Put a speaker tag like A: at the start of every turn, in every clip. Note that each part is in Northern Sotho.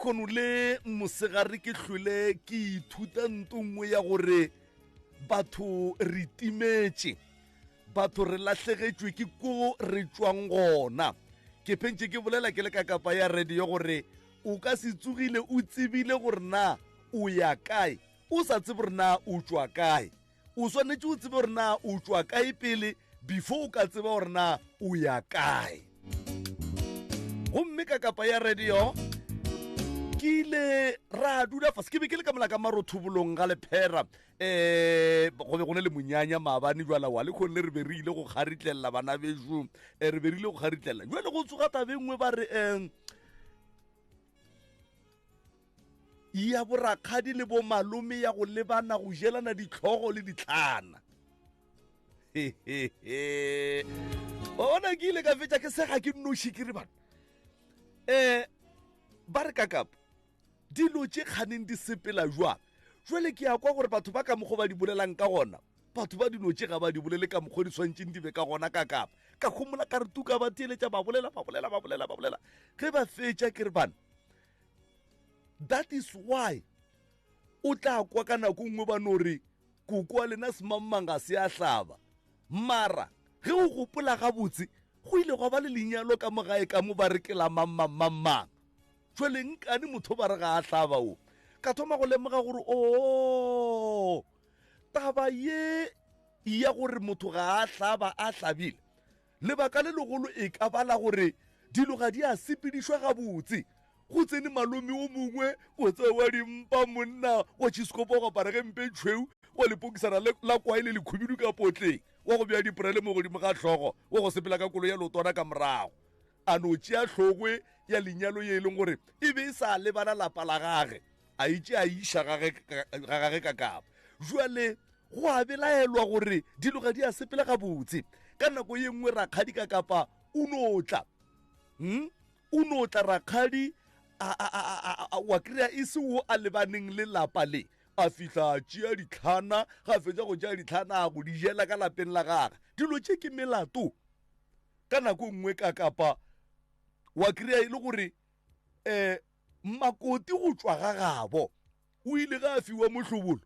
A: Lekgono le mosegare ke hlwele ke ithuta nto nngwe ya gore batho re timetše, batho re lahlegetšwe ke ko re tšwang gona. Ke phentše ke bolela ke le ka kapa ya radio gore o ka se tsogile o tsebile gore na o ya kae o sa tsebe gore na o tšwa kae. O swanetše o tsebe gore na o tšwa kae pele before o ka tseba gore na o ya kae. Gomme ka kapa ya radio ke ile ra dula fase, ke be ke le ka mola ka marothobolong ga lephera, um go be go ne le monyanya maabane jwala wa lekgong le re be re ile go kgaritlelela bana bešo, re be re ile go kgaritlelela. Jwale go tsoga taba e nngwe ba re um ya borakgadi le bomalome ya go lebana go jelana ditlhogo le ditlhana. Ona ke ile ka fetša ke sega ke nnoši ke re bana um ba re kakapa dilo tše kganeng di sepela jwang. Jwale ke ya kwa gore batho ba ka mokgwa ba di bolelang ka gona, batho ba dilo tše ga ba di bolele ka mokgwa di swantšeng di be ka gona ka kapa. Ka homola ka re tuka ba theeletša ba bolela ba bolela ba bolela ba bolela, ge ba fetša ke re bana that is why o tla kwa ka nako nngwe ba no re koko wa lena semangmang ga se a hlaba. Mara ge o gopola gabotse go ile gwa ba le lenyalo ka mo gae ka mo ba re ke la mang mang mang mang. Jwale nkane motho ba re ga a hlaba o. Ka thoma go lemoga gore o taba ye ya gore motho ga a hlaba a hlabile, lebaka le legolo e ka ba la gore dilo ga di a sepedišwa gabotse. Go tsene malome o mongwe o tse wa dimpa monna wa tšhiskopo go apara ge mpe tšhweu wa lepokisana la kwae le lekhubidu ka potleng wa go bea diporele mo godimo ga hlogo wa go sepela ka koloi ya leotwana ka morago, a no tšea hlogwe ya lenyalo ye e leng gore e be e sa lebana lapa la gage, a itše a iša ga gage ka kapa. Jwale go a belaelwa gore dilo ga di a sepela gabotse. Ka nako ye nngwe rakgadi ka kapa o no tla, o no tla rakgadi wa kry-a e se wo a lebaneng le lapa le, a fihla a tšea ditlhana, ga a fetša go tšea ditlhana a go di jela ka lapeng la gage. Dilo tše ke melato. Ka nako nngwe ka kapa wa kry-a e le gore um makoti go tšwa ga gabo o ile ga a fiwa mohlobolo,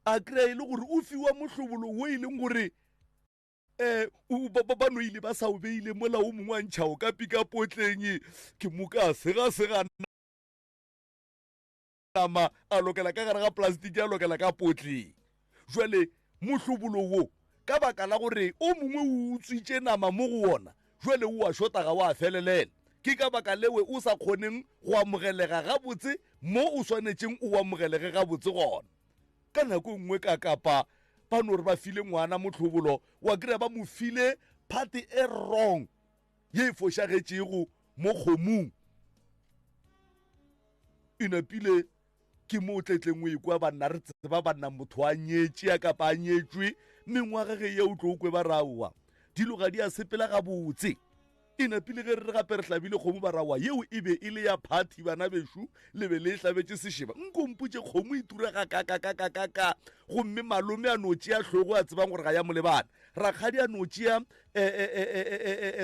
A: a kry-a e le gore o fiwa mohlobolo wo e leng gore um ba no ile ba sa o beile mola o mongwe a ntšha o ka pika potleng, ke moka sega sega nama a lokela ka gare ga plastiki a lokela ka potleng. Jwale mohlobolo wo ka baka la gore o mongwe o utswitše nama mo go wona, jwale o a šota ga wa felelela. Ke ka baka lewe o sa kgoneng go amogelega gabotse mo o swanetšeng o amogelege gabotse gona. Ka nako nngwe ka kapa ba no re ba file ngwana mohlobolo, wa kry-a ba mo file part e wrong ye e fošagetšego mo kgomong. E napile ke mo o tletleng o ekwa banna, re tseba banna motho a nyetše a kapa a nyetšwe mengwaga ge ya o tlo o kwe ba raowa dilo ga di a sepela gabotse. E napile ge re re gape re hlabile kgomo ba raowa yeo e be e le ya phathi bana bešo le be le e hlabetše sešeba. Nko mpotše kgomo e tura ga ka ka ka ka ka ka, gomme malome a no tšea hlogo a tsebang gore ga ya molebana, rakgadi a no tšea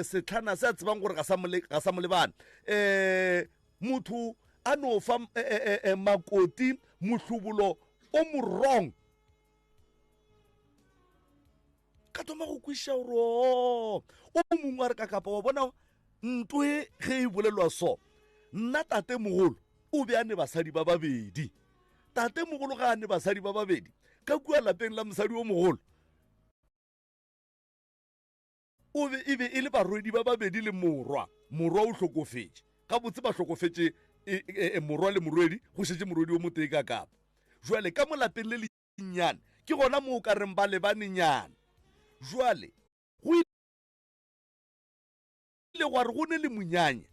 A: setlhana se a tsebang gore ga sa molebana, motho a no fa makoti mohlobolo o mo wrong. Ka thoma go kwešiša gore o o mongwe a re ka kapa wa bona ntwe ge e bolelwa so, nna tate mogolo o be a ne basadi ba babedi. Tate mogolo ga a ne basadi ba babedi ka kua lapeng la mosadi o mogolo, o be e be e le barwedi ba babedi le morwa. Morwa o hlokofetše. Gabotse ba hlokofetše morwa le morwedi, go šetše morwedi o motee ka kapa. Jwale ka mo lapeng le lennyane ke gona mo o ka reng ba lebanenyana. Jwale go ile gwa re go ne le monyanya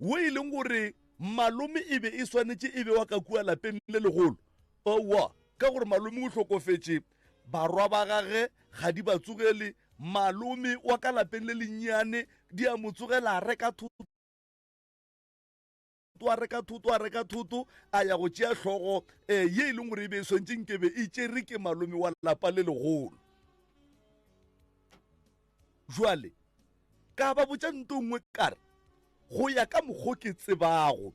A: wo e leng gore malome e be e swanetše e be wa ka kua lapeng le legolo. Owa, ka gore malome o hlokofetše, barwa ba gage ga di ba tsogele, malome wa ka lapeng le lennyane di a mo tsogela, a reka thoto, a reka thoto, a reka thoto, a ya go tšea hlogo ye e leng gore e be e swantše nkebe e tšere ke malome wa lapa le legolo. Jwale ka ba botša nto nngwe ka re, go ya ka mokgo ke tsebago,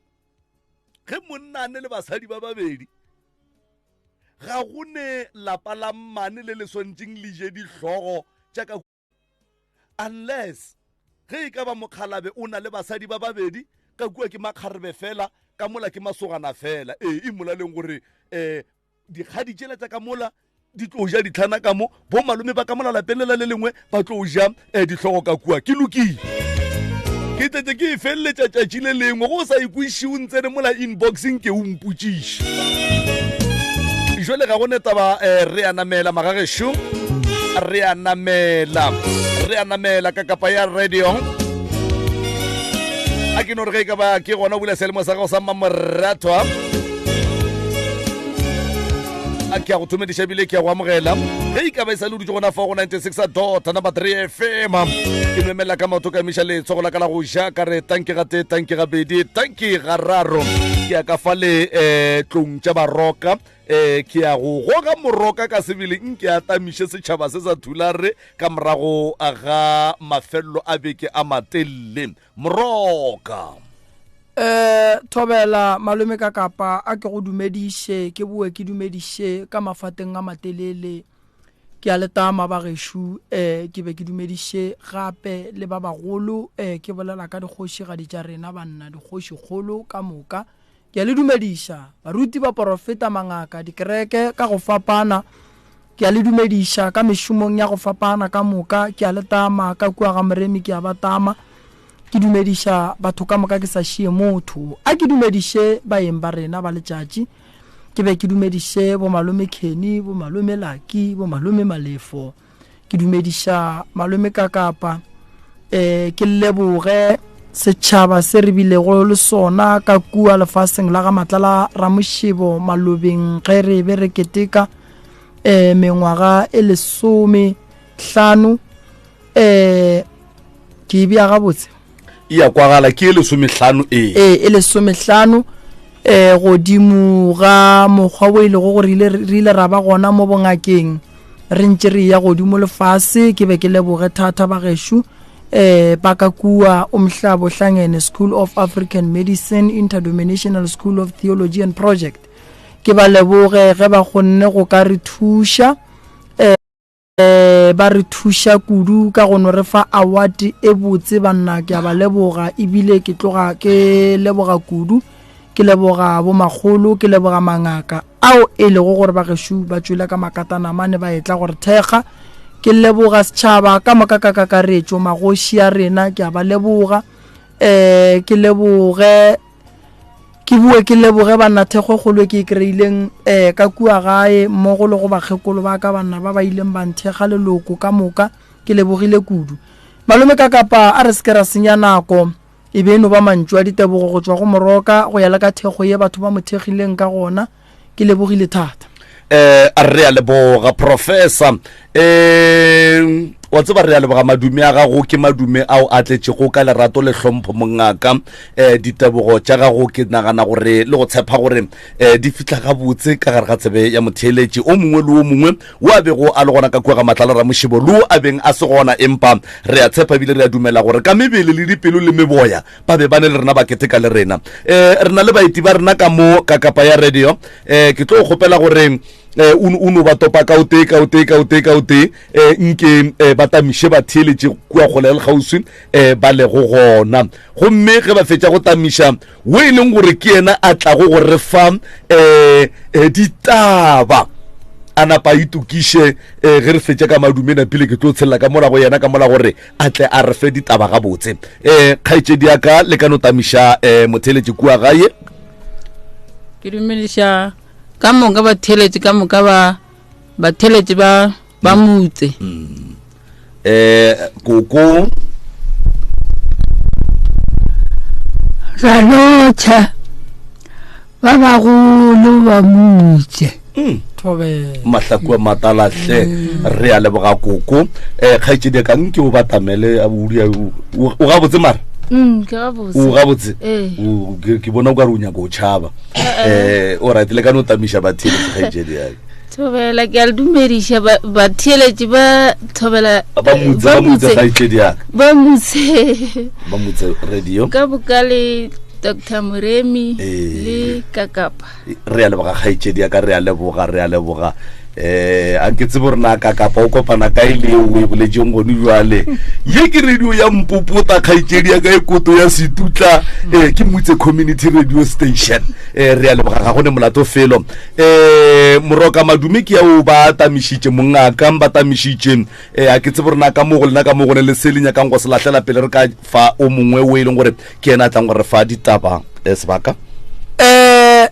A: Ge monna a ne le basadi ba babedi, ga go ne lapa la mmane le le swantšeng le je dihlogo tša ka unless ge e ka ba mokgalabe o na le basadi ba babedi ka kua ke makgarebe fela ka mola ke masogana fela ee e molaleng gore um dikgadi tšela tša ka mola di tlo ja ditlhana ka mo bo malome ba ka mola lapeng lela le lengwe ba tlo ja um dihlogo ka kua ke lokile ke tletse ke e feleletša tšatši le lengwe go sa ikweši o ntsene mola inboxing ke o mpotšiše jale ga go ne taba um re a namela magagešo re a namela re a namela ka kapa ya radio a ke no re ge e ka ba ke gona o bula selemo sa gago sa mmamoratwa a ke a go thomediša ebile ke a go amogela ge e ka ba e sa le dutse gona fa go 96 dot number 3 fm ke nwemela ka maoto ka emiša letsogo la ka la go ja ka re tanke ga tee tanke ga bedi tanke ga raro ke ya ka fa le um tlong tša baroka um ke ya go goga moroka ka sebele nke a tamiše setšhaba se sa thulare ka morago ga mafelelo a beke a matelele Moroka.
B: Eh thobela malome ka kapa a ke go dumediše ke boe ke dumediše ka mafateng a matelele ke a letama ba gešo eh ke be ke dumediše gape le ba bagolo eh ke bolela ka dikgoši ga di tša rena banna dikgoši kgolo ka moka Ke a le dumediša, baruti, baporofeta, mangaka, dikereke ka go fapana. Ke a le dumediša ka mešomong ya go fapana ka moka. Ke a le tama, ka kua ga Moremi ke a ba tama. Ke dumediša batho ka moka ke sa šie motho. A ke dumediše baeng ba rena ba letšatši. Ke be ke dumediše bomalome Kenny, bomalome Lucky, bomalome Malefo. Ke dumediša malome Kakapa eh ke leboge setšhaba se re bilego le sona ka kua lefaseng la ga Matlala Ramošebo malobeng ge re be re keteka eh mengwaga e lesome hlano eh ke e bea gabotse
A: e ya kwagala ke e lesomehlano
B: ee ee e lesomehlano eh godimo ga mokgwa o e lego gore ile re ile ra ba gona mo bongakeng re ntše re ya godimo lefase ke be ke leboge thata ba gešo eh ba ka kua umhlabo hlangene school of african medicine interdenominational school of theology and project ke ba leboge ge ba kgonne go ka re thuša ba re thuša kudu ka go no re fa award e botse banna ke a ba leboga ebile ke tloga ke leboga kudu ke leboga bomakgolo ke leboga mangaka ao e lego gore ba gešo ba tšwele ka makatana mane ba etla gore thekga ke leboga setšhaba ka moka ka kakaretšo magoši a rena ke a ba leboga um ke leboge Ke boe ke leboge banna thekgo e kgolo e ke e kry-ileng um ka kua gae mmogo le go bakgekolo ba ka banna ba ba ileng ba nthekga leloko ka moka ke lebogile kudu. Malome ka kapa a re se ke ra senya nako e be e no ba mantšu a ditebogo go tšwa go Moroka go ya le ka thekgo ye batho ba mo thekgileng ka gona ke lebogile thata.
A: Eh re a leboga professor eh wa tseba re a leboga madume a gago ke madume ao a tletšego ka lerato le hlompho mongaka eh ditebogo tša gago ke nagana gore le go tshepa gore eh di fihla gabotse ka gare ga tsebe ya motheeletši o mongwe le o mongwe o a bego a le gona ka kua ga matlala ramošebo le o a beng a se gona empa re a tshepa ebile re a dumela gore ka mebele le dipelo le meboya ba be ba ne le rena ba keteka le rena um re na le baeti ba rena ka mo ka kapa ya radio um ke tlo kgopela gore um o no ba topa ka o tee ka o tee ka o tee ka o tee um nke um ba tamiše ba theeletše kua kgole le kgauswi um ba lego gona gomme ge ba fetša go tamiša o e leng gore ke yena a tlago go re fa um ditaba a napa a itokiše um ge re fetša ka madume napile ke tlo tshelela ka mola go yena ka mola gore a tle a re fe ditaba gabotse um kgaetšedi ya ka le ka no tamiša um motheeletši kua gae
C: ke dumediša ka moka batheeletši ka moka ba batheeletši ba ba motse
A: um koko
D: ra lotšha ba bagolo ba mutše
A: mm. mahlaku a matalahle mm. re a leboga koko um kgaetšedi ka nke o batamele o gabotse mara
C: mm,
A: o gabotse ee. ke bona o ka re o nyaka o tšhaba um o right le ka no tamiša batheeletši kgaetšedi yake
C: thobela ke a le dumediša batheeletši ba thobela
A: ba mutse kgaetšedi yaka
C: ba mutse
A: ba mutse radio
C: ka boka le Dr Moremi le Kakapa.
A: Re a leboga kgaetšedi ya ka, re a leboga, re a leboga. Eh, a ke tsebe gore na Kakapa o kopana kae le eo o e boletšeng gone jwale. Ye ke radio ya Mpopota kgaetšedi ya ka e koto ya Setutla, eh, ke Mutse Community Radio Station. Eh, re a leboga ga gone molato felo. Eh, Moroka Madume ke ya o ba tamišitše mongaka, ba tamišitše. Eh, a ke tsebe gore na ka mo go lena ka mo gone le se le nyakang go se lahlela pele re ka fa o mongwe o e leng gore ke yena a tlang go re fa ditaba eh, sebaka
B: um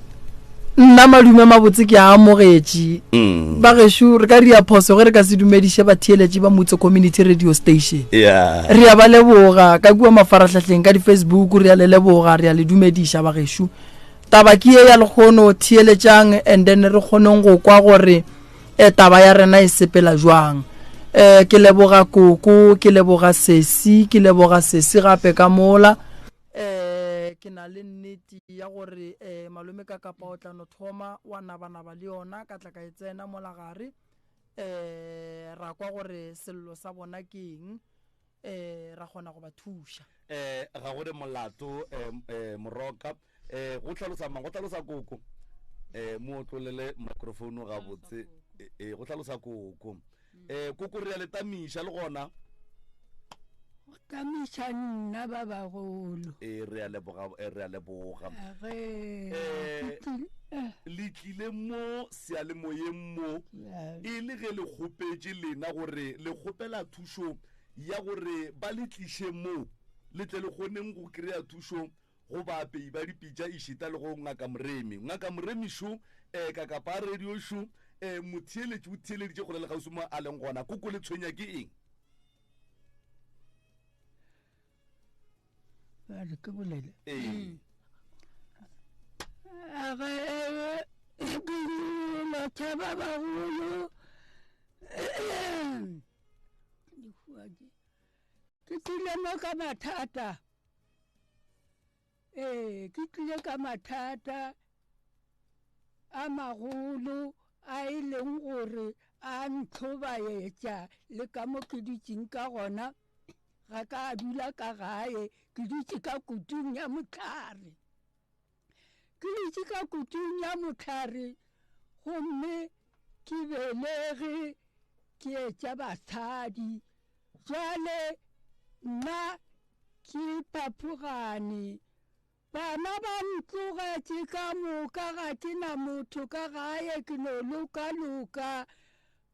B: nna madume mabotse ke a amogetše mm. ba gešo re ka ria phoso ge re ka se dumediše batheeletši ba motse community radio station
A: yeah.
B: re a ba leboga ka kua mafaratlhatlheng ka di-facebook re a le leboga re a le dumediša ba gešo taba ke ye ya lekgono theeletšang and then re kgoneng go kwa gore e taba ya rena e sepela jwang um ke leboga koko ke leboga sesi ke leboga sesi gape ka mola um ke na le nnete ya gore um malome ka kapa o tla no thoma wa nabanaba le yona ka tla ka e tsena mola gare um ra kwa gore sello sa bona ke eng um ra kgona go ba thuša
A: um ga go re molato um moroka um go tlhalosa mang go tlhalosa koko um mo otlolele microphone gabotse ee go tlhalosa koko um koko re ya le tamiša le gona
D: go tamiša nna ba bagolo
A: ee re a leboga re a leboga
D: um
A: le tlile mo seyalemoyeng mo e le ge le kgopetše lena gore le kgopela thušo ya gore ba le tliše mo le tle le kgoneng go kry-a thušo go baapei ba dipitša ešita le go Ngaka Moremi. Ngaka Moremi šo, eh, kakapa a radio šo, eh, motheeletši o theeleditše kgole le kgauswi mo a leng gona. Koko le tshwenya ke eng?
D: Bjale ke bolele.
A: Ee.
D: A ge ke lotšha ba bagolo ke tlile mo ka mathata. Ee, ke tlile ka mathata a magolo a e leng gore a ntlhobaetša le ka mo ke dutšeng ka gona ga ka dula ka gae ke dutše ka kutung ya mohlare. Ke dutše ka kutung ya mohlare gomme ke belege ke etša basadi. Jwale nna ke phaphogane. Bana ba ntlogetše ka moka, ga ke na motho ka gae, ke no lokaloka.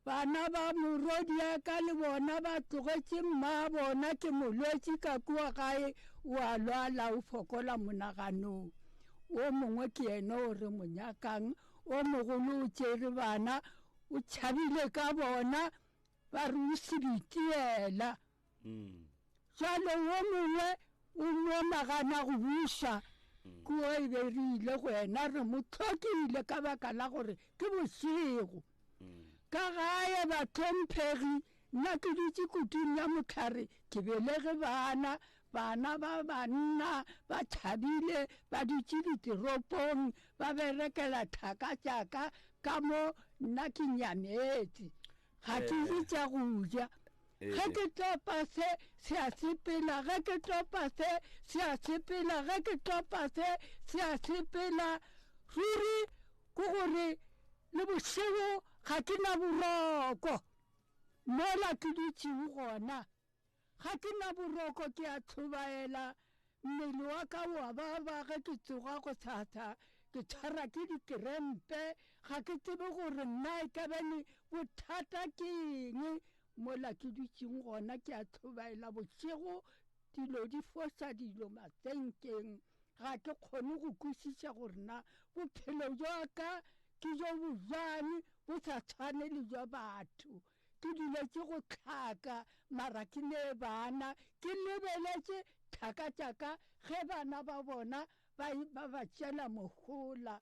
D: Bana ba morwediaka le bona ba tlogetše mmabona, ke molwetši ka kua gae, o a lwala, o fokola monaganong. O mongwe ke yena o re mo nyakang, o mogolo o tšere bana, o tšhabile ka bona, ba re o sebitiela. Jwale wo mongwe o no nagana go buša kua e be re ile go yena re mo hlokile ka baka la gore ke bošego. Ka gae bahlomphegi nna ke dutše kutung ya mohlare ke belege bana, bana ba banna ba tšhabile ba dutše ditoropong ba berekela thaka tša ka ka mo nna ke nyametše ga ke je tša go ja. Ge ke topa se, se a sepela, ge ke topa se, se a sepela, ge ke topa se, se a sepela. Ruri ke gore le bošego ga ke na boroko mola ke dutšego gona. Ga ke na boroko ke a hlobaela, mmele wa ka o a baba ge ke tsoga gosasa, ke tshwara ke dikrempe, ga ke tsebe gore nna e ka bane bothata ke eng mola ke dutšeng gona ke a hlobaela bošego dilo di foša dilo masenkeng ga ke kgone go kwešiša gore na bophelo bja ka ke bjo bojang bo sa tshwane le bja batho. Ke duletše go hlaka mara ke ne bana, ke lebeletše thaka tša ka ge bana ba bona ba ba ba tšela mohola.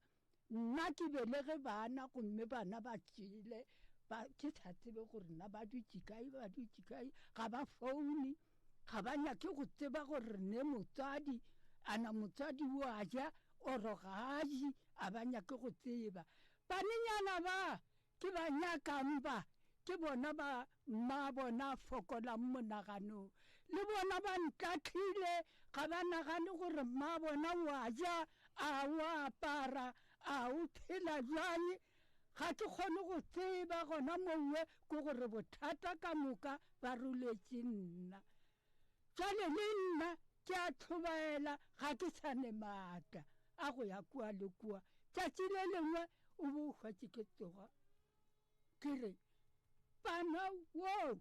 D: Nna ke belege bana gomme bana ba tšele, ba ke sa tsebe gore na ba dutše kae, ba dutše kae, ga ba foune, ga ba nyake go tseba gore re ne motswadi, a na motswadi o a ja oro ga a je, a ba nyake go tseba. Banenyana ba Ke ba nyakang ba, ke bona ba mmabona a fokolang monaganong. Le bona ba ntahlile, Ga ba nagane gore mma bona o a ja, a o a apara, a o phela bjang. Ga ke kgone go tseba gona mowe ke gore bothata ka moka ba roletše nna. Jwale le nna ke a tlhobaela ga ke sa ne maatla a go ya kua le kua. Tšatši le lengwe o bo o hwetše ke tsoga ke re bana woo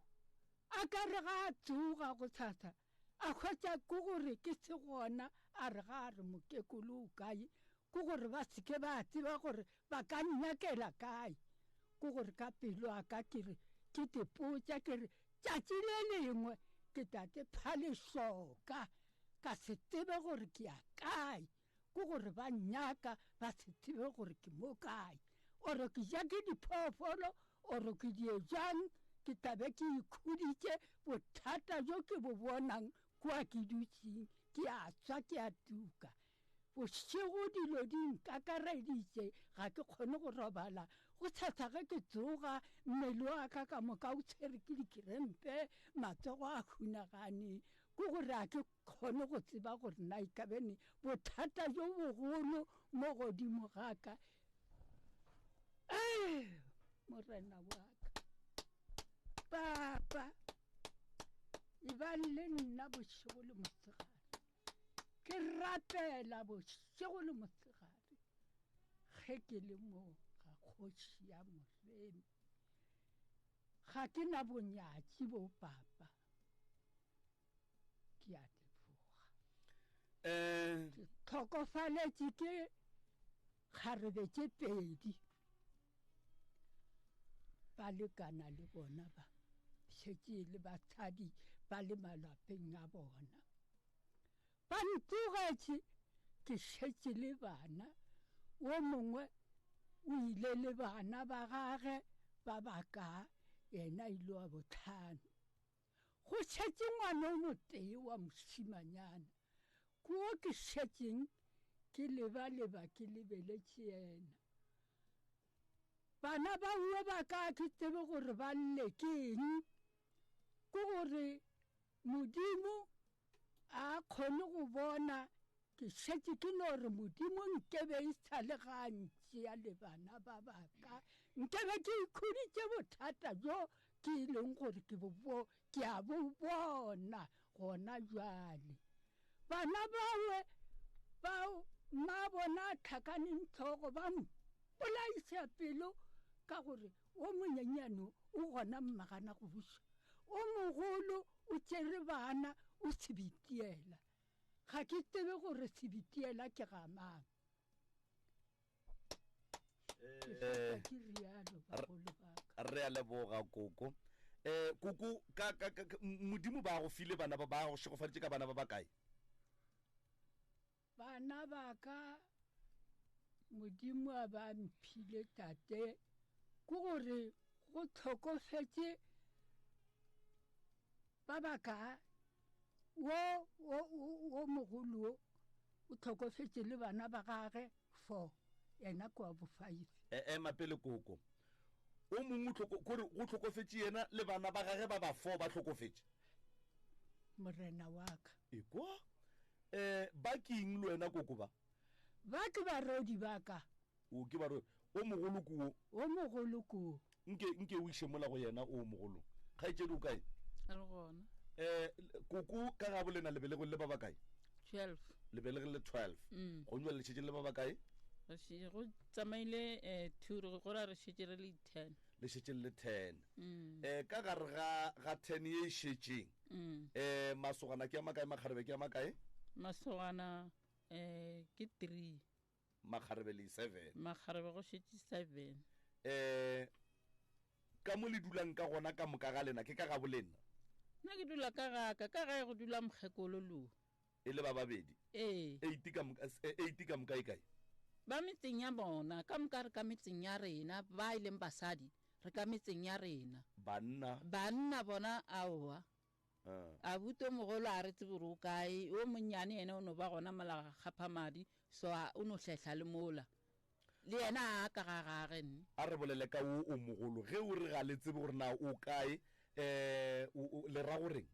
D: a ka re ga a tsoga go tshasa a hwetša ke gore ke se gona a re ga a re mokekolo o kae ke gore ba se ke ba tseba gore ba ka nnyakela kae ke gore ka pelo a ka ke re ke tepotša ke re tšatši le lengwe ke tate phalešoka ka se tsebe gore ke ya kae ke gore ba nnyaka ba se tsebe gore ke mo kae oro ke ja ke diphoofolo oro ke die jang ke tlabe ke ikhuditše bothata jo ke bo bonang kua ke dutšeng ke a tswa ke a tuka bošego dilo di nkakareditše ga ke kgone go robala go tshasa ge ke tsoga mmele wa ka ka moka o tshwere ke dikrempe matsogo a hunagane ke gore a ke kgone go tseba gore na e ka bene bothata jo bogolo mo godimo ga ka ee morena wa ka papa e ba le nna bošego le mosegare ke rapela bošego le mosegare ge ke le mo ga kgoši ya moremi ga ke na bonyatši bo papa ke a leboga
A: um
D: ke tlhokofaletše ke kgarebe tše pedi ba lekana le bona ba šetše e le basadi ba le malapeng a bona ba ntlogetše ke šetše le bana wo mongwe o ile le bana ba gage ba baka yena ile wa botlhano Go šetše ngwana o motee wa mošimanyana, ke wo ke šetšeng ke lebaleba ke lebeletše yena. Bana ba uwe ba ka ke tsebe gore ba lle ke eng, ke gore Modimo a kgone go bona ke šetše ke no re modimo nkebe e sa le ga ntšea le bana ba baka nkebe ke ikhuditše bothata bjo ke e leng gore ke bo ke a bo bona gona jwale bana bawe bao mma bona a tlhakaneng tlhogo ba mpolaisa pelo ka gore o monyenyane o gona mmagana go buša o mogolo o tšere bana o sebitiela ga ke tsebe gore sebitiela ke ga mang
A: eh,
D: ke rialo bagolo baka
A: re a leboga koko eh koko ka ka modimo ba go file bana ba ba go šegofaditše ka bana ba ba kae
D: Bana ba ka Modimo a ba mphile tate ke gore go tlhokofetše ba ba ka wo wo wo mogolo wo o tlhokofetše le bana ba gage four yena ke wa bo five.
A: E ema pele koko o mongwe kore go tlhokofetše yena le bana ba gage ba ba four ba tlhokofetše.
D: Morena wa ka.
A: Ekwa Eh, ba ke eng le wena koko ba?
D: Ba ke barodi ba ka.
A: O ke barodi. O mogolo ko wo?
D: O mogolo ko wo.
A: Nke, nke o iše mola go yena o mogolo. Kgaetšedi o kae?
C: Re gona.
A: Eh, koko ka gabo lena le belegwe le ba ba kae?
C: 12.
A: Le belegwe le 12.
C: Mm.
A: Go nywa le šetše le ba ba kae?
C: Re še- go tsamaile eh, two re go ra re šetše re le 10.
A: Le šetše le 10.
C: Mm.
A: Eh, ka gare ga ga 10 ye e šetšeng.
C: Mm.
A: Eh, masogana ke a makae, makgarebe ke a makae?
C: Masogana eh ke 3.
A: Makgarebe le 7.
C: Makgarebe go šetše 7.
A: Eh, ka mo le dulang ka gona ka moka ga lena ke ka ga bolena?
C: Nna ke dula ka gaka, ka gae go dula mokgekolo lo.
A: E le ba babedi?
C: Ee.
A: Eight ka moka, eh, eight ka moka e kae?
C: Ba metseng ya bona, ka moka re ka metseng ya rena, ba e leng basadi, re ka metseng ya rena.
A: Banna?
C: Banna bona aowa.
A: Ah.
C: Abuti o mogolo a re tsebe gore o kae, o monnyane yena o no ba gona mola ga kgaphamadi, so a, o no hlehla le mola. Le yena a ka ga gage nne.
A: A re bolele ka wo o mogolo. Ge o re ga le tsebe gore na o kae, um le ra goreng?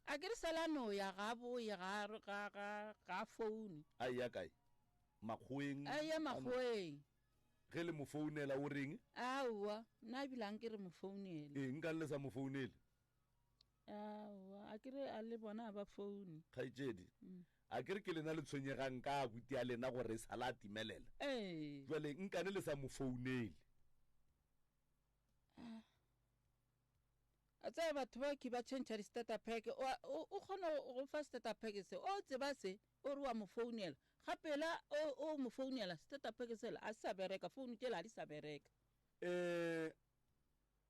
C: A ke re sala no ya ga boye ga ga ga ga foune.
A: A eya kae? Makgoweng?
C: A eya Makgoweng.
A: Ge le mo founela o reng?
C: Aowa, nna ebile a nke re mo founele.
A: Ee, nkane le sa mo founele?
C: Aowa, a ke re a le bona a ba foune.
A: Kgaetšedi, a ke re ke lena le tshwenyegang ka abuti ya lena gore e sala a timelela?
C: Ee.
A: Jwale nkane le sa mo founele?
C: A tseba batho ba ke ba tšhentšha di-starter pack, o, o kgona go fa starter pack se, o tseba se, o re wa mo founela, ga pela o, o mo founela, starter pack sela a se sa bereka, founu tšela ga di sa bereka.
A: Um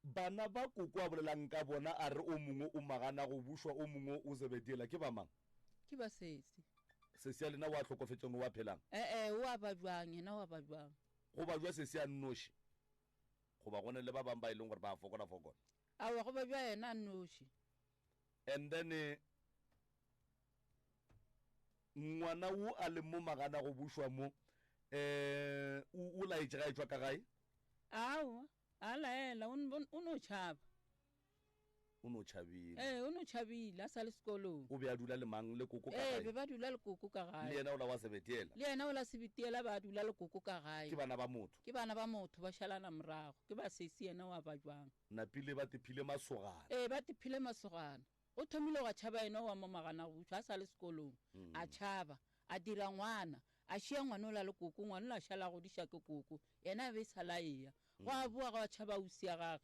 A: bana ba koko a bolelang ka bona a re o mongwe o magana go bušwa o mongwe o zebediela ke ba mang?
C: Ke ba sesi.
A: Sesi ya lena o a hlokofetšeng o a phelang?
C: E-e, o a ba bjang, yena o a ba bjang?
A: Go ba jwa sesi a nnoši? Goba go ne le ba bangwe ba e leng gore ba a fokola-fokola?
C: Aowa, go ba bja yena a nnoši.
A: And then eh, ngwana wo a leng mo magana go bušwa mo eh o o laetše ga e tšwa ka gae?
C: Aowa, a laela, o o no tšhaba.
A: O no tšhabile.
C: Ee, o no tšhabile a sa le sekolong.
A: O be a dula le mang? Le koko ka gae?
C: Ee, be ba dula le koko ka gae.
A: Le yena ola wa Sebetiela?
C: Le yena ola Sebetiela ba dula le koko ka gae.
A: Ke bana ba motho?
C: Ke bana ba motho, ba šalana morago. Ke ba sesi yena wa ba jwang.
A: Napile ba tephile masogana.
C: Ee, ba tephile masogana. O thomile gwa tšhaba yena wa mo Maganagušwa a sa le sekolong. A tšhaba, a dira ngwana, a šia ngwana ola le koko, ngwana ola a šala a godiša ke koko, yena a be e sa la eya. Gwa boa gwa tšhaba ausi ya gage.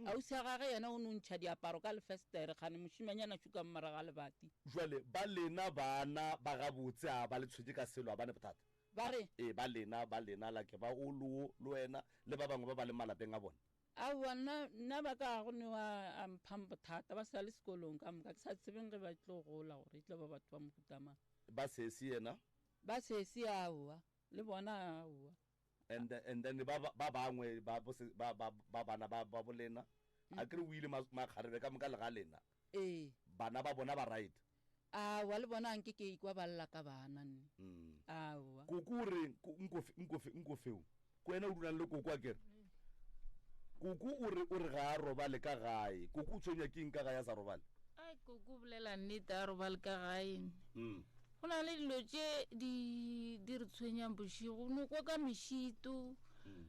C: Ausi ya gage yena o no ntšha diaparo ka lefestere, kgane mošimanyana a šuka morago ga lebati.
A: Jwale ba lena bana ba gabotse a ba le tshwenye ka selo, a ba ne bothata?
C: Ba re.
A: Ee, ba lena, ba lena, like ba o le wo, le wena, le ba bangwe ba ba leng malapeng a bona.
C: Aowa, nna, nna ba ka ga go ne wa a mphang bothata, ba sa le sekolong ka moka, ke sa tsebeng ge ba tlo gola gore e tlo ba batho ba mohuta mang.
A: Ba sesi yena?
C: Ba sesi, aowa, le bona, aowa.
A: And, and then ba, ba bangwe ba, ba, ba, ba bana ba, ba bolena, a kere o ile makgarebe ka moka le ga lena.
C: Ee.
A: Bana ba bona ba right.
C: Aowa, le bona nke ke ikwa ba lla ka bana nne. Mm. Aowa.
A: Koko o reng? Nkofe, nkofe, nkofeo. Ko wena o dulang le koko a kere? Koko o re, o re ga a robale ka gae. Koko o tshwenywa ke eng ka gae a sa robale?
E: Ai, koko o bolela nnete, a robale ka gae. Mm. Go na le dilo tše di di re tshwenyang bošego, no kwa ka mešito. Mm.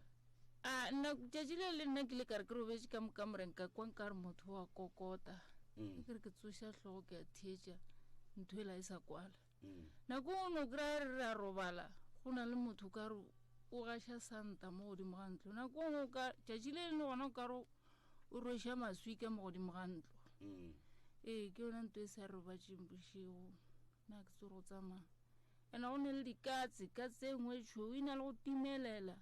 E: A nna tšatši le le nna ke ile ka re ke robetše ka mo kamoreng ka kwa nkare motho wa kokota. Mm. Ke re ke tsoša hlogo ke a theetša ntho ela e sa kwala. Mm. Nako nngwe no kry-a re re a robala go na le motho o ka re o gaša santa mo godimo ga ntlo. Nako nngwe ka tšatši le lengwe gona o ka re o rweša maswika mo godimo ga ntlo. Mm. Ee ke yona ntho e sa robatšeng bošego. Nna ke tsore go tsamaya. Ene go ne le dikatse, katse e nngwe e tšhweu e na le go timelela.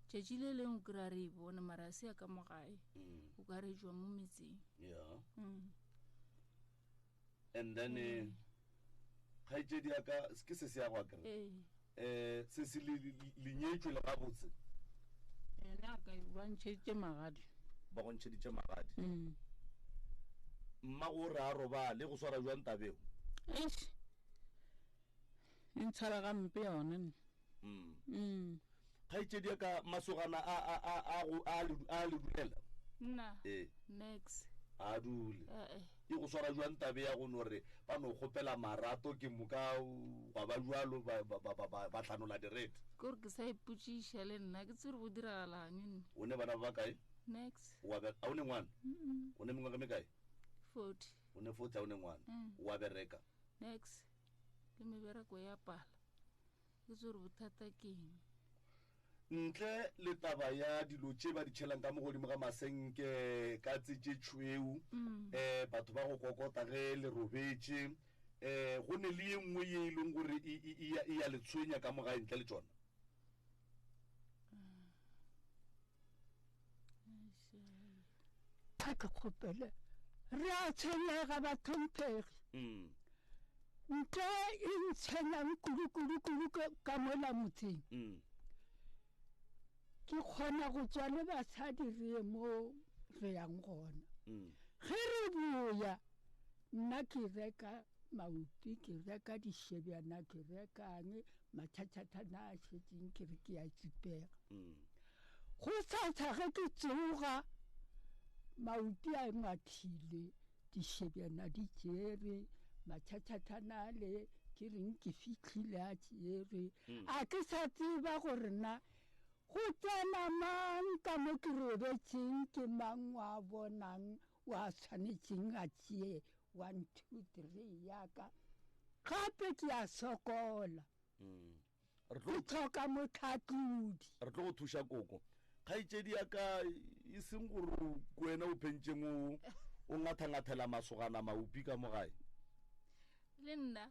E: Tšatši le lengwe o kry-a re e bone mara a se ya ka mo gae. Mm. O ka re e tšwa mo metseng.
A: Yeah. Mm. And then eh, kgaetšedi ya ka ke se se ya go akere.
E: Ee.
A: Eh se se le le nyetšwe le gabotse.
C: Yena a ka ba ntšheditše magadi.
A: Ba go ntšheditše magadi. Mm. Mma go re a robale go swara jwang tabeo?
C: Eish. E ntshwara gampe yone nne.
A: Mm. Mm. Kgaetšedi ya ka masogana a a a a go a le a le dulela.
E: Nna.
A: Ee.
E: Nex.
A: A dule.
E: Eh.
A: E go swara jwang tabe ya go no re ba no kgopela marato ke moka gwa ba jwalo ba ba ba ba ba hlanola direte.
E: Ke gore ke sa ipotšiša le nna ke tsebe gore go diragalang nne.
A: O ne bana ba bakae?
E: Nex.
A: Wa be a o ne ngwana? O ne mengwaga mekae?
E: 40.
A: O ne 40 a o ne ngwana. Wa bereka?
E: Nex. Le mebereko ya pala. Ke tse gore bothata ke eng.
A: Ntle le taba ya dilo tše ba di tšhelang ka mo godimo ga masenke, katse tše tšhweu, um batho ba go kokota ge le robetše, um go ne le ye nngwe ye e leng gore e, e, e, e ya le tshwenya ka mo gae ntle le tšona?
D: A ke kgopele re a tshwenyega bahlomphegi.
A: Mm.
D: Nto e ntshwenyang kudu-kudu-kudu ka mola motseng.
A: Mm.
D: Ke kgona go tswa le basadi re ye mo re yang gona.
A: Mm.
D: Ge re boya nna ke reka maupi, ke reka dišebjana, ke rekang mathathathana a šetšeng ke re ke a tsipega.
A: Mm.
D: Go sasa ge ke tsoga maupi a ngwathile. Dišebjana di tšerwe, matšhatšhathana ale ke reng ke fihlile a tšerwe. A ke sa tseba gore na go tsena mang ka mo ke robetšeng, ke mang wa bonang wa swanetšeng a tšee one, two, three ya ka. Gape ke a sokola.
A: Re tlo
D: Ke hloka mohlatlodi.
A: Re tlo go thuša koko. Kgaetšedi ya ka e seng gore ke wena o phentšeng o o ngathangathela masogana maupi ka mo gae.
E: Le nna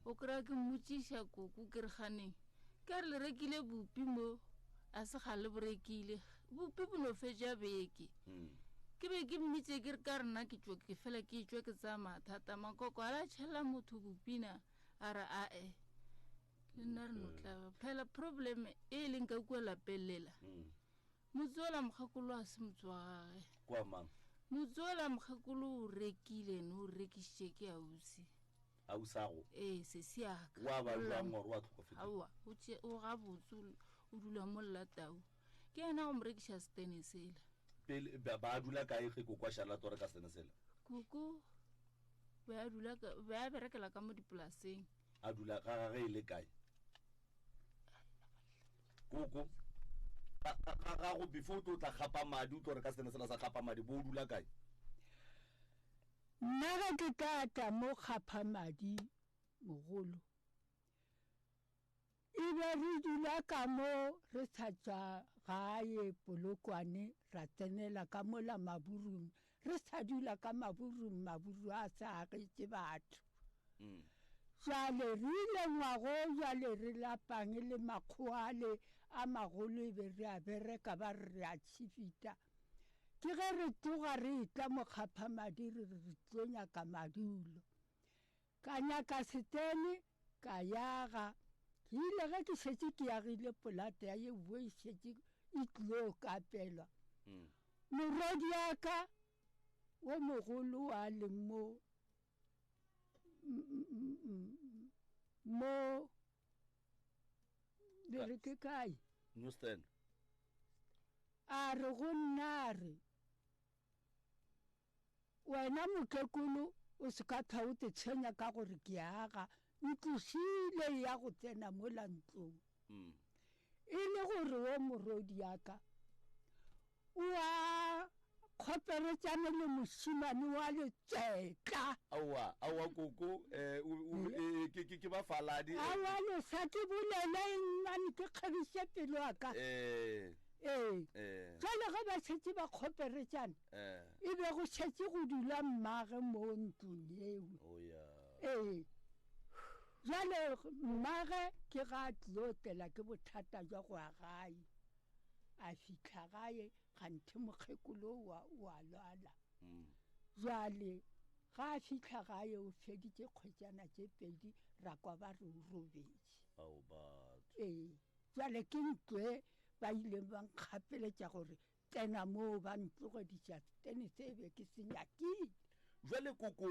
E: o kry-a ke mmotšiša koko ke re ganeng ka re le rekile bupi mo a se ga le bo rekile bupi bo no fetša beke ke be ke mmitše ke re ka rena ke tšwe ke fela ke tšwe ke tsaya mathata makoko a la tšhela motho bupina a re ae le nna re no tlaba phela problem e e leng ka kua lapeng lela mm. motse ola mokgakolo a se motse wa gage
A: kwa mang
E: motse ola mokgakolo o rekile ne o rekišitše ke ausi
A: ausago
E: ee sesi aka
A: wa ba jwang gore wa tlhokofetse
E: aowa o tše o gabotse o dula mo llatau ke yena go mo rekiša setene sela
A: pele ba dula kae ge koko a šala tore ka setene sela
E: koko be a dula be a berekela ka mo dipolaseng
A: a dula ga gage e le kae koko ga gago before o tlo tla gapa madi o tlo re ka sene sela sa gapa madi bo o dula kae
D: nna ge ke ka tla mo gapa madi mogolo E be re dula ka mo re sa tšwa gae Polokwane ra tsenela ka mola Maburung re sa dula ka Maburung Maburu a sa agetše batho. Jwale re ile ngwago jwale re lapang le makgowa ale a magolo e be re a bereka ba re re a tšhifita. Ke ge re tloga re etla Mokgaphamadi re re re tlo nyaka madulo. Ka nyaka setene ka yaga. Ke ile ge ke šetše ke yagile polate ya ye bo e šetše e tlilo kapelwa. Morwedi wa ka wo mogolo wa leng mo mo le re ke kae?
A: Newsstand.
D: A re go nna a re Wena mokekolo o se ka hlwa o te tshwenya ka gore ke aga ntlo šile ya go tsena mola ntlong. E le gore wo morodi ya ka o a kgoperetšane le mošemane wa letswetla.
A: Aowa, aowa koko, eh, o, o, eh, ke, ke, ke bafaladi. Eh.
D: Aowa lesa ke bolele eng mane ke kgabiše pelo ya ka.
A: Eh.
D: Ee.
A: Eh.
D: Jwale ge ba šetše ba kgoperetšane,
A: Eh.
D: E be go šetše go dula mmage mo ntlong yeo.
A: Oh, ya.
D: Ee. Bjale mmage ke ga a tlilo tlela ke bothata jwa go ya gae. A fihla gae kganthe mokgekolo wa o a lwala.
A: Mm.
D: Bjale ga a fihla gae o feditše kgwetšana tše pedi ra kwa ba re o robetše.
A: Ao batho.
D: Ee. Bjale ke ntlo e ba ileng ba nkgapeletša gore Tsena moo ba ntlogediša setene se be ke se nyakile.
A: Bjale koko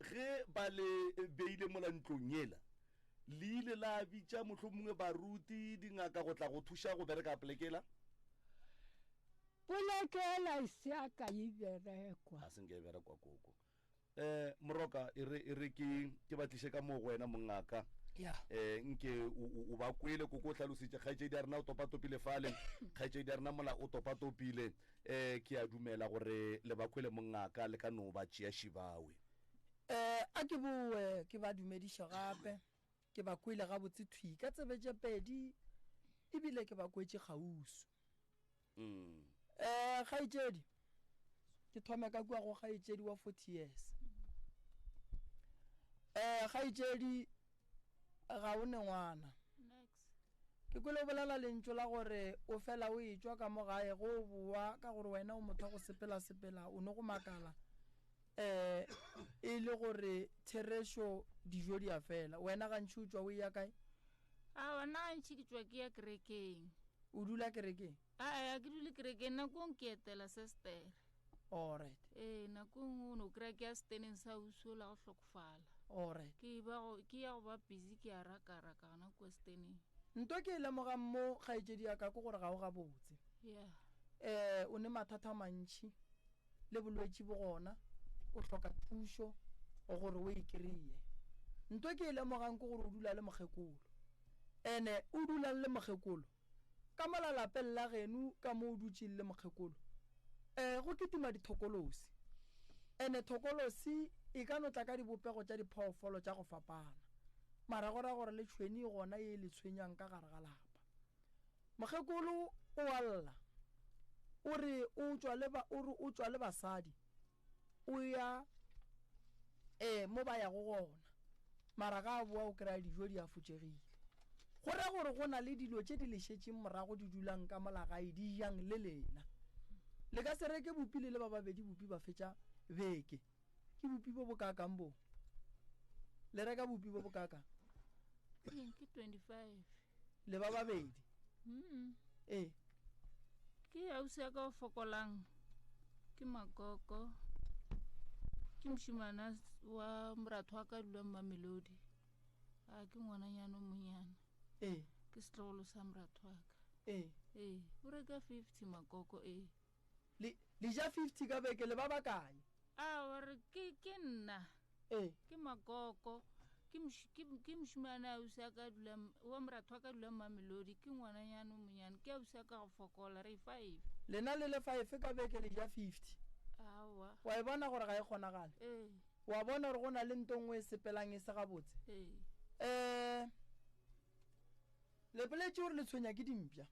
A: ge ba le beile mola ntlong yela, le ile la bitša mohlomongwe baruti, dingaka go tla go thuša go bereka poleke yela?
D: Poleke yela e se ya ka e berekwa.
A: Ga se nke e berekwa koko. Eh, Moroka, e re, e re ke, ke ba tliše ka moo go wena, mongaka.
B: Ya.
A: Eh, nke o, o, o ba kwele, koko o hlalositše, kgaetšedi ya rena o topatopile fale, kgaetšedi ya rena mola o topatopile. Eh, ke a dumela gore le ba kwele, mongaka, le ka no ba tšea šibawe.
B: Eh, a ke boe ke ba dumediše gape. Ke ba kwele gabotse thwi ka tsebe tše pedi, ebile ke ba kwetše kgauswi.
A: Mm.
B: Eh, kgaetšedi, ke thome ka kua go kgaetšedi wa 40 years. Eh, kgaetšedi, ga o ne ngwana.
E: Next.
B: Ke kwele o bolela lentšu la gore o fela o etšwa ka mo gae go o boa ka gore wena o motho wa go sepela-sepela, o no go makala eh e le gore therešo dijo di a fela. Wena gantši o tšwa o eya kae?
E: Aowa, nna gantši ke tšwa ke ya kerekeng.
B: O dula kerekeng?
E: Ae, a ke dule kerekeng, nakong ke etela sestere.
B: Alright.
E: Ee, nakong o no kry-a ke ya seteneng sa ausi ola go hlokofala.
B: Alright.
E: Ke ba go, ke ya go ba busy ke ya rakaraka gona kua seteneng.
B: Nto ke e lemogang mo kgaetšedi ya ka ke gore ga o gabotse.
E: Yeah.
B: Eh, o ne mathata a mantši le bolwetši bo gona. O hloka thušo gore o e kry-e. Nto ke e lemogang ke gore o dula le mokgekolo. Ene o dulang le mokgekolo ka mola lapeng la geno ka mo o dutšeng le mokgekolo um go kitima dithokolosi. Ene thokolosi e ka no tla ka dibopego tša diphoofolo tša go fapana. Mara go ra gore le tšhweni e gona ye e le tshwenyang ka gare ga lapa. Mokgekolo o a lla, o re o tšwa le ba, o re o tšwa le basadi, o ya eh mo ba yago gona. Mara ga a boa o kry-a dijo di afotšegile. Go ra gore go na le dilo tše di le šetšeng morago di dulang ka mola gae di jang le lena. Le ka se reke bupi le le ba babedi bupi ba fetša beke. Ke bupi bo bokaakang bo? Le reka bupi bo bokaakang?
E: Ke 25.
B: Le ba babedi?
E: Mm.
B: Ee.
E: Ke ausi ya ka o fokolang ke makoko ke mošimana wa moratho wa ka dulang mamelodi a ke ngwananyana o monyana
B: ee
E: ke setlogolo sa moratho wa ka
B: ee
E: ee o reka 50 makoko ee
B: Le, le ja 50 ka beke le ba bakae?
E: A wa re ke, ke nna.
B: Ee.
E: Ke makoko. Ke, ke, ke mošemane ausi a ka dulang, wa moratho wa ka dulang Mamelodi, ke ngwananyana o monyane, ke ausi a ka go fokola, re five.
B: Lena le le five ka beke le ja 50.
E: Aowa.
B: Wa e bona gore ga e kgonagale?
E: Ee.
B: Wa bona gore go na le nto nngwe e sepelang e se gabotse?
E: Ee.
B: Eh, le boletše gore le tshwenya ke dimpša,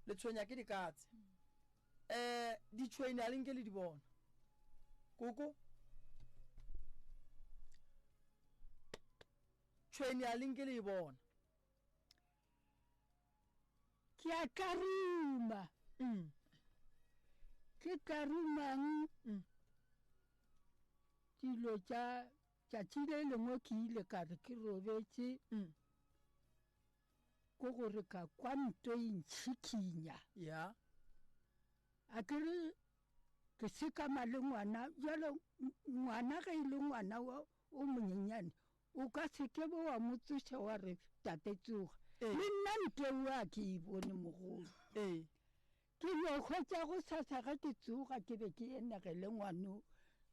B: le tshwenya ke dikatse. Um ditšhwene a le nke le di bona. Koko. Tšhwene a le nke le e bona.
D: Ke a tlaruma.
B: Mm.
D: Ke tlarumang
B: mm.
D: dilo tša tšatši le lengwe ke ile ka re ke robetše
B: mm.
D: Ko gore ka kwa nto e ntšhikinya.
B: Ya.
D: A ke re ke sekama le ngwana, bjalo ngwana ge e le ngwana wa o monyenyane o ka se ke be wa mo tsoša wa re tate tsoga.
B: Ee.
D: Le nna nto eo a ke e bone mogolo.
B: Ee.
D: Ke no hwetša gosasa ge ke tsoga ke be ke enegele ngwano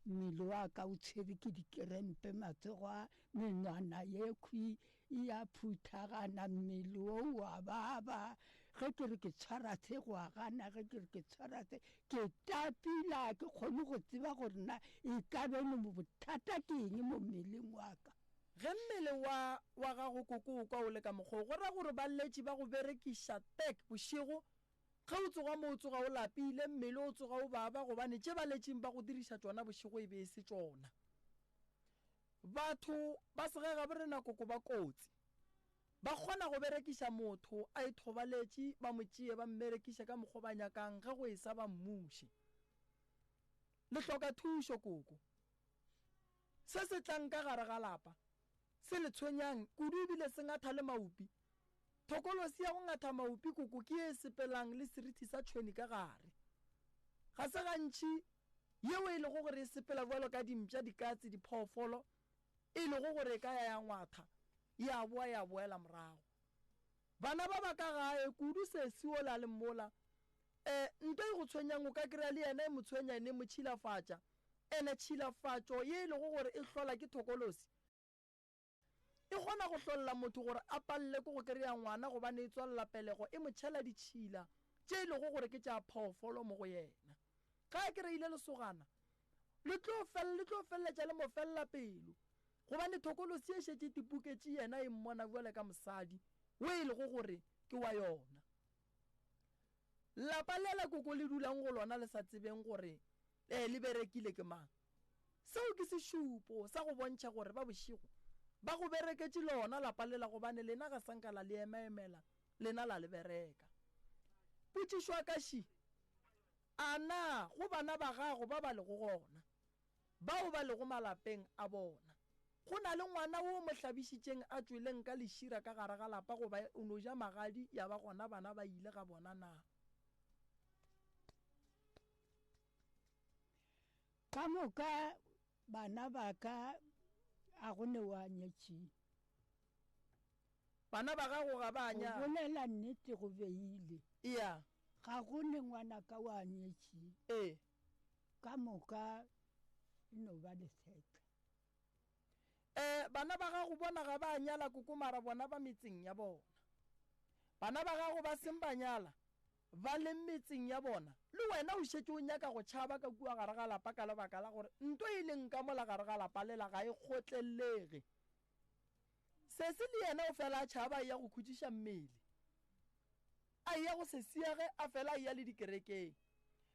D: mmele wa ka o tshwere ke dikerempe matsogo a menwana yekhwi e a phuthagana mmele wo wa baba ge ke re ke tshwara se go a gana ge ke re ke tshwara se ke tapila ke kgone go tseba gore na e ka be no bothata ke eng mo mmeleng wa ka.
B: Ge mmele wa wa gago koko o kwa o le ka mokgwa wo go ra gore baletši ba go berekiša tek bošego Ge o tsoga mo o tsoga o lapile, mmele o tsoga o baba gobane tše ba letšeng ba go diriša tšona bošego e be e se tšona. Batho ba segagabo rena koko ba kotsi. Ba kgona go berekiša motho a ithobaletše ba mo tšee ba mmerekiše ka mokgwa ba nyakang ge go esa ba mmuše. Le hloka thušo koko. Se se tlang ka gare ga lapa se le tshwenyang kudu ebile se ngatha le maupi. Thokolosi ya go ngatha maopi koko ke ye e sepelang le serithi sa tšhweni ka gare. Ga se gantši yeo e lego gore e sepela bjalo ka dimpša, dikatse, diphoofolo, e lego gore e ka ya ya ngwatha ya boa ya boela morago. Bana ba ba ka gae, kudu sesi wola le mola, e, nto e go tshwenyang o ka kry-a le yena e mo tshwenya ene e mo tšhilafatša. Ene tšhilafatšo ye e lego gore e hlola ke thokolosi, E kgona go hlolla motho gore a palele ke go kereya ngwana gobane e tswalela pelego e mo tšhela ditšhila tše e lego gore ke tša phoofolo mo go yena. Ge a kereile lesogana, le tlo fel, le tlo feleletša le mo felela pelo gobane thokolosi e šetše e tipoketše yena e mmona bjale ka mosadi wo e lego gore ke wa yona. Lapa lela koko le dulang go lona le sa tsebeng gore ee le berekile ke mang. Seo ke sešupo sa go bontšha gore ba bošego ba go bereketše lona lapa lela gobane lena ga sa nka la le emaemela, lena la le bereka. Potšišo ya ka še, A na go bana ba gago ba ba lego gona, bao ba lego malapeng a bona, go na le ngwana wo o mo hlabišitšeng a tšweleng ka lešira ka gare ga lapa goba o no ja magadi ya ba gona bana ba ile ga bona na?
D: Ka moka bana ba ka a go ne wa nyetšeng.
B: Bana ba gago ga ba
D: Go
B: nyala.
D: bolela nnete go beile.
B: Eya.
D: Ga go ne ngwana ka wa nyetšeng.
B: Ee.
D: Ka moka. E no ba lesetla.
B: E, bana ba gago bona ga ba nyala koko mara bona ba metseng ya bona. Bana ba gago ba seng ba nyala ba le metseng ya bona, le wena o šetše o nyaka go tšhaba ka kua gare ga lapa ka lebaka la gore nto e leng ka mola gare ga lapa lela ga e kgotlelege. Sesi le yena o fela a tšhaba a eya go khutšiša mmele. A eya go sesiage a fela a eya le dikerekeng.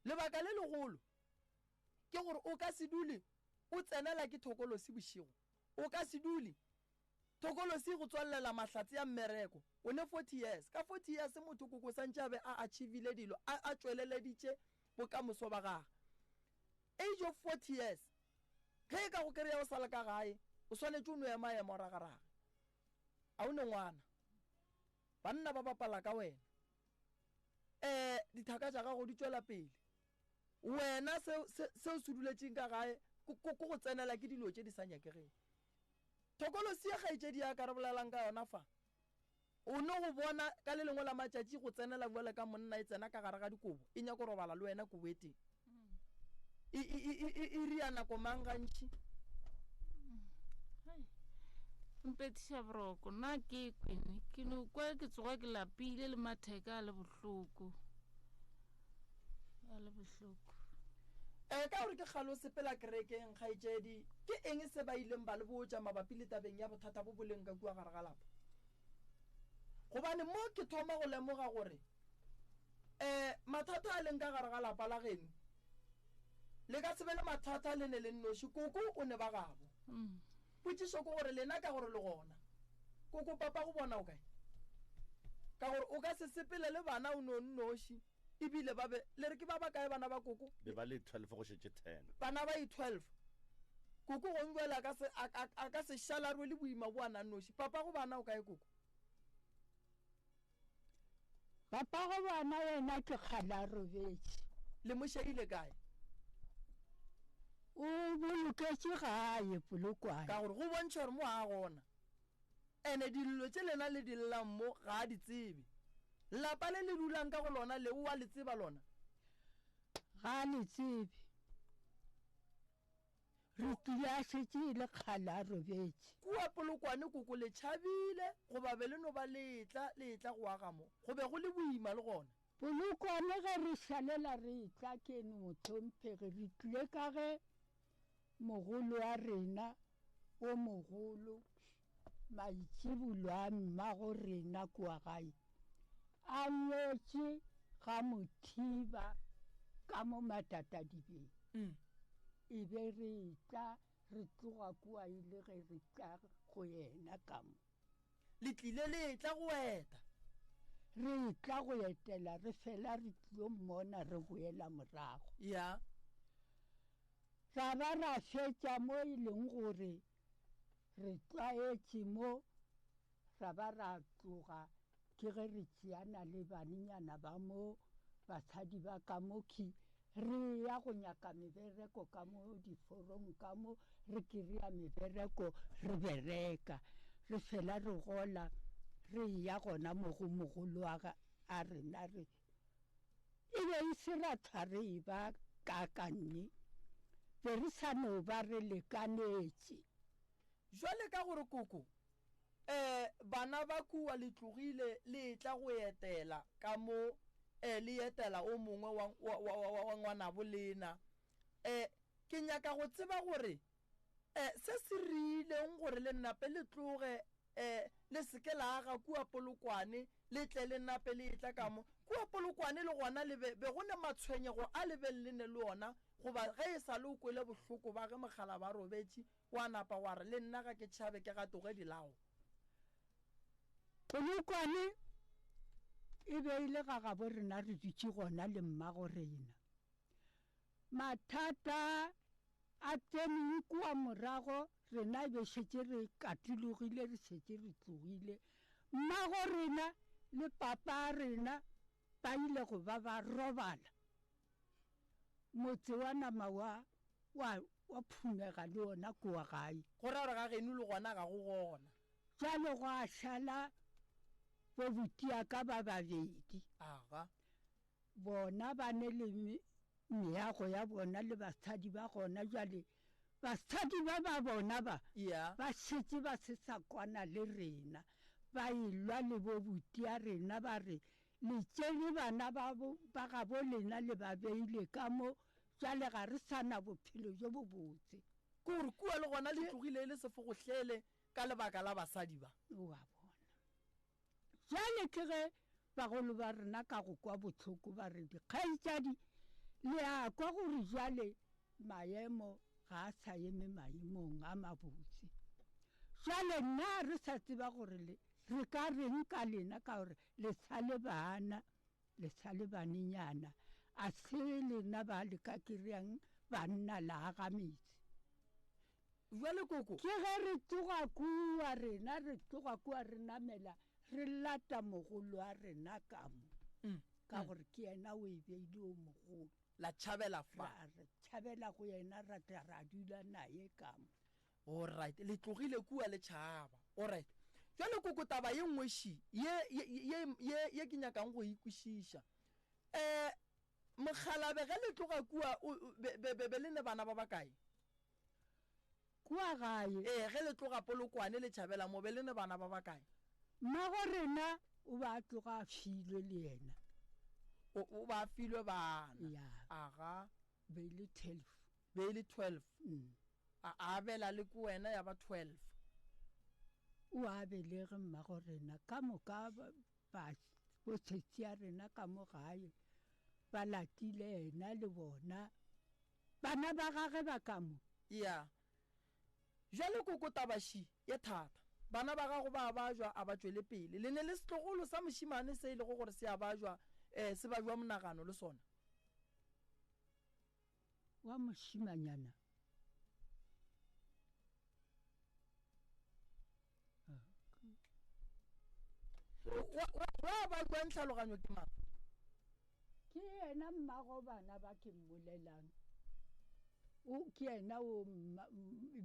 B: Lebaka le legolo ke gore o ka se dule o tsenela ke thokolosi bošego. O ka se dule thokolosi go tswallela mahlatse a mmereko. O ne 40 years. Ka 40 years motho koko santše a be a achievile dilo, a a tšweleleditše bokamoso ba gage. Age of 40 years, ge e ka go kereya o sa le ka gae, o swanetše o no ema ema o ragarage. A o ne ngwana. Banna ba bapala ka wena. Eh, dithaka tša gago di tšwela pele. Wena se, se, se o se duletšeng ka gae ke, ke, ke go tsenela ke dilo tše di sa nyakegeng. Thokolosi ye kgaetšedi ya ka re bolelang ka yona fa, o no go bona ka le lengwe la matšatši go tsenela bjale ka monna e tsena ka gare ga dikobo e nyako robala le wena kobo e tee. E, e, e, e, e ria nako mang gantši?
E: Mpetiša boroko nna ke kwene ke no kwa ke tsoga ke lapile le matheka a le bohloko. A le bohloko.
B: E, ka gore ke kgale o sepela kerekeng, kgaetšedi, ke eng se ba ileng ba le botša mabapi le tabeng ya bothata bo bo leng ka kua gare ga lapa? Gobane mo ke thoma go lemoga gore um mathata a leng ka gare ga lapa la geno, le ka se be le mathata le ne le nnoši, koko o ne ba gabo. Potšišo ke gore lena ka gore le gona, koko papa go bona o kae? Ka gore o ka se sepele le bana o no nnoši, ebile ba be le re ke ba bakae bana ba koko?
A: Be ba le 12 go šetše 10.
B: Bana ba i-12. Koko gong jwale a ka se, a, a, a ka se šale a rwele boima bo a na nnoši. Papa go bana o kae koko?
D: Papa go bana yena ke kgale a robetše.
B: Le mo šeile kae?
D: O boloketše gae Polokwane.
B: Ka gore go bontšha gore mo a gona. Ene dillo tše lena le di llang mo ga a di tsebe. Lapa le le dulang ka go lona le o a le tseba lona?
D: Ga a le tsebe. Re tlile a šetše e le kgale a robetše.
B: Kua Polokwane koko le tšhabile goba be le no ba le etla le etla go aga mo? Go be go le boima le gona.
D: Polokwane ge re šalela re etla keno mohlomphegi re tlile ka ge mogolo wa rena o mogolo maitšibulo a mmago rena kua gae a nyetše ga Mothiba ka mo Matatadibeng. E be re etla re tloga kua e le ge re tla go yena ka mo.
B: Le tlile le etla go eta.
D: Re etla go etela re fela re tlilo mmona re boela morago.
B: Ya.
D: Ra ba ra fetša mo e leng gore re tlwaetše mo, ra ba ra tloga ke ge re tšeana le banenyana ba mo, basadi ba ka mo khi re eya go nyaka mebereko ka mo diforong ka mo, re kry-a mebereko re bereka, re fela re gola re eya gona mo go mogolo wa rena re E be e se ra hlwa re eba kakanne, be re sa no ba re lekanetše.
B: Jwale ka gore koko, eh, bana ba kua le tlogile le etla go etela ka mo, eh, le etela o mongwe wa, wa, wa, wa, wa ngwanabo lena, eh, ke nyaka go tseba gore, eh, se se riileng gore le nape le tloge, E, le se ke la aga kua Polokwane, le tle le nape le etla ka mo. Kua Polokwane le gona le be, be go ne matshwenyego a le beng le ne le ona, goba ge e sa le o kwele bohloko ba ge mokgalaba a robetše, wa napa wa re, Le nna ga ke tšhabe, ke gatoge dilao.
D: Polokwane e be e le ga gabo rena re dutše gona le mmago rena. Mathata a tseneng kua morago rena e be šetše re katologile, re šetše re tlogile. Mmago rena le papa rena ba ile go ba ba robala. Motse wa nama wa, wa, wa phumega le ona kua gae.
B: Go ra gore ga geno le gona ga go gona.
D: Bjale gwa šala bo butiaka ba babedi.
B: Aga.
D: Bona ba ne le meago ya bona le basadi ba gona. Bjale. Basadi ba ba bona ba,
B: Yeah.
D: ba šetše ba se sa kwana le rena, ba elwa le bo buti a rena ba re, Le tšere bana ba, ba gabo lena le ba beile ka mo, bjale ga re sa na bophelo bjo bobotse.
B: Ke gore kua le gona le tlogile e le sefogohlele ka lebaka la basadi ba.
D: O a bona. Bjale ke ge bagolo ba rena ka go kwa bohloko ba re, Dikgaetšadi, le a kwa gore bjale maemo ga a sa eme maemong a mabotse. Bjale nna re sa tseba gore le re ka reng ka lena ka gore le sa le bana, le sa le banenyana, a se lena ba le ka kry-ang banna la aga metse.
B: Bjale koko.
D: Ke ge re tloga kua rena, re tloga kua re namela re lata mogolo wa rena ka mo, ka gore ke yena o e beile o mogolo.
B: La tšhabela fa.
D: Ra re tšhabela go yena ra tla ra dula naye ka mo.
B: Alright, le tlogile kua le tšhaba. Alright. Bjale koko taba ye nngwe ši ye, ye, ye, ye, ye ke nyakang go e kwešiša. Eh, mokgalabe ge le tloga kua o, be, be, be, be le ne bana ba bakae?
D: Kua gae.
B: Ee, ge le tloga Polokwane le tšhabela mo, be le ne bana ba bakae?
D: Mmago rena o be a tloga a filwe le yena.
B: O, o be a filwe bana?
D: Ya.
B: Aga.
D: Be e le 12.
B: Be e le 12?
D: Mm.
B: A, a abela le ko wena ya ba 12?
D: O a belege mmago rena ka moka ba, ba, bo sesi ya rena ka mo gae ba latile yena le bona. Bana ba gage ba ka mo.
B: Ya. Bjale koko taba ši ye thata. Bana ba gago ba a bajwa a ba tšwele pele. Le ne le setlogolo sa mošemane se e lego gore se a bajwa, eh, se bajwa monagano le sona.
D: Wa mošemanyana.
B: Wa, wa, wa bajwang tlhaloganyo ke mang?
D: Ke yena mmago bana ba ke mmolelang. O, ke yena o mma,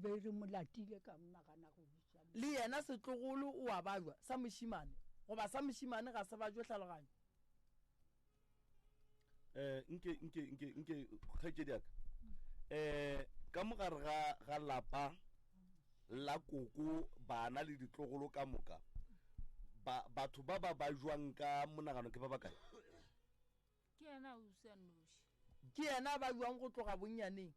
D: be re mo latile ka mmagana go buša.
B: Le yena setlogolo o a bajwa, sa mošemane, goba sa mošemane ga se bajwe tlhaloganyo?
A: Eh, nke, nke, nke, nke, kgaetšedi ya ka. Eh, ka mo gare ga, ga lapa la koko, bana le ditlogolo ka moka, ba, batho ba ba bajwang ka monagano ke ba bakae?
E: Ke yena a usa noši.
B: Ke yena a bajwang go tloga bonnyaneng.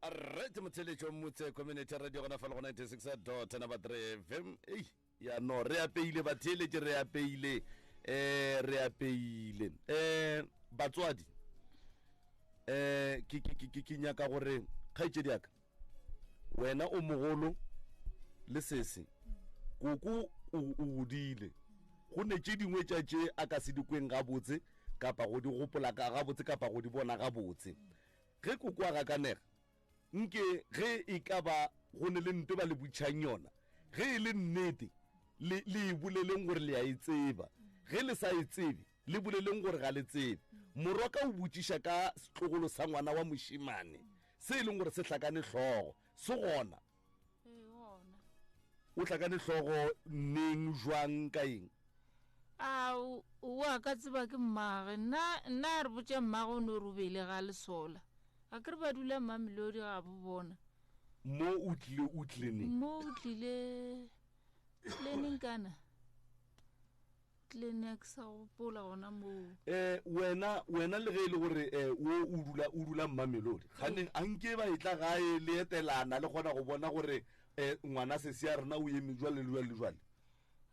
A: Right motheletšo motse community radio gona fa le go 96 dot number 3 fm ei ya no re apeile batheeletše re apeile eh re apeile eh batswadi eh ke ke ke ke nyaka gore kgaetšedi ya ka wena o mogolo le sese koko o o godile go ne tše dingwe tša tše a ka se di kweng gabotse kapa go di gopola ka gabotse kapa go di bona gabotse Ge koko a gakanega, nke ge e ka ba go ne le nto ba le butšhang yona, ge e le nnete, le, le e boleleng gore le a e tseba. Ge le sa e tsebe, le boleleng gore ga le tsebe. Morwa ka o botšiša ka setlogolo sa ngwana wa mošemane, se e leng gore se hlakane hlogo. Se gona?
E: Ee, gona.
A: O hlakane hlogo neng, jwang, ka eng?
E: A o o a ka tseba ke mmage. Nna nna a re botša mmage o no re o bele ga lesola. A ke re ba dula Mamelodi ga bo bona.
A: Mo o tlile o tlile neng?
E: Mo o tlile tlile neng kana? Tlile neng a ke sa gopola gona moo.
A: Eh wena wena le ge e le gore eh wo o dula o dula Mamelodi. Kganeng a nke ba etla gae le etelana le kgona go bona gore eh ngwana sesi ya rena o eme jwale le jwale le jwale.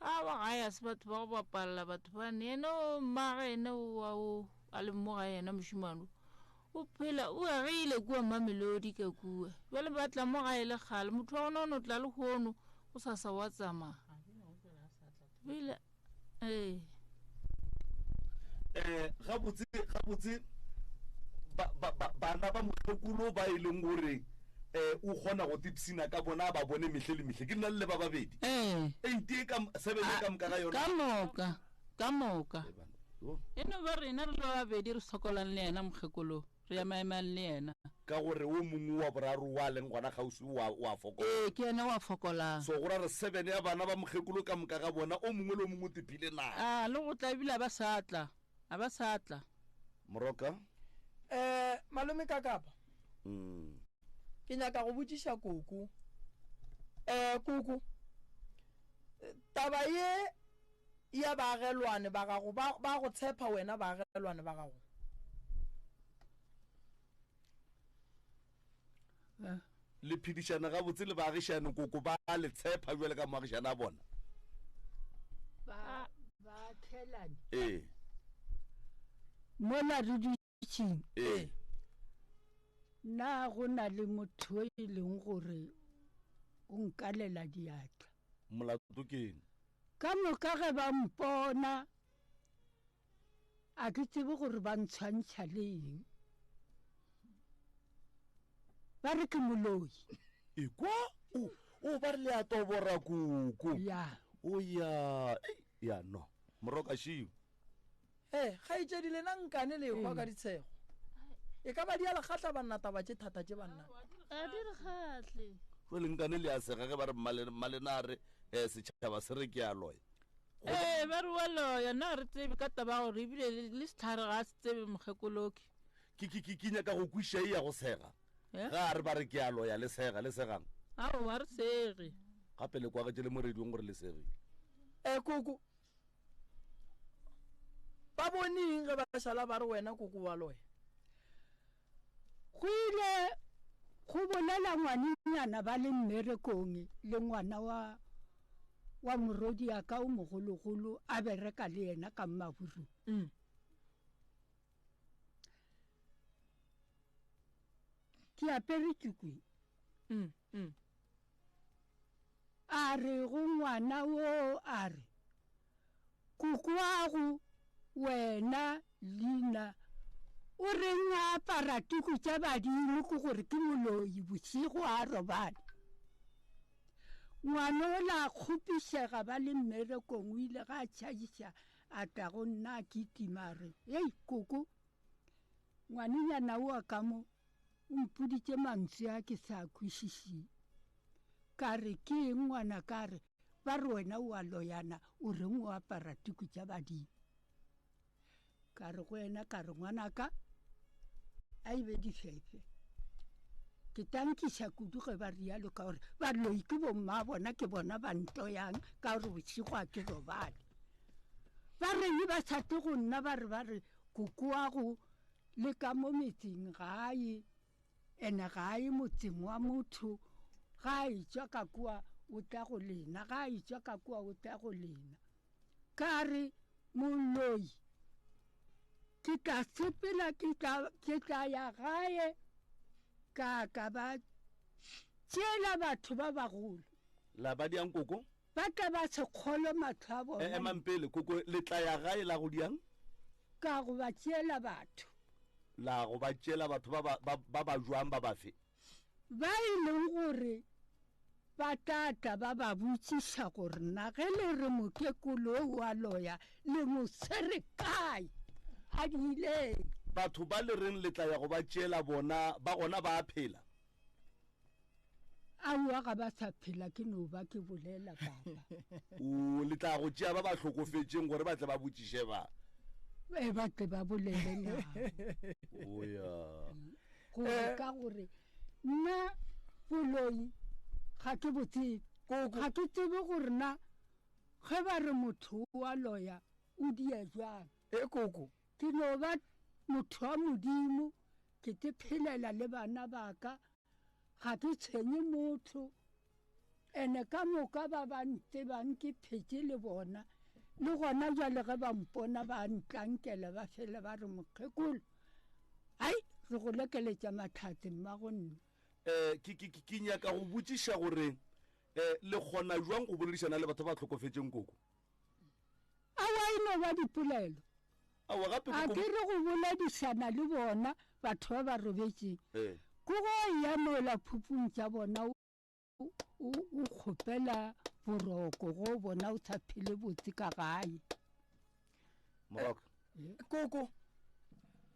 E: Awa gae a se batho ba go bapalela batho bane yena o mmage yena o wa o a le mo ga yena mošemane o phela o agile kua Mamelodi ka kua bjale ba tla mo gae le kgale motho wa gona o no tla le hono o sa sa wa tsamaya bile ee
A: eh gabotse gabotse Ba, ba, ba, bana ba mokgekolo ba e leng gore um o kgona go tipsina ka bona, a ba bone mehle le mehle. Ke nna le le ba babedi.
C: Ee.
A: Eight e ka, seven e ka moka ga yona.
C: Ka moka, ka moka.
A: Ee, bana. Yo.
C: E no ba rena re le ba babedi re sokolang le yena mokgekolo, re emaemang le yena.
A: Ka gore wo mongwe wa boraro wa leng gona kgauswi wa, wa fokola.
C: Ee, ke yena wa fokolang.
A: So go ra re seven ya bana ba mokgekolo ka moka ga bona, o mongwe le o mongwe o tipile na.
C: A, le go tla ebile a ba sa tla. A ba sa tla.
A: Moroka.
B: Eh, malome Kakapa. Mm. Ke nyaka go botšiša koko. Eh, koko. Taba ye ya baagelwane ba gago ba ba go tshepa wena baagelwane ba gago.
A: Eh. Le phedišana gabotse le baagišane koko ba le tshepa bjale ka moagišane a bona?
D: Ba baagelane.
A: Ee.
D: Mola re dutšeng.
A: Ee.
D: Na go na le motho e leng gore o nkalela diatla?
A: Molato ke eng?
D: Ka moka ge ba mpona A ke tsebe gore ba ntshwantšha le eng. Ba re ke moloi.
A: Ekwa o o ba re le a tobora koko.
D: Ya.
A: O ya ei ya no. Moroka šiu.
B: He, kgaetšedi lena nkane le ekwa ka ditshego. E ka ba di a le kgahla banna taba tše thata tše banna.
E: Ga di re kgahle.
A: Jwale nkane le a sega ge ba re mmalena a re eh, setšhaba se re ke a loya.
C: Ee, ba re wa loya, nna ga re tsebe ka taba ya gore ebile le, le sehlare ga a se tsebe mokgekoloki.
A: Ke, ke, ke, ke nyaka go kwiša e ya go sega.
C: Eh?
A: Ga a re ba re ke a loya, le sega, le segang.
C: Aowa, ga re sege.
A: Gape le kwagetše le mo radiong gore le segile.
B: E, koko, ba bone eng ge ba šala ba re wena koko wa loya?
D: Go ile go bolela ngwanenyana ba le mmerekong le ngwana wa wa morwediaka o mogologolo a bereka le yena ka Mmaburung.
B: Mm.
D: Ke apere tukwi.
B: Mm, mm.
D: A re go ngwana wo a re, Kokoago wena Lina o reng a apara tuku tša badimo ke gore ke moloi bošego a robale. Ngwana ola a kgopišega ba le mmerekong o ile ga a tšhaiša a tla go nna a kitima a re, Hei koko, ngwanenyana o wa ka mo o mpoditše mantswe a ke sa a kwešišeng. Ka re, Ke eng ngwanaka? A re, Ba re wena o a loyana, o reng o apara tuku tša badimo? Ka re go yena, ka re, Ngwanaka, a e be difefe. Ke tankiša kudu ge ba rialo ka gore baloi ke bomma bona, ke bona ba ntoyang ka gore bošego a ke robale. Ba reng ba sa tle go nna ba re ba re kokoago le ka mo metseng gae Ene ga a ye motseng wa motho, ga a etšwa ka kua o tla go lena, ga a etšwa ka kua o tla go lena. Ka re, Moloi, ke tla sepela, ke tla, ke tla ya gae, ka ka ba tšeela batho ba bagolo.
A: La ba diang koko?
D: Ba tla ba se kgolwe mahlo a bona.
A: E, emang pele, koko, le tla ya gae la go diang?
D: Ka go ba tšeela batho.
A: La go ba tšeela batho ba ba, ba, ba ba jwang, ba bafe?
D: Ba e leng gore ba tla tla ba ba botšiša gore na ge le re mokekolo o a loya, le mo swere kae? A diileng?
A: Batho ba le reng le tla ya go ba tšeela bona, ba gona ba a phela?
D: Aowa ga ba sa phela ke no ba ke bolela papa.
A: O le tla go tšea ba ba hlokofetšeng gore ba tle ba botšiše ba.
D: E ba tle ba bolele nabo.
A: O ya.
D: Gore eh. ka gore nna boloi ga ke bo tsebe. Ga ke tsebe gore na ge ba re motho wa loya o dia jwang.
B: E koko.
D: Ke no ba motho wa Modimo, ke te phelela le bana ba ka, ga ke tshwenye motho. Ene ka moka ba ba ntsebang ke phetše le bona, le gona jwale ge ba mpona ba ntlankela ba fele ba re mokgekolo, ai re go lekeletša mahlatse mmago nna.
A: Um ke, ke, ke nyaka go botšiša gore um le kgona jwang go boledišana le batho ba hlokofetšeng koko?
D: Aowa e no ba dipolelo.
A: Aowa gape
D: A
A: koko.
D: ke re go boledišana le bona batho ba ba robetšeng
A: Ee.
D: ke go ya mola phupung tša bona o, o, o kgopela boroko go bona o sa phele botse ka gae.
A: Moraka.
B: Koko,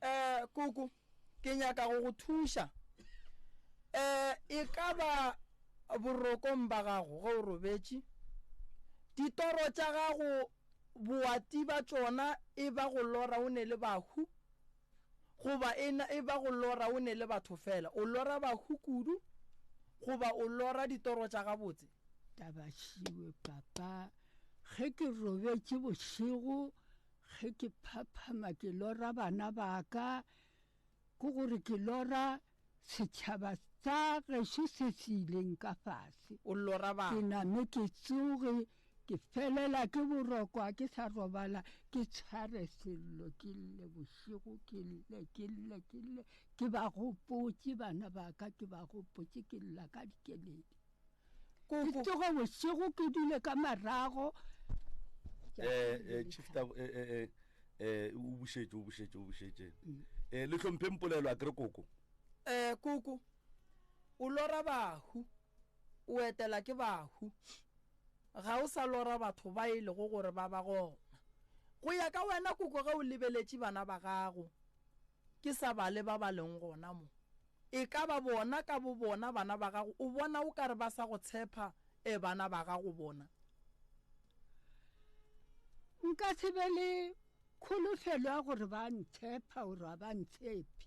B: eh, koko, ke nyaka go go thuša. Eh, e ka ba borokong ba gago ge o robetše, ditoro tša gago boati ba tšona e ba go lora o ne le bahu, goba e, e ba go lora o ne le batho fela. O lora bahu kudu, goba o lora ditoro tša gabotse?
D: Tabašiwe, Papa, ge ke robetše bošego, ge ke phaphama ke lora bana ba ka, ke gore ke lora setšhaba sa gešo se se ileng ka fase.
B: O lora
D: Ke
B: batho.
D: name ke tsoge, ke felela ke boroko, ga ke sa robala, ke tshware sello, ke lle bošego, ke lle, ke lle, ke lle, ke ba gopotše bana ba ka, ke ba gopotše, ke lla ka dikeledi. Ke
B: Koko.
D: tsoge bošego ke dule ka marago.
A: Eh, eh, chief Tabo, eh, eh, eh, eh, o bušetše, o bušetše, o bušetše. Eh, le hlompheng polelo a kere koko.
B: Eh, koko, o lora bahu, o etela ke bahu. Ga o sa lora batho ba e lego gore ba ba gona. Go ya ka wena koko ge o lebeletše bana ba gago, ke sa bale ba ba leng gona mo. E ka ba bona ka bobona bana ba gago, o bona o ka re ba sa go tshepa, e bana ba gago bona?
D: Nka se be le kholofelo ya gore ba ntshepa or ga ba ntshepe.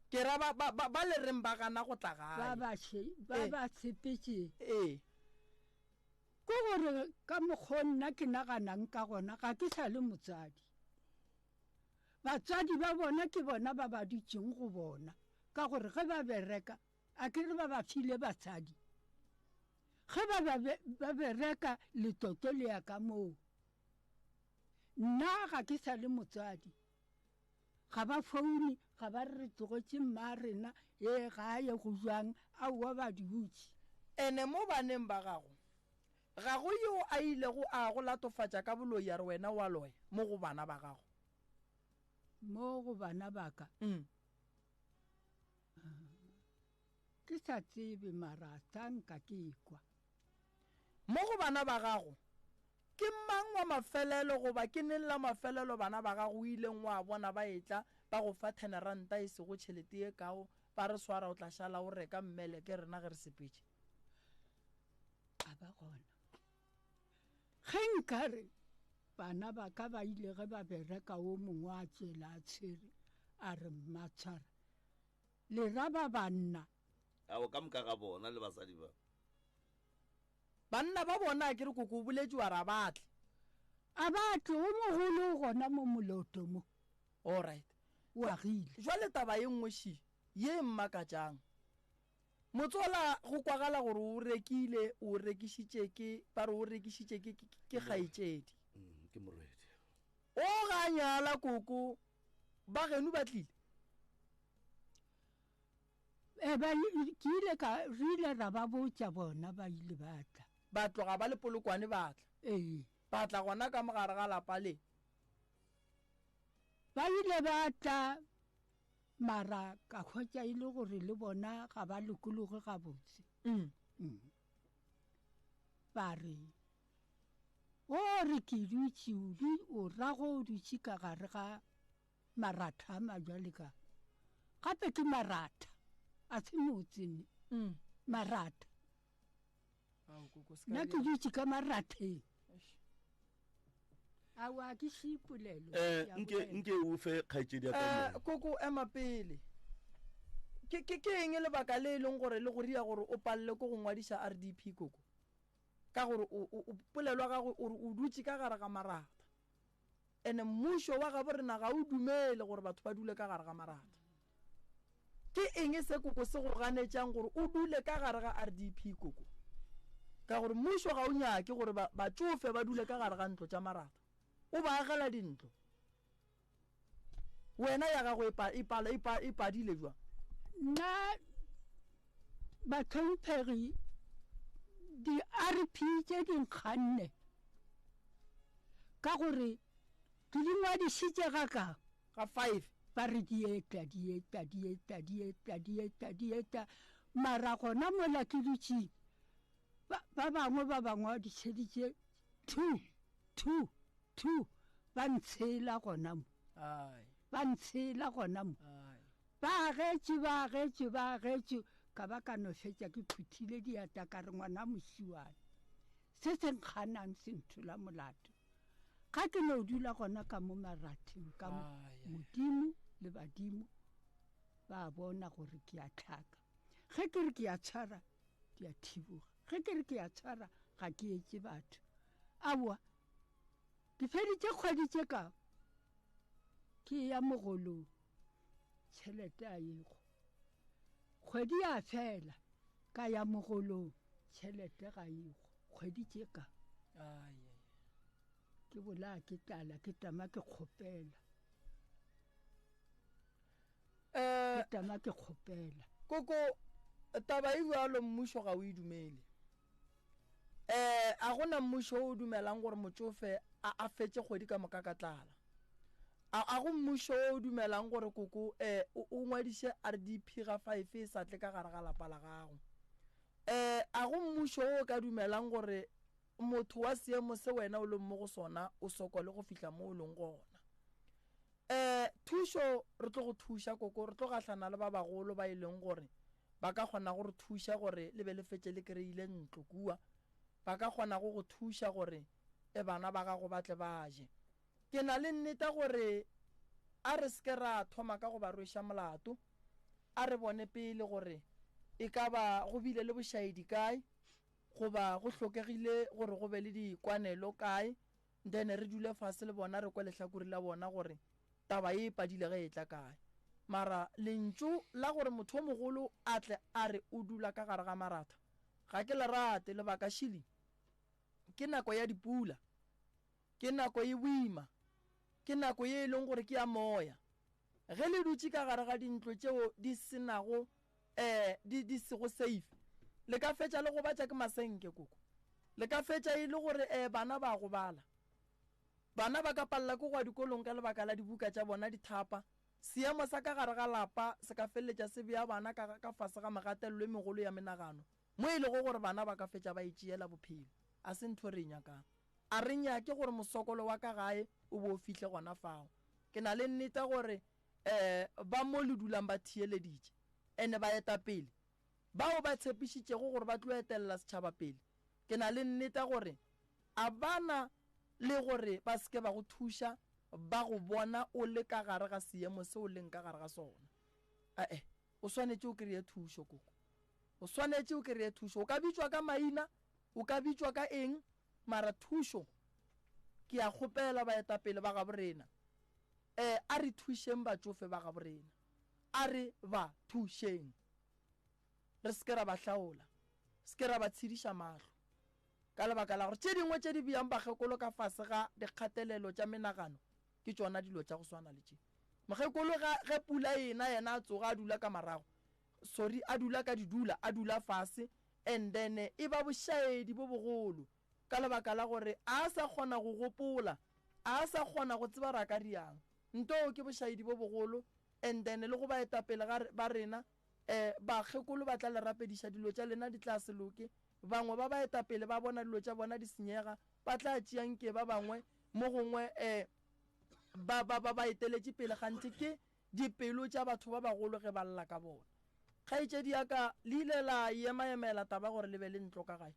B: Ke ra ba, ba, ba, ba le reng ba gana go tla gae.
D: Ba ba še, ba
B: Ee.
D: ba tshepetše.
B: Ee.
D: Ke gore ka mokgwa o nna ke naganang ka gona, ga ke sa le motswadi. Batswadi ba bona ke bona ba ba dutšeng go bona, ka gore ge ba bereka, a ke re ba ba file basadi? Ge ba ba, ba bereka, letlotlo le ya ka moo. Nna ga ke sa le motswadi. Ga ba foune, ga ba re re tlogetše mma rena, ee gae go bjang, aowa ba dutše.
B: Ene mo baneng ba gago, Ga go yo a ilego a go latofatša ka boloi a re wena o a loya, mo go bana ba gago.
D: Mo go bana ba ka?
B: Mm.
D: Ke sa tsebe, mara sa nka ke ekwa.
B: Mo go bana ba gago, ke mang wa mafelelo goba ke neng la mafelelo bana ba gago o ileng wa bona ba etla ba go fa theneranta e sego tšhelete ye kao ba re swara o tla šala o reka mmeleke rena ge re sepetše?
D: A ba gona. Ge nkare bana ba ka ba ile ge ba bereka wo mongwe a tšwela a tshwere a re mma tshwara le ra ba banna.
A: Ao ka moka ga bona le basadi ba.
B: Banna ba bona a ke re koko o boletše wa re a ba tle.
D: A ba tle, o mogolo o gona mo moloto mo.
B: All right.
D: O agile.
B: Jwale taba ye nngwe še ye e mmakatšang. Motsola go kwagala gore o rekile, o rekišitše ke, ba re o rekišitše ke, ke, ke kgaetšedi.
A: Mm, ke morwedi.
B: O ga a nyala koko, ba geno ba tlile?
D: E, ba, ke ile ka, re ile ra ba botša bona, ba ile ba tla.
B: Ba tloga ba le Polokwane ba tla.
D: Ee.
B: Ba tla gona ka mogare ga lapa le.
D: Ba ile ba tla. Mara ka hwetša e le gore le bona ga ba lokologe gabotse.
B: Mm.
D: Mm. Ba re, O re ke dutše, o du, o rago o dutše ka gare ga maratha a majwale ka. Gape ke maratha, a se motse ne.
B: Mm.
D: Maratha.
B: Ao, koko, se ka
D: Nna ke
B: bjang.
D: dutše ka maratheng.
B: Eish.
D: Aowa, ke šie polelo.
A: Eh,
D: Ke a
A: nke
D: bolela.
A: nke o fe kgaetšedi ya ka
B: Eh,
A: moya.
B: koko ema pele. Ke ke ke eng lebaka le e leng gore le go ria gore o palele ko go ngwadiša RDP koko? Ka gore o o o polelo ya gago o re o dutše ka gare ga maratha. Ene mmušo wa gabo rena ga o dumele gore batho ba dule ka gare ga maratha. Ke eng se koko se go ganetšang gore o dule ka gare ga RDP koko? Ka gore mmušo ga o nyake gore ba, batšofe ba dule ka gare ga ntlo tša maratha. O ba agela dintlo. Wena ya gago e pa, e pala, e pa, e padile bjang?
D: Nna bahlomphegi di-RP tše di nkganne ka gore. Ke di ngwadišitše ga ka.
B: Ga five.
D: Ba re di etla, di etla, di etla, di etla, di etla, di etla. Mara gona mola ke dutše, ba, ba bangwe ba ba ngwadišeditše two, two, two, ba ntshela gona mo.
B: Ai.
D: Ba ntshela gona mo.
B: Ai.
D: Ba agetše, ba agetše, ba agetše, ka ba ka no fetša ke phuthile diatla ka re ngwana mošiwane, se se nkganang se nthola molato. Ga ke no dula gona ka mo maratheng ka mo, Modimo le badimo ba bona gore ke a tlhaka. Ge ke re ke a tshwara, di a thiboga. Ge ke re ke a tshwara, ga ke etše batho. Aowa, ke feditše kgwedi tše ka ke ya mogolong, tšhelete a ego. Kgwedi ya fela, ka ya mogolong, tšhelete ga ego. Kgwedi tše ka. Ke bolaya ke tlala, ke tama ke kgopela.
B: Eh,
D: Ke tama ke kgopela.
B: Koko, taba e bjalo mmušo ga o e dumele. Eh, a gona mmušo o dumelang gore motšofe a a fetše kgwedi ka moka ka tlala. A a go mmušo o dumelang gore koko eh o o ngwadiše RDP ga five e sa tle ka gare ga lapa la gago. Eh, a go mmušo o ka dumelang gore motho wa seemo se wena o leng mo go sona o sokole go fihla mo o leng gona. Eh, thušo re tlo go thuša koko, re tlo gahlana le ba bagolo ba e leng gore ba ka kgona go re thuša gore le be le fetše le kry-ile ntlo kua. Ba ka kgona go go thuša gore e bana ba gago ba tle ba je. Ke na le nneta gore a re se ke ra thoma ka go ba rweša molato. A re bone pele gore e ka ba go bile le bošaedi kae goba go hlokegile gore go be le dikwanelo kae, then re dule fase le bona re kwe lehlakore la bona gore taba ye e padile ge e tla kae. Mara lentšu la gore motho o mogolo a tle a re o dula ka gare ga maratha ga ke le rate, lebaka šili ke nako ya dipula, ke nako e boima, ke nako ye e leng gore ke ya moya. Ge le dutše ka gare ga dintlo tšeo di se nago eh di di sego safe, le ka fetša le gobatša ke masenke koko. Le ka fetša e le gore eh bana ba gobala. Bana ba ka palela ke go ya dikolong ka lebaka la dibuka tša bona di thapa. Seemo sa ka gare ga lapa se ka feleletša se bea bana ka ka fase ga megatelelo e megolo ya menagano, mo e lego gore bana ba ka fetša ba itšeela bophelo. A se ntho re e nyakang. A re nyake gore mosokolo wa ka gae o bo o fihle gona fao. Ke na le nneta gore um ba mo le dulang ba theeleditše. Ene baetapele bao ba tshepišitšego gore ba tlo etelela setšhaba pele, ke na le nneta gore a ba na le gore ba se ke ba go thuša ba go bona o le ka gare ga seemo se o leng ka gare ga sona. Ae, o swanetše o kreye thušo, koko. O swanetše o kreye thušo. O ka bitšwa ka maina, o ka bitšwa ka eng, mara thušo, ke a kgopela baetapele ba gabo rena, eh, a re thušeng batšofe ba gabo rena. A re ba thušeng. Re se ke ra ba hlaola, se ke ra ba tshediša mahlo, ka lebaka la gore tše dingwe tše di beang bakgekolo ka fase ga dikgatelelo tša menagano ke tšona dilo tša go swana le tše. Mokgekolo ga ge pula e ena yena a tsoga a dula ka marago, sorry, a dula ka didula, a dula fase and then e ba bošaedi bo bogolo ka lebaka la gore a sa kgona go gopola, a sa kgona go tseba ra ka riang. Ntoo ke bošaedi bo bogolo and then le go baetapele ga ba rena eh bakgekolo ba tla le rapediša dilo tša lena di tla se loke, bangwe ba baetapele ba bona dilo tša bona di senyega ba tla tšea nke ba bangwe mo gongwe eh ba ba ba ba eteletše pele kganthe ke dipelo tša batho ba bagolo ge ba lla ka bona. Kgaetšedi ya ka le ile la emaemela taba gore le be le ntlo ka gae?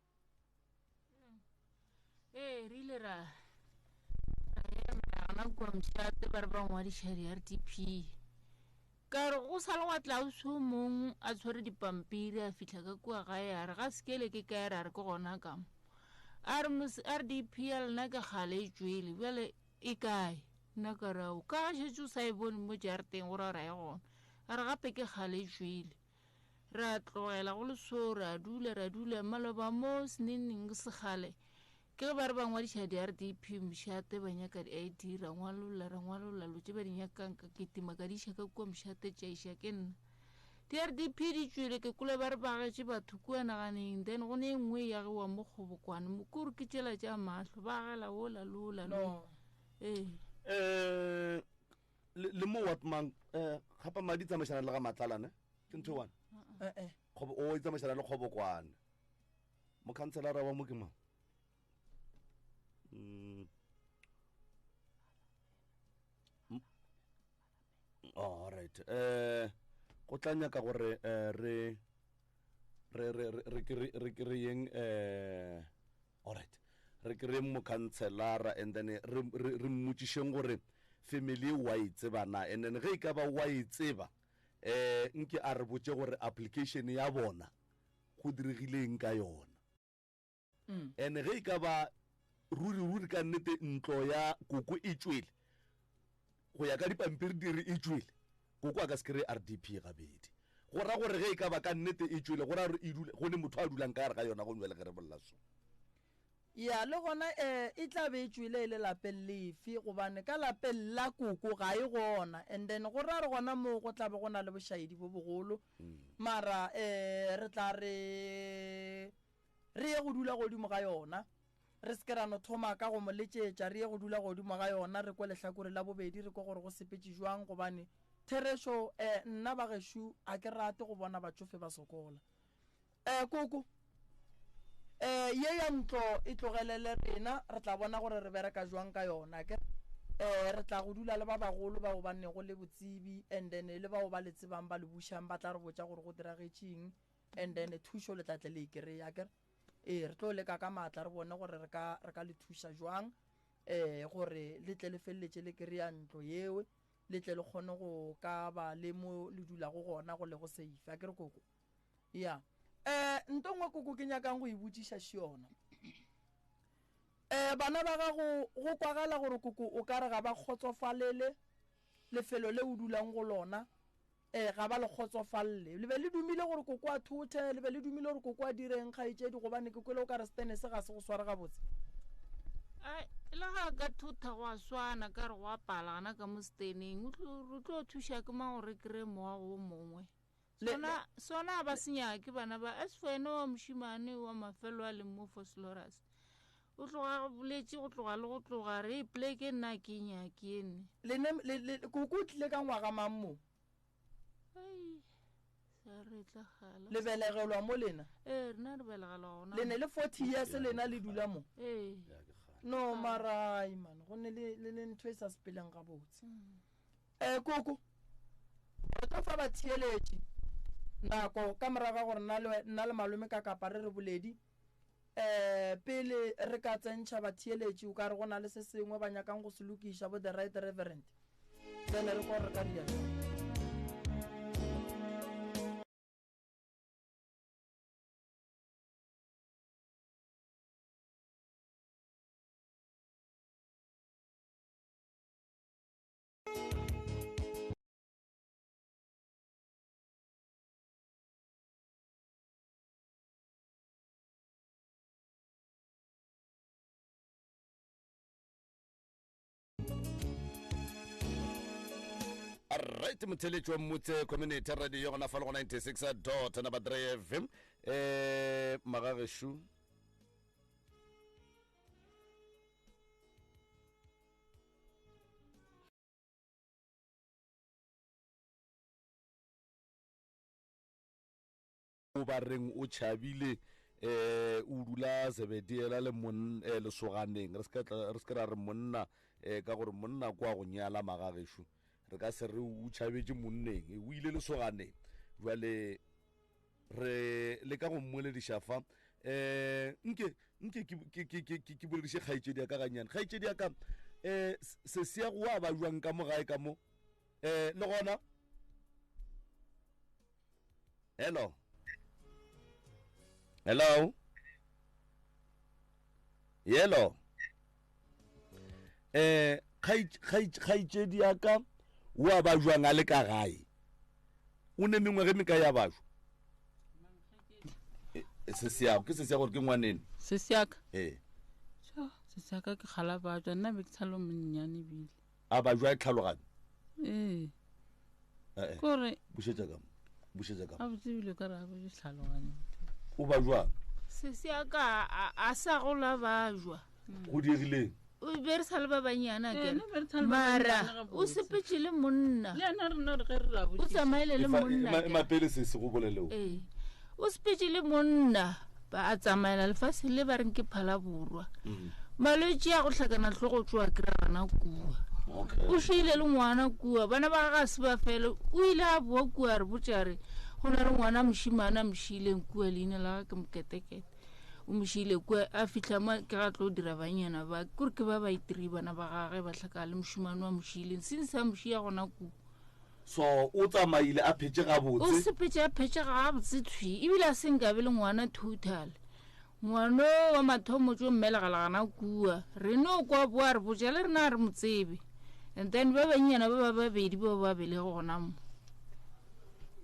E: Ee, re ile ra ra ema gona kua mošate ba re ba ngwadiša di-R_D_P. Ka re go sa le gwa tla ausi o mong a tshwere dipampiri a fihla ka kua gae a re ga sekele ke kae ra re ke gona ka mo. A re mos R_D_P ya lena ke kgale e tšwele bjale e kae? Nna ka re ao ka ga šetše o sa e bone mo jarateng go ra gore ga e gona. A re gape ke kgale e tšwele. Ra tlogela go le so ra dula ra dula maloba mo seneneng sekgale ke ge ba re ba ngwadiša di-R_D_P mošate ba nyaka di-I_D ra ngwalolla ra ngwalolla lo tše ba di nyakang ka kitima ka di iša ka kua mošate tša iša ke nna di-R_D_P di tšwele ke kole ba re ba agetše batho kua naganeng then go ne e nngwe e agiwa mo kgobokwane mo kore ke tšela tša mahlo ba agela wola le wola le
B: No.
E: ee.
A: Um le mo wat mang um gapa madi tsamaišana le ga matlalane ke ntho e one
B: Eh, eh.
A: Kgobo- o e tsamaišana le kgobokwane mokhanselara wa mo ke mang Mm. Mm. Oh, alright eh go tla nyaka gore eh, re re re re re kry- re kry-eng eh alright re kry-eng mokhanselara and then re re re mmotšišeng gore family wa e tseba na and then ge e ka ba wa e tseba eh nke a re botše gore application ya bona go diregileng ka yona
B: Mm.
A: And ge e ka ba ruri ruri ka nnete ntlo ya koko e tšwele, go ya ka dipampiri di re e tšwele, koko a ka se kry-e RDP gabedi. Go ra gore ge e ka ba ka nnete e tšwele, go ra gore e dule, go ne motho a dulang ka gare ga yona go bjale ge re bolela so.
B: Ya, le gona e, e tla be e tšwele e le lapeng lefe, gobane ka lapeng la koko ga e gona. And then go ra gore gona moo go tla be go na le bošaedi bo bogolo. Mara e, re tla re. Re ye go dula godimo ga yona. Re se ke ra no thoma ka go mo letšetša, re ye go dula godimo ga yona, re kwe lehlakore la bobedi, re kwe gore go sepetše bjang, gobane, therešo, eh, nna bagešo ga ke rate go bona batšofe ba sokola. Eh, koko, eh, ye ya ntlo e tlogelele rena, re tla bona gore re bereka bjang ka yona, akere? Eh, re tla go dula le ba bagolo bao ba nego le botsebi, and then le bao ba le tsebang ba le bušang, ba tla re botša gore go diragetšeng. And then thušo le tla tle le e kry-a akere? Ee, re tlo leka ka maatla re bone gore re ka re ka le thuša jwang um gore le tle le feleletše le kry-a ntlo yeo, le tle le kgone go ka ba le mo le dulago gona go lego safe akere koko? Ya. Um nto nngwe koko ke nyakang go e botšiša še yona. Um bana ba gago go kwagala gore koko o ka re ga ba kgotsofalele lefelo le o dulang go lona. Ee, ga ba le kgotsofalle. Le be le dumile gore koko a thothe, le be le dumile gore koko a direng, kgaetšedi, gobane ke kwele o ka re setene se ga se go sware gabotse.
E: Ai, le ga a ka thotha go a swana, ka re go a pala gana ka mo seteneng. O tlo, re tlo thuša ke mang gore re kry-e moago o mongwe?
B: Le,
E: Sona, sona a ba se nyake bana ba. As for ena wa mošemane wa mafelo a leng mo Vosloorus, o tloga a boletše go tloga le go tloga re e pleke nna ke nyake ene.
B: Le ne, le, le, koko o tlile ka ngwaga mang mo?
E: Ai, sa re tla gala.
B: Le belegelwa mo lena?
E: Ee, rena re belegelwa gona.
B: Le ne le 40 years lena le dula mo?
E: Ee.
B: No, mara ai man, go ne le, le, le ntho e sa sepeleng gabotse. Eh, koko, re tlo fa batheeletši nako ka morago ga gore nna le, nna le malome ka kapa re re boledi. Um pele re ka tsentšha batheeletši, o ka re go na le se sengwe ba nyakang go se lokiša, bo The Right Reverend. Then re kwa gore re ka dira bjang.
A: Right motheletši wa Mmutse Community Radio gona fa le go 96 dot number 3 FM eh magageshu O ba reng o tšhabile um o dula Zebediela le mon eh, lesoganeng re se re se ra re monna um ka gore monna kwa go nyala magagešo re ka se re o tšhabetše monneng e, o ile lesoganeng jwale re le ka go mmolediša fa um nke nke ke bolediše kgaetšedi ya ka gannyane kgaetšedi ya ka um sesiago wa ba jwang ka mo gae ka mo um le gona Hello. Hello. Hello. Eh kgaetšedi ya ka o a ba jwang a le ka gae o ne mengwe ge meka ya bajwa eh, se seago ke se sea gore ke ngwaneno
C: se seaka
A: ee
C: se seaka ke kgala bajwa nna be ke tshalo monnyane ebile
A: A ba jwa tlhaloganyo?
C: Ee.
A: Eh, eh.
C: Kore
A: bušetša ka mo. Bušetša ka mo.
C: A botse bile ka ra ba tlhaloganyo.
A: O ba jwang?
E: Sesi a ka a sa gola ba jwa.
A: Go diegileng?
E: O be re sa le ba bannyane
C: Eh,
E: akere
C: no, be re sa le ba
E: mara
C: bannyane
E: o
C: gabotse.
E: sepetše le monna
C: Le yena re no re ge re ra
E: o
C: botšiša.
E: tsamaile le
A: Efa-
E: monna
A: ema-
E: akere.
A: ema pele se se go boleleo
E: ee o sepetše le monna ba a tsamaela lefase le ba reng ke phala borwa
A: Mm.
E: malwetši a go hlakana hlogo tsoa kry-a gana kua
A: Okay.
E: o šoile le ngwana kua bana ba gage a se ba fele o ile a boa kua a re botša re go na le ngwana mošimane a mošileng kua leina la gage ke moketekete o mošile kua a fitlha mo ke ga tlo dira banyana ba kore ke ba ba itiri bana ba gage ba hlaka le mošimane wa mošileng since a mošia gona kua
A: So o tsamaile a phetše
E: O
A: gabotse.
E: sepetše a phetše gabotse thwi ebile a se nkabe le ngwana total. Ngwano wa mathomo tšo mmelegela gana kua. Re no kwa boa re botša le rena a re mo tsebe. And then ba bannyana ba ba babedi bao ba belege gona mo.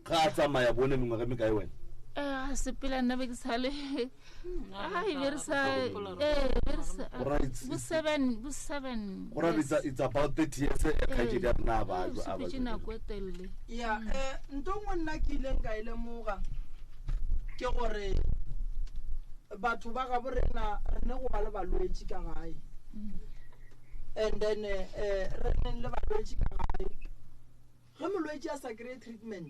A: Ga a tsamaya bone mengwaga e mekae wena?
E: Eh, a sepela nna be ke sale ai be re sa eh be re sa
A: Go ra it's-
E: bo seven bo seven
A: Go ra it's, it's about 30 years e kgaetšedi ya rena a ba a ba-
E: sepetse nako e telele
B: ya um nto nngwe nna ke ileng ka e lemoga ke gore batho ba gabo rena re ne go ba le balwetši ka gae and then um re neng le balwetši ka gae ge molwetši a sa kry-e treatment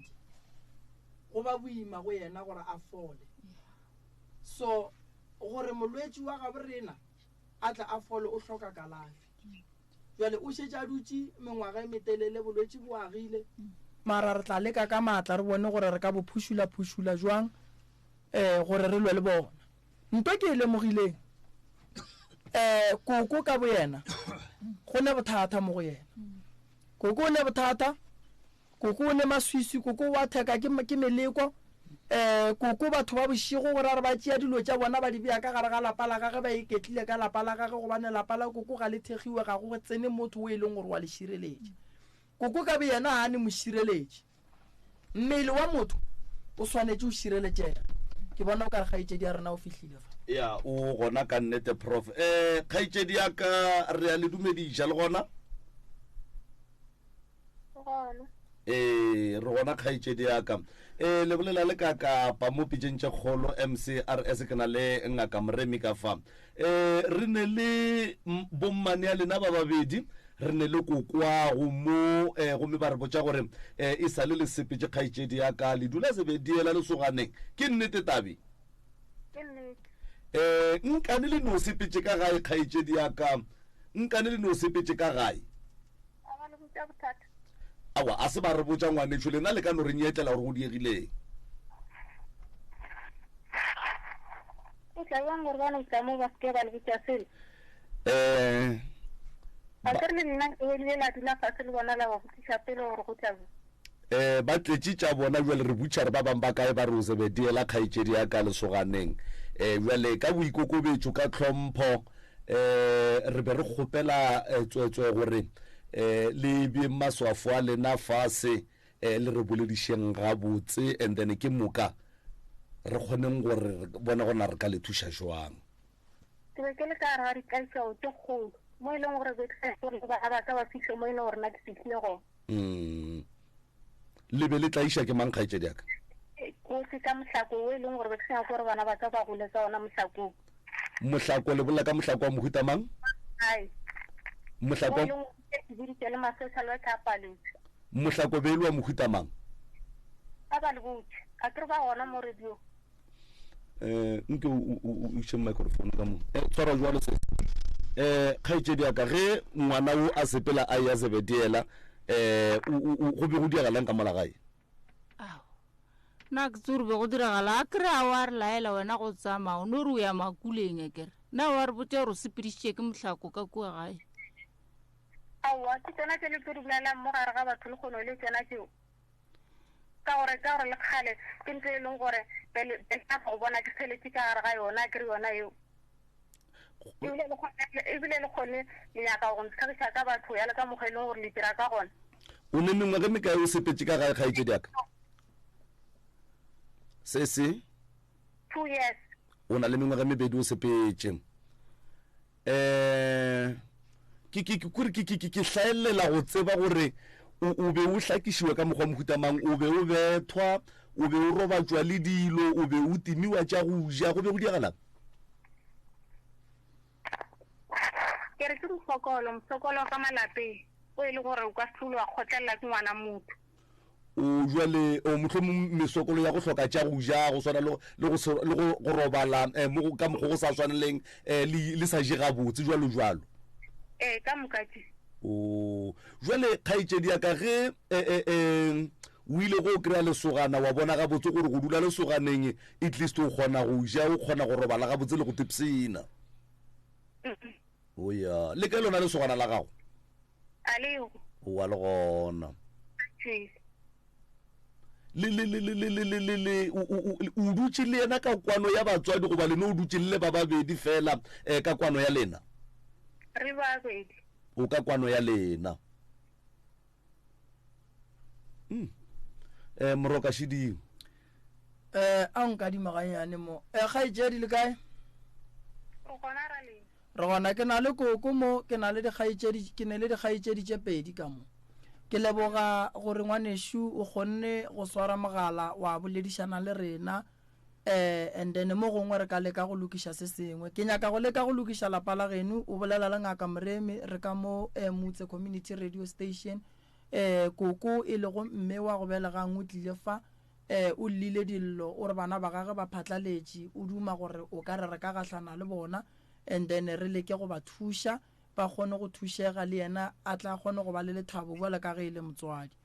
B: go ba boima go yena gore a fole. So gore molwetši wa gabo rena a tle a fole o hloka kalafi. Jwale o šetše a dutše mengwaga e metelele bolwetši bo agile. Mara re tla leka ka maatla re bone gore re ka bo phušula-phušula jwang um gore re lwe le bona. Nto ke e lemogileng um koko ka boyena go ne bothata mo go yena. Koko o ne bothata. Koko o ne maswiswi, koko o a theka ke, ke meleko. Um koko batho ba bošego gore a re ba tšea dilo tša bona ba di bea ka gare ga lapa la gage ba iketlile ka lapa la gage gobane lapa la koko ga le thekgiwe ga go tsene motho o e leng gore wa le šireletša. Koko ka boyena ga a ne mošireletši. Mmele wa motho o swanetše o šireletšega. Ke bona o ka re kgaetšedi ya rena o fihlile fa.
A: Ya, o gona ka nnete prof. Eh, kgaetšedi ya ka re a le dumediša le gona?
F: Gona.
A: Ee, re gona kgaetšedi ya ka. Ee, le bolela le ka kapa mo pitšeng tše kgolo MCRS ke na le ngaka Moremi ka fa. Ee, re ne le bommane ya lena ba babedi, re ne le kokwago mo eh, gomme ba re botša gore eh, e sa le le sepetše kgaetšedi ya ka le dula sebediela lesoganeng. Ke nnete tabe?
F: Ke nnete.
A: Eh, nkane le no sepetše ka gae kgaetšedi ya ka? Nkane le no sepetše ka gae?
F: A ba le botša bothata?
A: Aowa, a se ba re botša ngwanešo, lena le ka no re nyetlela gore go diegileng.
F: O tla bjang gore ba no tla mo ba se ke ba le botša selo?
A: Um
F: A ke re le nna ke ile la dula fase le bona la ba botšiša pele gore go tla bjang.
A: Um ba tletše tša bona bjale re butšha re ba bang ba kae ba re o Zebediela kgaetšedi ya ka lesoganeng. Um bjale ka boikokobetšo ka tlhompho um re be re kgopela eh, tsweetswee gore um le beeng maswafo a lena fase um le re boledišeng gabotse and then ke moka re kgoneng gore re bone gona re ka le thuša jwang.
F: Ke be ke le ka gare ga ditlaišego tše kgolo mo e leng gore be ke sa gore le bana ba ka ba fihle mo e leng gore nna ke fihlile gona.
A: Mm. Le be le tlaiša ke mang kgaetšedi ya ka?
F: Kgoši ka mohlako wo e leng gore be ke sa nyake gore bana ba ka ba gole ka ona mohlakong.
A: Mohlako le bolela ka mohlako wa mohuta mang?
F: Ai.
A: Mohlako
F: Mo e leng gore ke biditše le ma-social worker a paletswe.
A: Mohlako be e le wa mohuta mang?
F: A ba le botše. A ke re ba gona mo radio.
A: um nke o iše microphone ka mo eh, tshwara jwalo se um kgaetšedi ya ka ge ngwana o a sepela a ya zebediela um go be go diragalang ka mola gae
E: nna ke tse gore be go diragala a kry a wa re laela wena go tsamaya o no re o ya makuleng a kere na wa re botsa gore o sepedišitše ke mohlako ka kua gae
F: aowa ke tsona tse le tse di bolelang mo gare ga batho le kgono le tsona tseo Ka gore, ka gore le kgale ke ntho e leng gore pele pele ka go bona ke feletše ka gare ga yona, ke re yona eo. Ebile le kgone, ebile le kgone le nyaka go ntlhagiša ka batho ya le ka mokgwa e leng gore le dira ka gona.
A: O ne mengwaga e mekae o sepetše ka gae kgaetšedi ya ka? Se se?
F: Two years.
A: O na le mengwaga e mebedi o sepetše. um ke ke ke kore ke ke ke ke hlaelela go tseba gore o o be o hlakišiwa ka mokgwa mohuta mang o be o bethwa o be o robatšwa le dilo o be o timiwa tša go ja go be go diragalang
F: Ke. Ke re ke mofokolo, mofokolo wa ka malapeng, o e le gore o ka se hlole wa kgotlelela ke ngwana motho.
A: O jwale, o mohlomong mesokolo ya go hloka tša go ja, go swana le, le go se, le go, go robala eh, mo go, ka mokgwa go sa swaneleng eh, le, le sa je gabotse, jwalo jwalo.
F: Ee, ka moka tše.
A: O, jwale kgaetšedi ya ka ge eh, eh, eh, o ile go kry-a lesogana wa bona gabotse gore go dula lesoganeng at least o kgona go ja, o kgona go robala gabotse le go tipsina. O ya, le kae lona lesogana la gago?
F: A lego.
A: O wa le gona. Le le le le le le le le le o o o dutše le yena ka kwano ya batswadi goba le no o dutše le le ba babedi fela eh, ka kwano ya lena?
F: Re babedi.
A: O ka kwano ya lena. Mm. Eh, moroka šiding.
B: Eh, a nkadima gannyane mo. Eh, kgaetšedi le kae?
F: O gona ra leng?
B: Re gona ke na le koko mo, ke na le dikgaetšedi, ke ne le dikgaetšedi tše pedi ka mo. Ke leboga gore ngwanešu o kgonne go swara mogala wa boledišana le rena eh and then mo gongwe re ka leka go lokiša se sengwe. Ke nyaka go leka go lokiša lapa la geno, o bolela le Ngaka Moremi, re ka mo eh, Mutse Community Radio Station. Eh, koko e lego mme wa go belegang o tlile fa, eh, o llile dillo, o re bana ba gage ba phatlaletše, o duma gore o ka re re ka gahlana le bona and then re leke go ba thuša ba kgone go thušega le yena a tla kgone go ba le lethabo bjalo ka ge e le motswadi.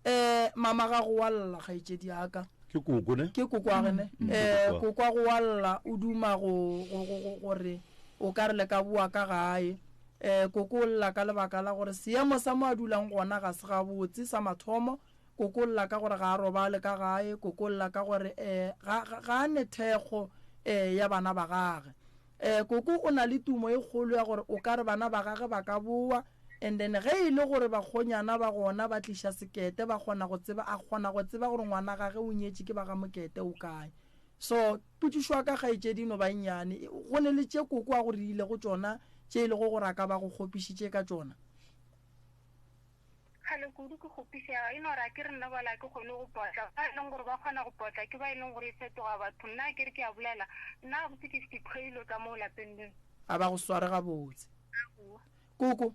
B: Eh, mama ga go wa lla kgaetšedi ya ka.
A: Ke koko ne?
B: Ke koko wa gene.
A: Mm,
B: Eh, koko wa go wa lla o duma go go go gore o ka re le ka boa ka gae. Eh, koko o lla ka lebaka la gore seemo sa mo a dulang gona ga se gabotse sa mathomo. Koko o lla ka gore ga a robale ka gae, koko o lla ka gore eh ga ga a ne thekgo eh ya bana ba gage. Eh koko o na le tumo e kgolo ya gore o ka re bana ba gage ba ka boa and then ge e le gore bakgonyana ba gona ba tliša sekete ba kgona go tseba a kgona go tseba gore ngwana gage o nyetše ke ba ga Mokete o kae. So potšišo ya ka kgaetšedi e no ba e nnyane, go ne le tše koko a go reilego tšona tše e lego gore a ka ba go kgopišitše ka tšona?
F: Kgale kudu ke kgopišega, e no re a ke re nna bjale ga ke kgone go potla. Ba e leng gore ba kgona go potla ke ba e leng gore e fetoga batho. Nna a ke re ke a bolela, nna gabotse ke ke tlhoilwe ka moo lapeng leo.
B: A ba go sware gabotse.
F: Aowa.
B: Koko,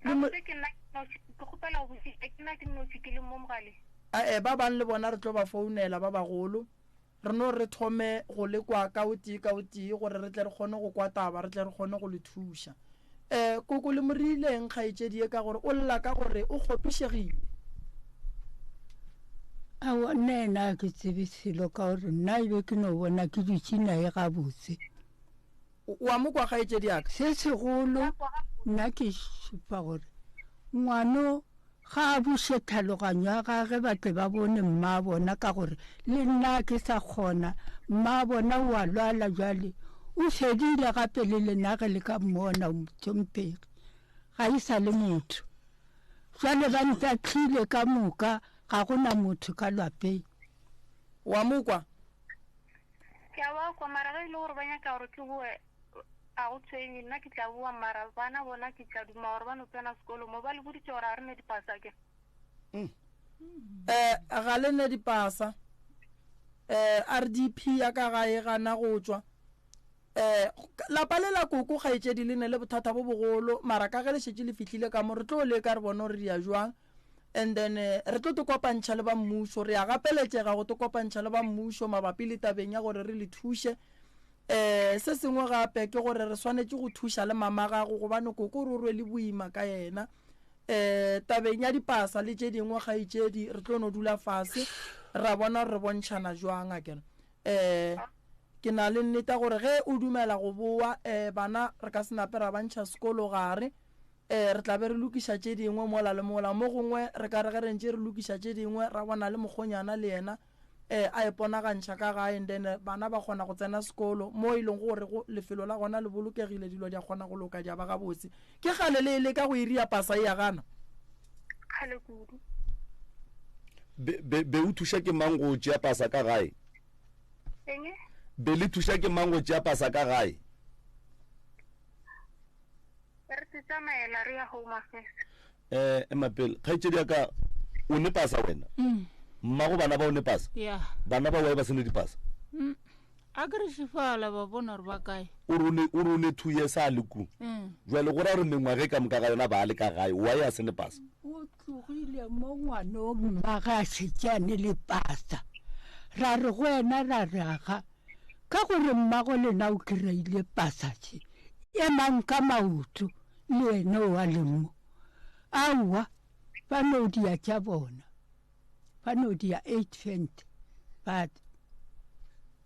B: le mo.
F: Gabotse ke nna ke nnoši, ke kgopela go botšiša, ke nna ke nnoši ke leng mo mogaleng?
B: Ae, ba bang le bona re tlo ba founela, ba bagolo. Re no re thome go le kwa ka o tee ka o tee gore re tle re kgone go kwa taba, re tle re kgone go le thuša. Um koko le mo reileng kgaetšedi ye ka gore o lla ka gore o kgopišegile?
D: Aowa, nna yena ga ke tsebe selo ka gore nna e be ke no bona ke dutše naye gabotse.
B: O a mo kwa kgaetšedi ya ka?
D: Se segolo nna ke šupa gore ngwano Ga a buše tlhaloganyo ya gage ba tle ba bone mmabona ka gore le nna ke sa kgona. Mmabona o a lwala bjale o fedile gape le lena ge le ka mmona mohlomphegi ga e sa le motho. Jwale ba ntahlile ka moka ga go na motho ka lwapeng.
B: Wa mo kwa?
F: Ke a ba kwa mara ge e le gore ba nyaka gore ke boe A go tshwenye, nna ke tla boa, mara bana bona ke tla duma gore ba no tsena sekolo mo. Ba le boditše gore ga re ne dipasa ke?
B: Um ga le ne dipasa. Um RDP ya ka gae gana go tšwa. Um lapa le la koko kgaetšedi le ne le bothata bo bogolo, mara ka ge le šetše le fihlile ka mo re tlo leka re bone gore di ya jwang. And then re tlo te kopantšha le ba mmušo, re a gapeletšega go te kopantšha le ba mmušo mabapi le tabeng ya gore re le thuše. Um se sengwe gape ke gore re swanetše go thuša le mama gago gobane koko o re o rwele boima ka yena. Um tabeng ya dipasa le tše dingwe kgaetšedi re tlo no dula fase ra bona gore re bontšhana jwang akere. Um ke na le nneta gore ge o dumela go boa um bana re ka se nape ra ba ntšha sekolo gare. Ee, re tla be re lokiša tše dingwe mola le mola. Mo gongwe re ka re ge re ntše re lokiša tše dingwe ra bona le mokgonyana le yena um a iponagantšha ka gae and then bana ba kgona go tsena sekolo mo e leng gore go lefelo la gona le bolokegile, dilo di a kgona go loka di a ba gabotse. Ke kgale le e leka go e ria pasa e a gana.
F: Kgale kudu.
A: Be, be, be o thuša ke mang go tšea pasa ka gae?
F: Eng?
A: Be le thuša ke mang go tšea pasa ka gae?
F: Re se tsamaela re ya Home Affairs.
A: Eh, ema pele. Kgaetšedi ya ka, o ne pasa wena?
E: Mm.
A: Mmago bana ba o ne pasa?
E: Yeah.
A: Bana ba wae ba se ne dipasa?
E: Mm. A ke re šifala ba bona gore ba kae.
A: O re o ne, o re o ne 2 years a le ku.
E: Mm.
A: Jwale go ra gore mengwaga e ka moka ga yona ba le ka gae. Why a se ne pasa?
D: O tlogile mo ngwanong mmage a šetše a ne le pasa. Ra re go yena ra re aga ka gore mmago lena o kry-ile pasa še, emang ka maoto le yena o a leng mo. Aowa, ba no dia tša bona. Ba no dia 8 cent ba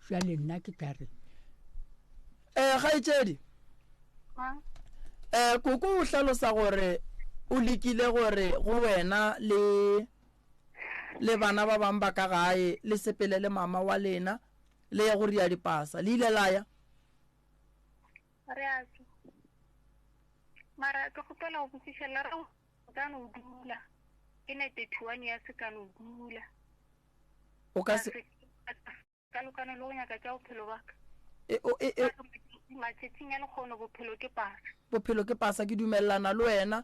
D: jwale nna ke tla re.
B: Eh kgaetšedi. Eh koko o hlalosa gore o lekile gore go wena le le bana ba bang ba ka gae le sepele le mama wa lena le ye go ria dipasa. Le ile la ya?
F: Re a tšwa. Mara ke kgopela go botšiša le re ka no dula. Ke ne 31 years ka no dula.
B: O ka se
F: ka lokana le go nyaka tša bophelo ba ka.
B: E, o, e, e.
F: Matšatšing a lekgono bophelo ke pasa.
B: Bophelo ke pasa, ke dumelelana le wena.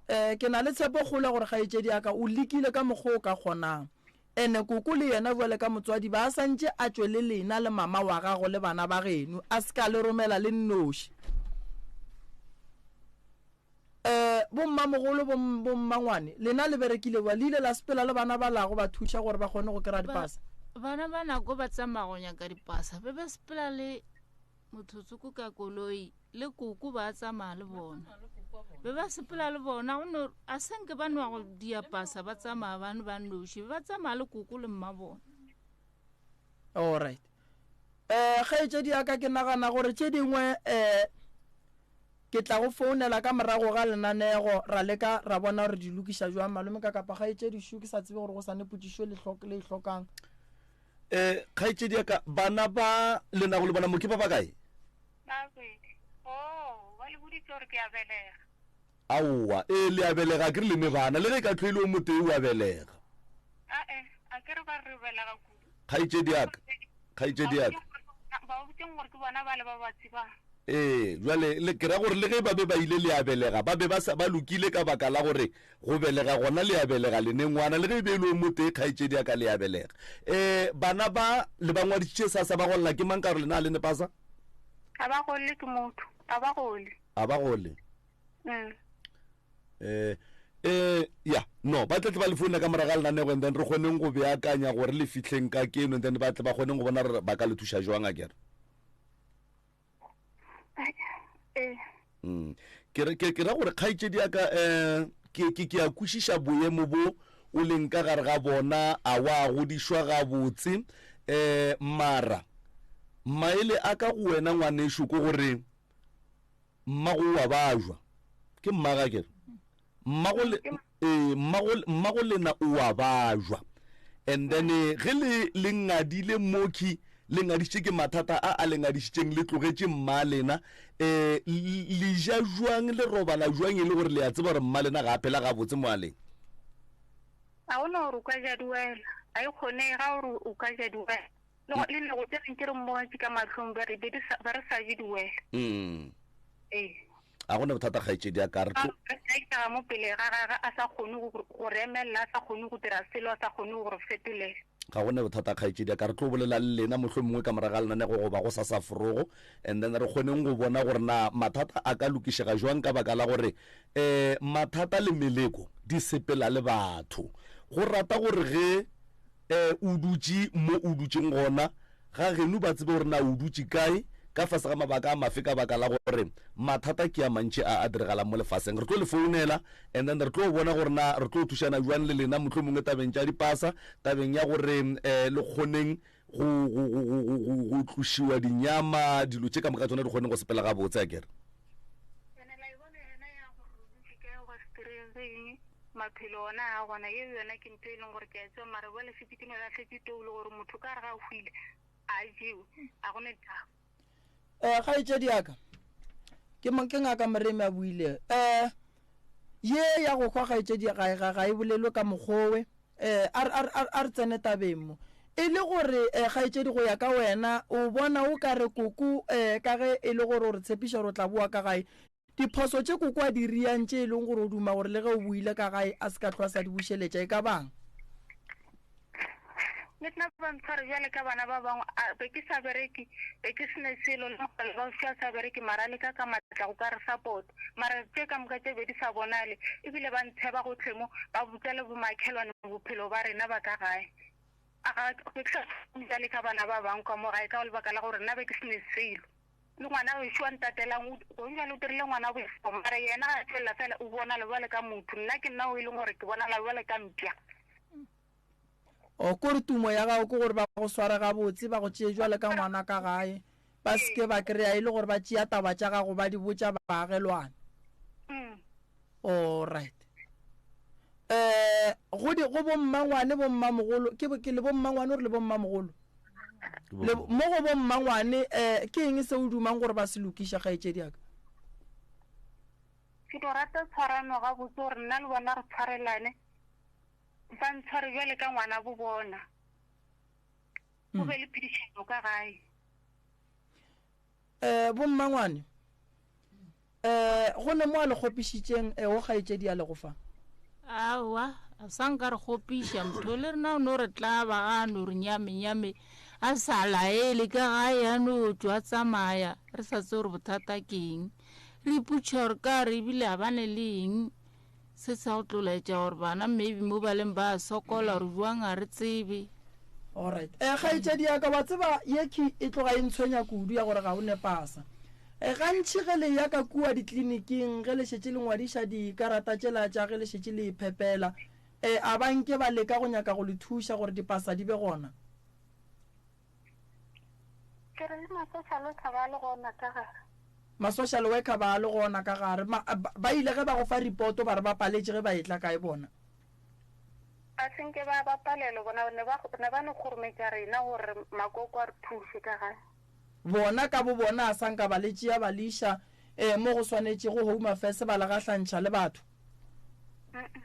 B: Eh, ke na le tshepo kgolo ya gore kgaetšedi ya ka o lekile ka mokgwa o ka kgonang. Ene koko le yena bjale ka motswadi ba sa ntše a tšwe le lena le mama wa gago le bana ba geno, a se ka le romela le nnoši. Eh, bommamogolo, bom, bommangwane, lena le berekile bjang? Le ile la sepela le bana ba lago ba thuša gore ba kgone go kry-a dipasa?
E: Bana ba nako ba tsamaya go nyaka dipasa, be ba sepela le mothotsoko ka koloi le koko ba tsamaya le bona. Be ba sepela le bona, go no, a se nke ba nwa go dia pasa ba tsamaya ba ba noši, be ba tsamaya le koko le mma bona.
B: All right. Eh, kgaetšedi ya ka ke nagana gore tše dingwe eh Ke tla go founela ka morago ga lenanego, ra leka ra bona gore di lokiša jwang. Malome ka kapa kgaetšedi Shu, ke sa tsebe gore go sa ne potšišo le hlok, le e hlokang.
A: Eh, kgaetšedi ya ka, bana ba le nago le bona mo ke ba bakae?
F: Babedi. Oh, ba le boditše gore ke a belega.
A: Aowa, ee, le a belega, a ke re le ne bana, le ge e ka hlwe e le o motee o a belega.
F: Ae, a ke re ba re re belega kudu.
A: Kgaetšedi ya ka, kgaetšedi ya ka.
F: Ba botšeng gore ke bona bale ba ba tsebang.
A: Ee, bjale le ke ra gore le ge ba be ba ile le a belega, ba be ba sa ba lokile ka baka la gore go belega gona le a belega le ne ngwana, le ge e be e le o motee kgaetšedi ya ka le a belega. Ee, bana ba le ba ngwadišitše sasa ba golla ke mang ka gore lena a le ne pasa?
F: A ba golle ke motho, a ba gole.
A: A ba gole.
F: Mm.
A: Eh, eh, ya, no, ba tle tle ba le founa ka morago ga lenanego and then re kgoneng go beakanya gore le fihleng ka keno and then ba tle ba kgoneng go bona gore ba ka le thuša jwang a kere.
F: Ee.
A: Mm. Ke re ke ra gore kgaetšedi ya ka um ke ke ke a kwešiša boemo bo o leng ka gare ga bona a wa godišwa gabotse um mara maele a ka go wena ngwanešo ke gore mmago o a bajwa ke mmaga kere mmago le ee mmago mmago lena o a bajwa and then eh, ge le le ngadile moki le ngadišitše ke mathata a a le ngadišitšeng le tlogetše mma lena um le ja jwang le robala jwang e le gore le a tseba gore mma lena ga a phela gabotse mo a leng
F: ga o na gore o ka ja diwela ga e kgonege ga gore o ka ja diwela Le go le lego tše reng ke re mmogetse ka mahlong ba re be di sa ba re sa je diwela.
A: Mm.
F: Ee.
A: A gona bothata kgaetšedi ya ka re tlo
F: Re tlaišega mo pele ga gage a sa kgone go go re emelela a sa kgone go dira selo a sa kgone go re fetolela.
A: Ga gona bothata kgaetšedi ya ka re tlo bolela le lena mohlomongwe ka morago ga lenanego goba go sasa forogo and then re kgoneng go bona gore na mathata a ka lokišega jwang ka baka la gore um mathata le meleko di sepela le batho. Go rata gore ge E, o dutše mo o dutšeng gona, ga geno ba tsebe gore na o dutše kae, ka fase ga mabaka a mafe, ka baka la gore mathata ke a mantši a a diregalang mo lefaseng. Re tlo le founela and then re tlo bona gore na re tlo thušana bjang le lena, mohlomongwe tabeng tša dipasa, tabeng ya gore um le kgoneng go, go, go, go, go, go, go tlošiwa dinyama, dilo tše ka moka tsona di kgone go sepela gabotse, akere.
F: Ene la e bona yona ya gore o dutše kae goba setereng se eng. Maphelo ona a gona, yeo yona ke ntho e leng gore ke a e tseba, mara bjale šetše ke no lahletše toulo gore motho ka re ga a hwile a jewe, a go ne taba.
B: Eh, kgaetšedi ya ka, ke ke ngaka Moremi a buile. Eh, ye ya go hwa kgaetšedi ga ga ga e bolelwe ka mokgowe. Eh, a a a re tsene tabeng mo. E le gore eh, kgaetšedi go ya ka wena o bona o ka re koko eh, ka ge e le gore o re tshepiša gore o tla boa ka gae, Diphoso tše koko a di riang tše e leng gore o duma gore le ge o boile ka gae a se ka hlwa a sa di bušeletša e ka bang?
F: Le nna ba ntshware bjale ka bana ba bangwe. A be ke sa bereke, be ke se ne selo, le mogala ba sa sa bereke, mara a leka ka matla go ka re support. Mara tše ka moka tše be di sa bonale, ebile ba ntsheba gohle mo, ba botša le bomakhelwane bophelo ba rena ba ka gae. A ga be ke sa bjale ka bana ba bangwe ka mo gae ka lebaka la gore nna be ke se ne selo. Le ngwana wešo wa ntatelang o gong bjale o dirile ngwana bošego, mara yena ga a tšwelela fela o bonala bjale ka motho, nna ke nna o e leng gore ke bonala bjale ka mpša.
B: O kore tumo ya gago ke gore ba go sware gabotse, ba go tšee bjale ka ngwana ka gae, ba se ke ba kry-a e le gore ba tšea taba tša gago ba di botša baagelwane. Alright. Eh, go di go bommangwane bommamogolo ke ke le bommangwane gore le bommamogolo le mo go bommangwane eh ke eng se o dumang gore ba se lokiša kgaetšedi ya ka?
F: Ke no rata tshwarano gabotse gore nna le bona re tshwarelane. Ba ntshware bjale ka ngwana bo bona. Go be le phedišano ka gae.
B: Eh, bommangwane, eh, go ne mo a le kgopišitšeng eh, o kgaetšedi a lego fa?
E: Aowa, a sa nka re kgopiša motho le rena o no re tlaba ga a no re nyame nyame a sa laele ka gae a no tšwa tsamaya re sa tsebe gore bothata ke eng. Re ipotšiša gore ka re ebile a bane le eng. Se sa go tlo laetša gore bana maybe mo baleng ba a sokola gore jwang ga re tsebe.
B: Alright. Eh, kgaetšedi ya ka, wa tseba ye key e tloga e ntshwenya kudu ya gore ga o ne pasa. Eh, gantši ge le ya ka kua ditleliniking ge le šetše le ngwadiša dikarata tšela tša ge le šetše le iphepela, eh, a ba nke ba leka go nyaka go le thuša gore dipasa di be gona?
F: Ke re le ma-social worker ba le gona ka gare.
B: Ma-social worker ba le gona ka gare. Ma, ba, ba ile ge ba go fa ripoto ba re ba paletše ge ba etla kae bona?
F: A se nke ba ba palelo bona, ne ba, ne ba no kgorometša rena gore makoko a re thuše ka gae.
B: Bona ka bo bona a sa nka ba le tšea ba le iša eh, mo go swanetšego Home Affairs ba le gahlantšha le batho?
F: Mm-mm.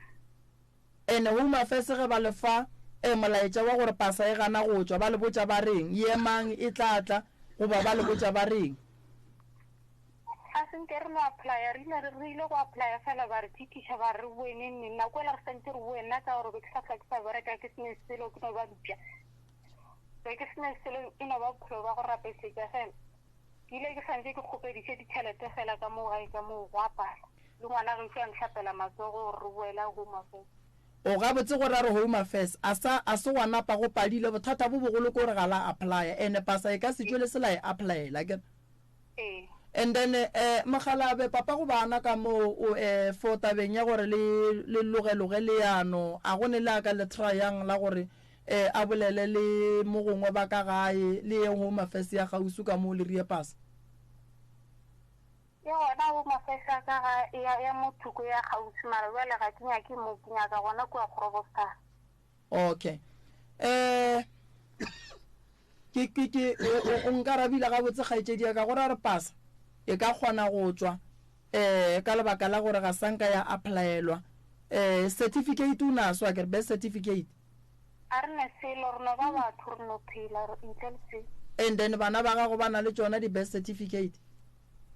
B: Ene Home Affairs ge ba le fa eh molaetša wa gore pasa e gana go tšwa, ba le botša ba reng? Yemang, e tla tla, goba ba le botša ba reng?
F: A se nke re no applya, re ile re ile go applya fela ba re tšhithiša ba re re boe neng neng, nako ela re santše re boe, nna ka gore be ke sa hlwa ke sa bereka ke se ne selo ke no ba mpša, be ke se ne selo e no ba bophelo ba go rapesetša fela. Ke ile ke santše ke kgopeditše ditšhelete fela ka moo gae ka moo gwa pala. Le ngwana gešo a nhlapela matsogo gore re boela Home Affairs.
B: O gabotse gore a re Home Affairs a sa a se gwa napa go padile bothata bo bogolo ke gore ga la applya ene pasa e ka se tšwele se la e applyela akere?
F: Ee.
B: And then eh mokgalabe papa go bana ka moo o eh for tabeng ya gore le le logeloge leano a go ne le a ka le tryang la gore eh a bolele le mogongwe ba ka gae le ye Home Affairs ya kgauswi ka moo le rie pasa?
F: Ke gona go mafehla ka ga ya, ya mo thoko ya kgauswi, mara bjale ga ke nyake mo, ke nyaka gona kua Groblersdal.
B: Okay. Eh, ke, ke, ke, o, o, o nkarabile gabotse kgaetšedi ya ka, gore a re pasa e ka kgona go tšwa, eh, ka lebaka la gore ga sa nka ya applyelwa. Eh, certificate o naso akere, birth certificate?
F: A re ne selo, re no ba batho, re no phela ntle le selo.
B: And then bana ba gago ba na le tšona di-birth certificate?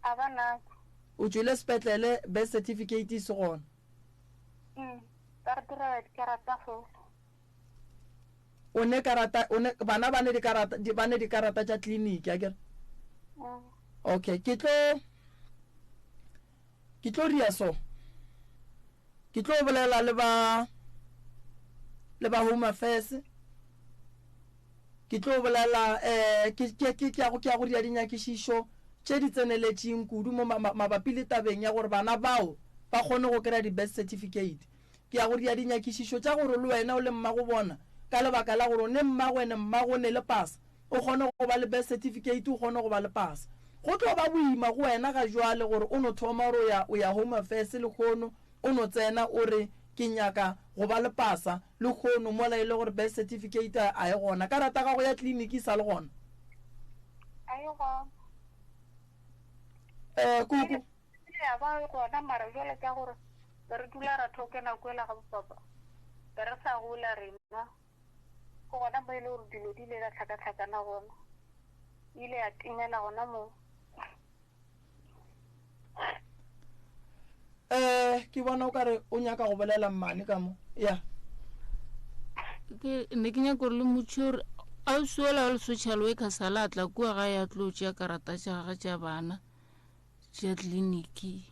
F: A ba natšo.
B: O tšwele sepetlele birth certificate e se gona?
F: Mm, ba re direla dikarata fela.
B: O ne karata, o ne, bana ba ne dikarata, di, ba ne dikarata tša kliniki, akere?
F: Mm.
B: Okay, ke tlo, ke tlo ria so. Ke tlo bolela le ba, le ba Home Affairs. Ke tlo bolela, eh, ke, ke, ke, ke ya go, ke ya go ria dinyakišišo tše di tseneletšeng kudu mo ma, ma, mabapi le tabeng ya gore bana bao ba kgone go kry-a di-birth certificate. Ke ya go ria dinyakišišo tša gore le wena o le mmago bona, ka lebaka la gore o ne mmago ene mmago o ne le pasa, o kgone go ba le birth certificate, o kgone go ba le pasa. Go tlo ba boima go wena ga jwale gore o no thoma gore o ya, o ya Home Affairs lehono, o no tsena o re ke nyaka go ba le pasa lehono mola e le gore birth certificate a e gona. Karata gago ya tleliniki e sa le gona?
F: A e gona.
B: Eh, koko.
F: E ya ba e gona mara jwale ka gore be re dula ra thokena kwela ga bopapa, be re sa gola rena. Ke gona mo e le gore dilo di ile tša hlakahlakana gona. E ile ya timela gona moo.
B: Eh, ke bona o ka re o nyaka go bolela mmane ka mo. Ya.
E: Ke ne ke nyaka gore le motšhe gore ausi ola wa le social worker sala a tla kua gae a tlo tšea karata tša gage tša bana tša tleliniki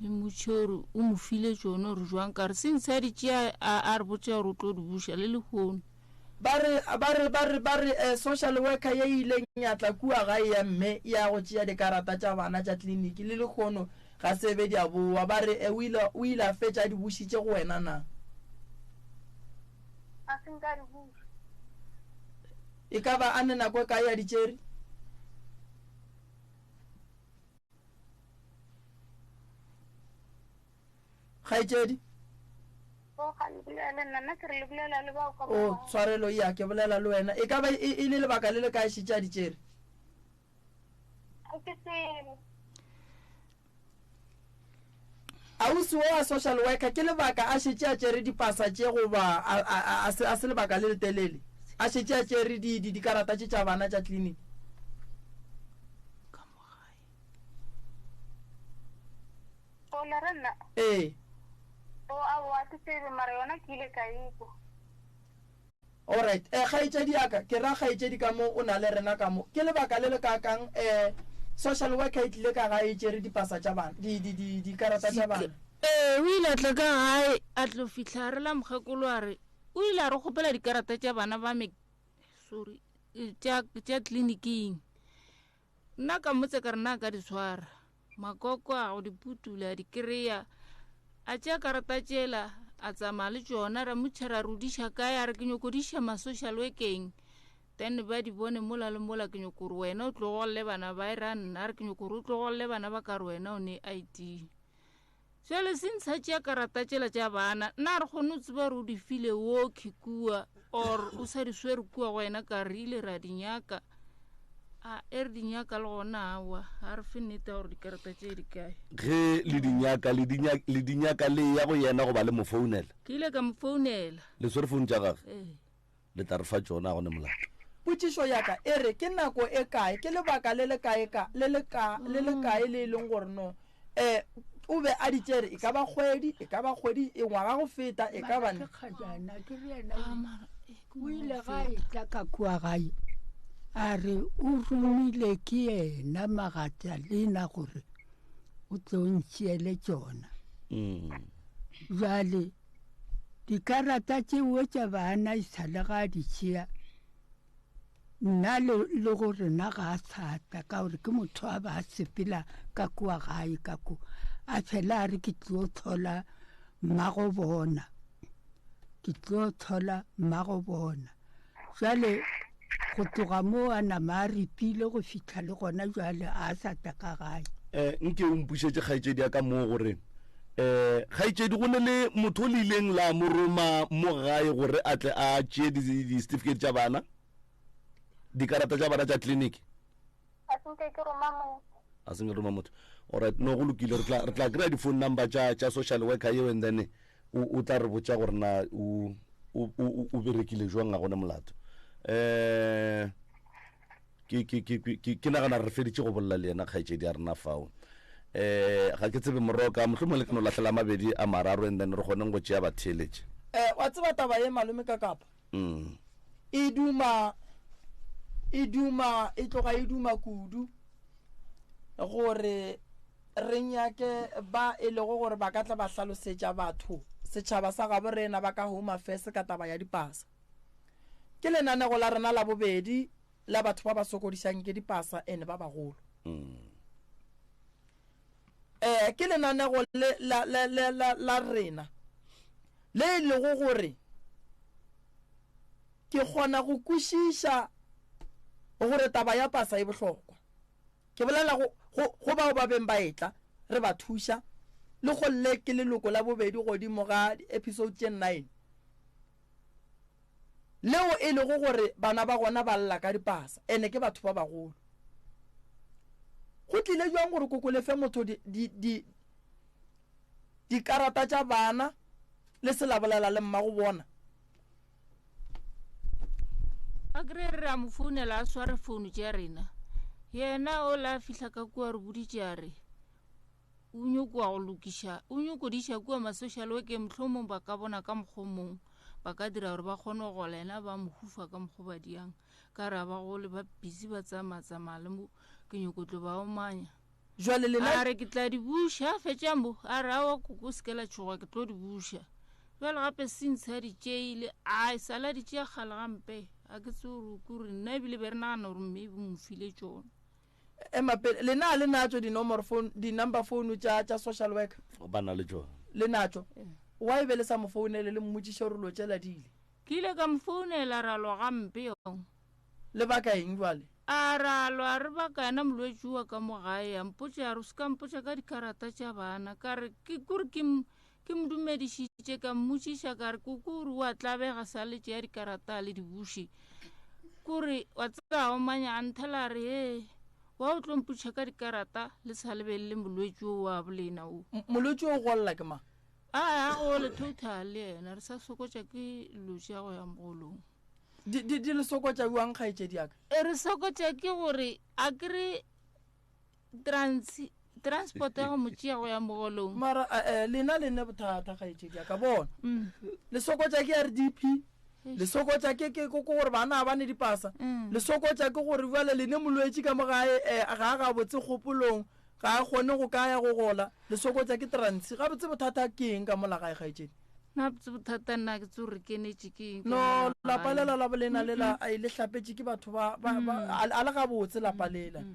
E: le motšhe gore o mo file tšone gore jwang ka re since a di tšea a re botša gore o tlo di buša le lehono.
B: Ba re, ba re, ba re, ba re, eh, social worker ye e ileng ya tla kua gae ya mme ya go tšea dikarata tša bana tša tleliniki le lehono ga se be di a bowa. Ba re, eh, o ile, o ile a fetša a di bušitše go wena na?
F: Ga se nka di buša.
B: E ka ba a ne nako e kae a di tšere? Kgaetšedi?
F: O, ga le bolela le nna, nna ke re le bolela le bao ka
B: O,
F: morago.
B: tshwarelo, ya, ke bolela le wena. E ka ba e, e le lebaka le le kae šetše a di tšere?
F: Ga ke tsebe.
B: Ausi wo wa social worker ke lebaka a šetše a tšere dipasa tše goba a, a, a, a se, a se lebaka le letelele a šetše a tšere di, di, dikarata tše tša bana tša clinic?
E: Ka mo gae.
F: O le re nna?
B: Ee.
F: O, aowa, ke tsebe, mara yona ke ile ka ekwa.
B: Alright. Eh, kgaetšedi ya ka, ke ra kgaetšedi ka mo o na le rena ka mo. Ke lebaka le le kaakang eh social worker e tlile ka gae e tšere dipasa tša bana, di, di, di, dikarata tša bana?
E: Ee, o ile a tla ka gae, a tlo fihla a re la mokgekolo a re, o ile a re kgopela dikarata tša bana ba me, sorry, tša, tša tleliniking. Nna ka mmotsa ka re na ka di tshwara. Makoko a go di putula a di kry-a. A tšea karata tšela a tsamaya le tšona ra motšha ra rodiša kae a re ke nyoko di iša ma-social workeng then ba di bone mola le mola ke nyoko gore wena o tlogolole bana ba e ra nna a re ke nyoko gore o tlogolole bana ba ka re wena o ne ID. Jale since a tšea karata tšela tša bana nna a re kgone o tseba gore o di file woki kua or o sa di swere kua go wena ka re ile ra di nyaka a e re di nyaka le gona awa ga re fe nnete ya gore dikarata tše di kae.
A: Ge le di nyaka le di nyaka le di nyaka le ya go yena goba le mo founela?
E: Ke ile ka mo founela.
A: Le swere founu tša gage?
E: Ee.
A: Le tla re fa tšona, ga go ne molato.
B: Potšišo ya ka e re, ke nako e kae, ke lebaka le le kae ka, le le ka, le le kae le e leng gore no, eh, o be a di tšere, e ka ba kgwedi, e ka ba kgwedi, e ngwaga go feta, e ka ba
D: Mara ke kgajana, ke re yena o o ile ga a etla ka kua gae a re o romile ke yena Magadalena gore o tlo ntšeele tšona. Bjale Dikarata tšeo tša bana e sa le ga di tšea, nna le, le go rena ga a sa tla ka gore ke motho a ba a sepela ka kua gae ka ko a fela a re ke tlo thola mmago bona ke tlo thola mmago bona jale Go tloga moo a nama a ripile go fihla le gona jwale a sa tla ka gae.
A: Eh, nke o mpušetše kgaetšedi ya ka moo gore eh kgaetšedi go ne le motho o le ileng la mo roma mo gae gore a tle a tšee di-certificate tša bana dikarata tša bana tša clinic
F: A se nke ke roma motho.
A: A se nke roma motho. Alright, no go lokile re tla re tla kry-a di-phone number tša tša social worker yeo and then o o tla re botša gore na o o o o berekile jwang ga gone molato. Eh ke ke ke ke ke nagana re feditše go bolela le yena kgaetšedi ya rena fao. Eh ga ke tsebe moroka mohlomongwe le ka no lahlela mabedi a mararo and then re kgoneng go tšea batheeletše.
B: Eh wa tseba taba ye malome ka kapa?
A: Mm.
B: E duma, e duma, e tloga e duma kudu gore re nyake ba e lego gore ba ka tla ba hlalosetša batho setšhaba sa gabo rena ba ka Home Affairs ka taba ya dipasa. Ke lenanego la rena la bobedi la batho ba ba sokodišang ke dipasa ene ba bagolo.
A: Mm.
B: Eh, ke lenanego le la, la, la, la, la rena le e lego gore ke kgona go kwešiša gore taba ya pasa e bohlokwa. Ke bolela go, go, go bao ba beng ba etla, re ba thuša, le go le ke leloko la bobedi godimo ga di-episode tše nine, leo e lego gore bana ba gona ba lla ka dipasa, ene ke batho ba bagolo. Go tlile bjang gore koko le fe motho di, di, di, dikarata tša bana le se la bolela le mmago bona?
E: A kry re a mo founela a sware founu tša rena. Yena o la fihla ka kua re boditše a re o nyokoa go lokiša o nyoko di iša kua ma-social workeng mohlomong ba ka bona ka mokgwa o mongwe. ba ka dira gore ba kgone go gola yena ba mo hufa ka mokgo ba diang ka re a ba gole ba busy ba tsamaya-tsamaya le mo ke nyoko tlo ba omanya.
B: Jwale lena
E: A re ke tla di buša, a fetša mo a re aowa koko o se ke la tšhoga ke tlo di buša. Bjale gape since a di tšeile a e sala di tšea kgale gampe a ke tsebe gore kore nna ebile be re nagana gore mme o mo file tšona.
B: Ema pele, lena a le natšo dinomoro phone, di-number phone tša, tša social worker?
A: Ba na le tšona.
B: Le natšo? Why be le sa mo founele le mmotšiše gore lo tšela di ile?
E: Ke ile ka mo founela ra lwa gampe yo.
B: Le baka eng bjale?
E: A ra lwa re baka yena molwetši wa ka mo gae a mpotša a re o se ka mpotša ka dikarata tša bana ka re ke kore ke ke mo dumedišitše ka mmotšiša ka re koko o re o a tlabega sa le tšea dikarata a le di buše kore wa tseba o manya a nthela a re ee wa o tlo mpotša ka dikarata le sa lebelele molwetši o wa bolena o.
B: Molwetši o golla ke mang?
E: A a gole total le yena re sa sokotša ke dilo tša go ya mogolong.
B: Di, di, di le sokotša bjang kgaetšedi ya ka?
E: E re sokotša ke gore a ke re trans transport ya go mo tšea go ya mogolong.
B: Mara eh, lena le ne bothata kgaetšedi ya ka bona.
E: Mm.
B: Le sokotša ke RDP. Le sokotša ke ke ke gore bana ba ne dipasa.
E: Mm.
B: Le sokotša ke gore bjale le ne molwetši ka mo gae eh, ga a gabotse kgopolong. Ga a kgone go ka ya go gola. Lesokotša ke transi. Gabotse bothata ke eng ka mola gae, kgaetšedi?
E: Nna botse bothata nna ke tse gore kenetše ke eng ka
B: No,
E: mola
B: lapa
E: gae.
B: lela la bolena lela a le hlapetše ke batho ba, ba, ba a, a le gabotse lapa lela.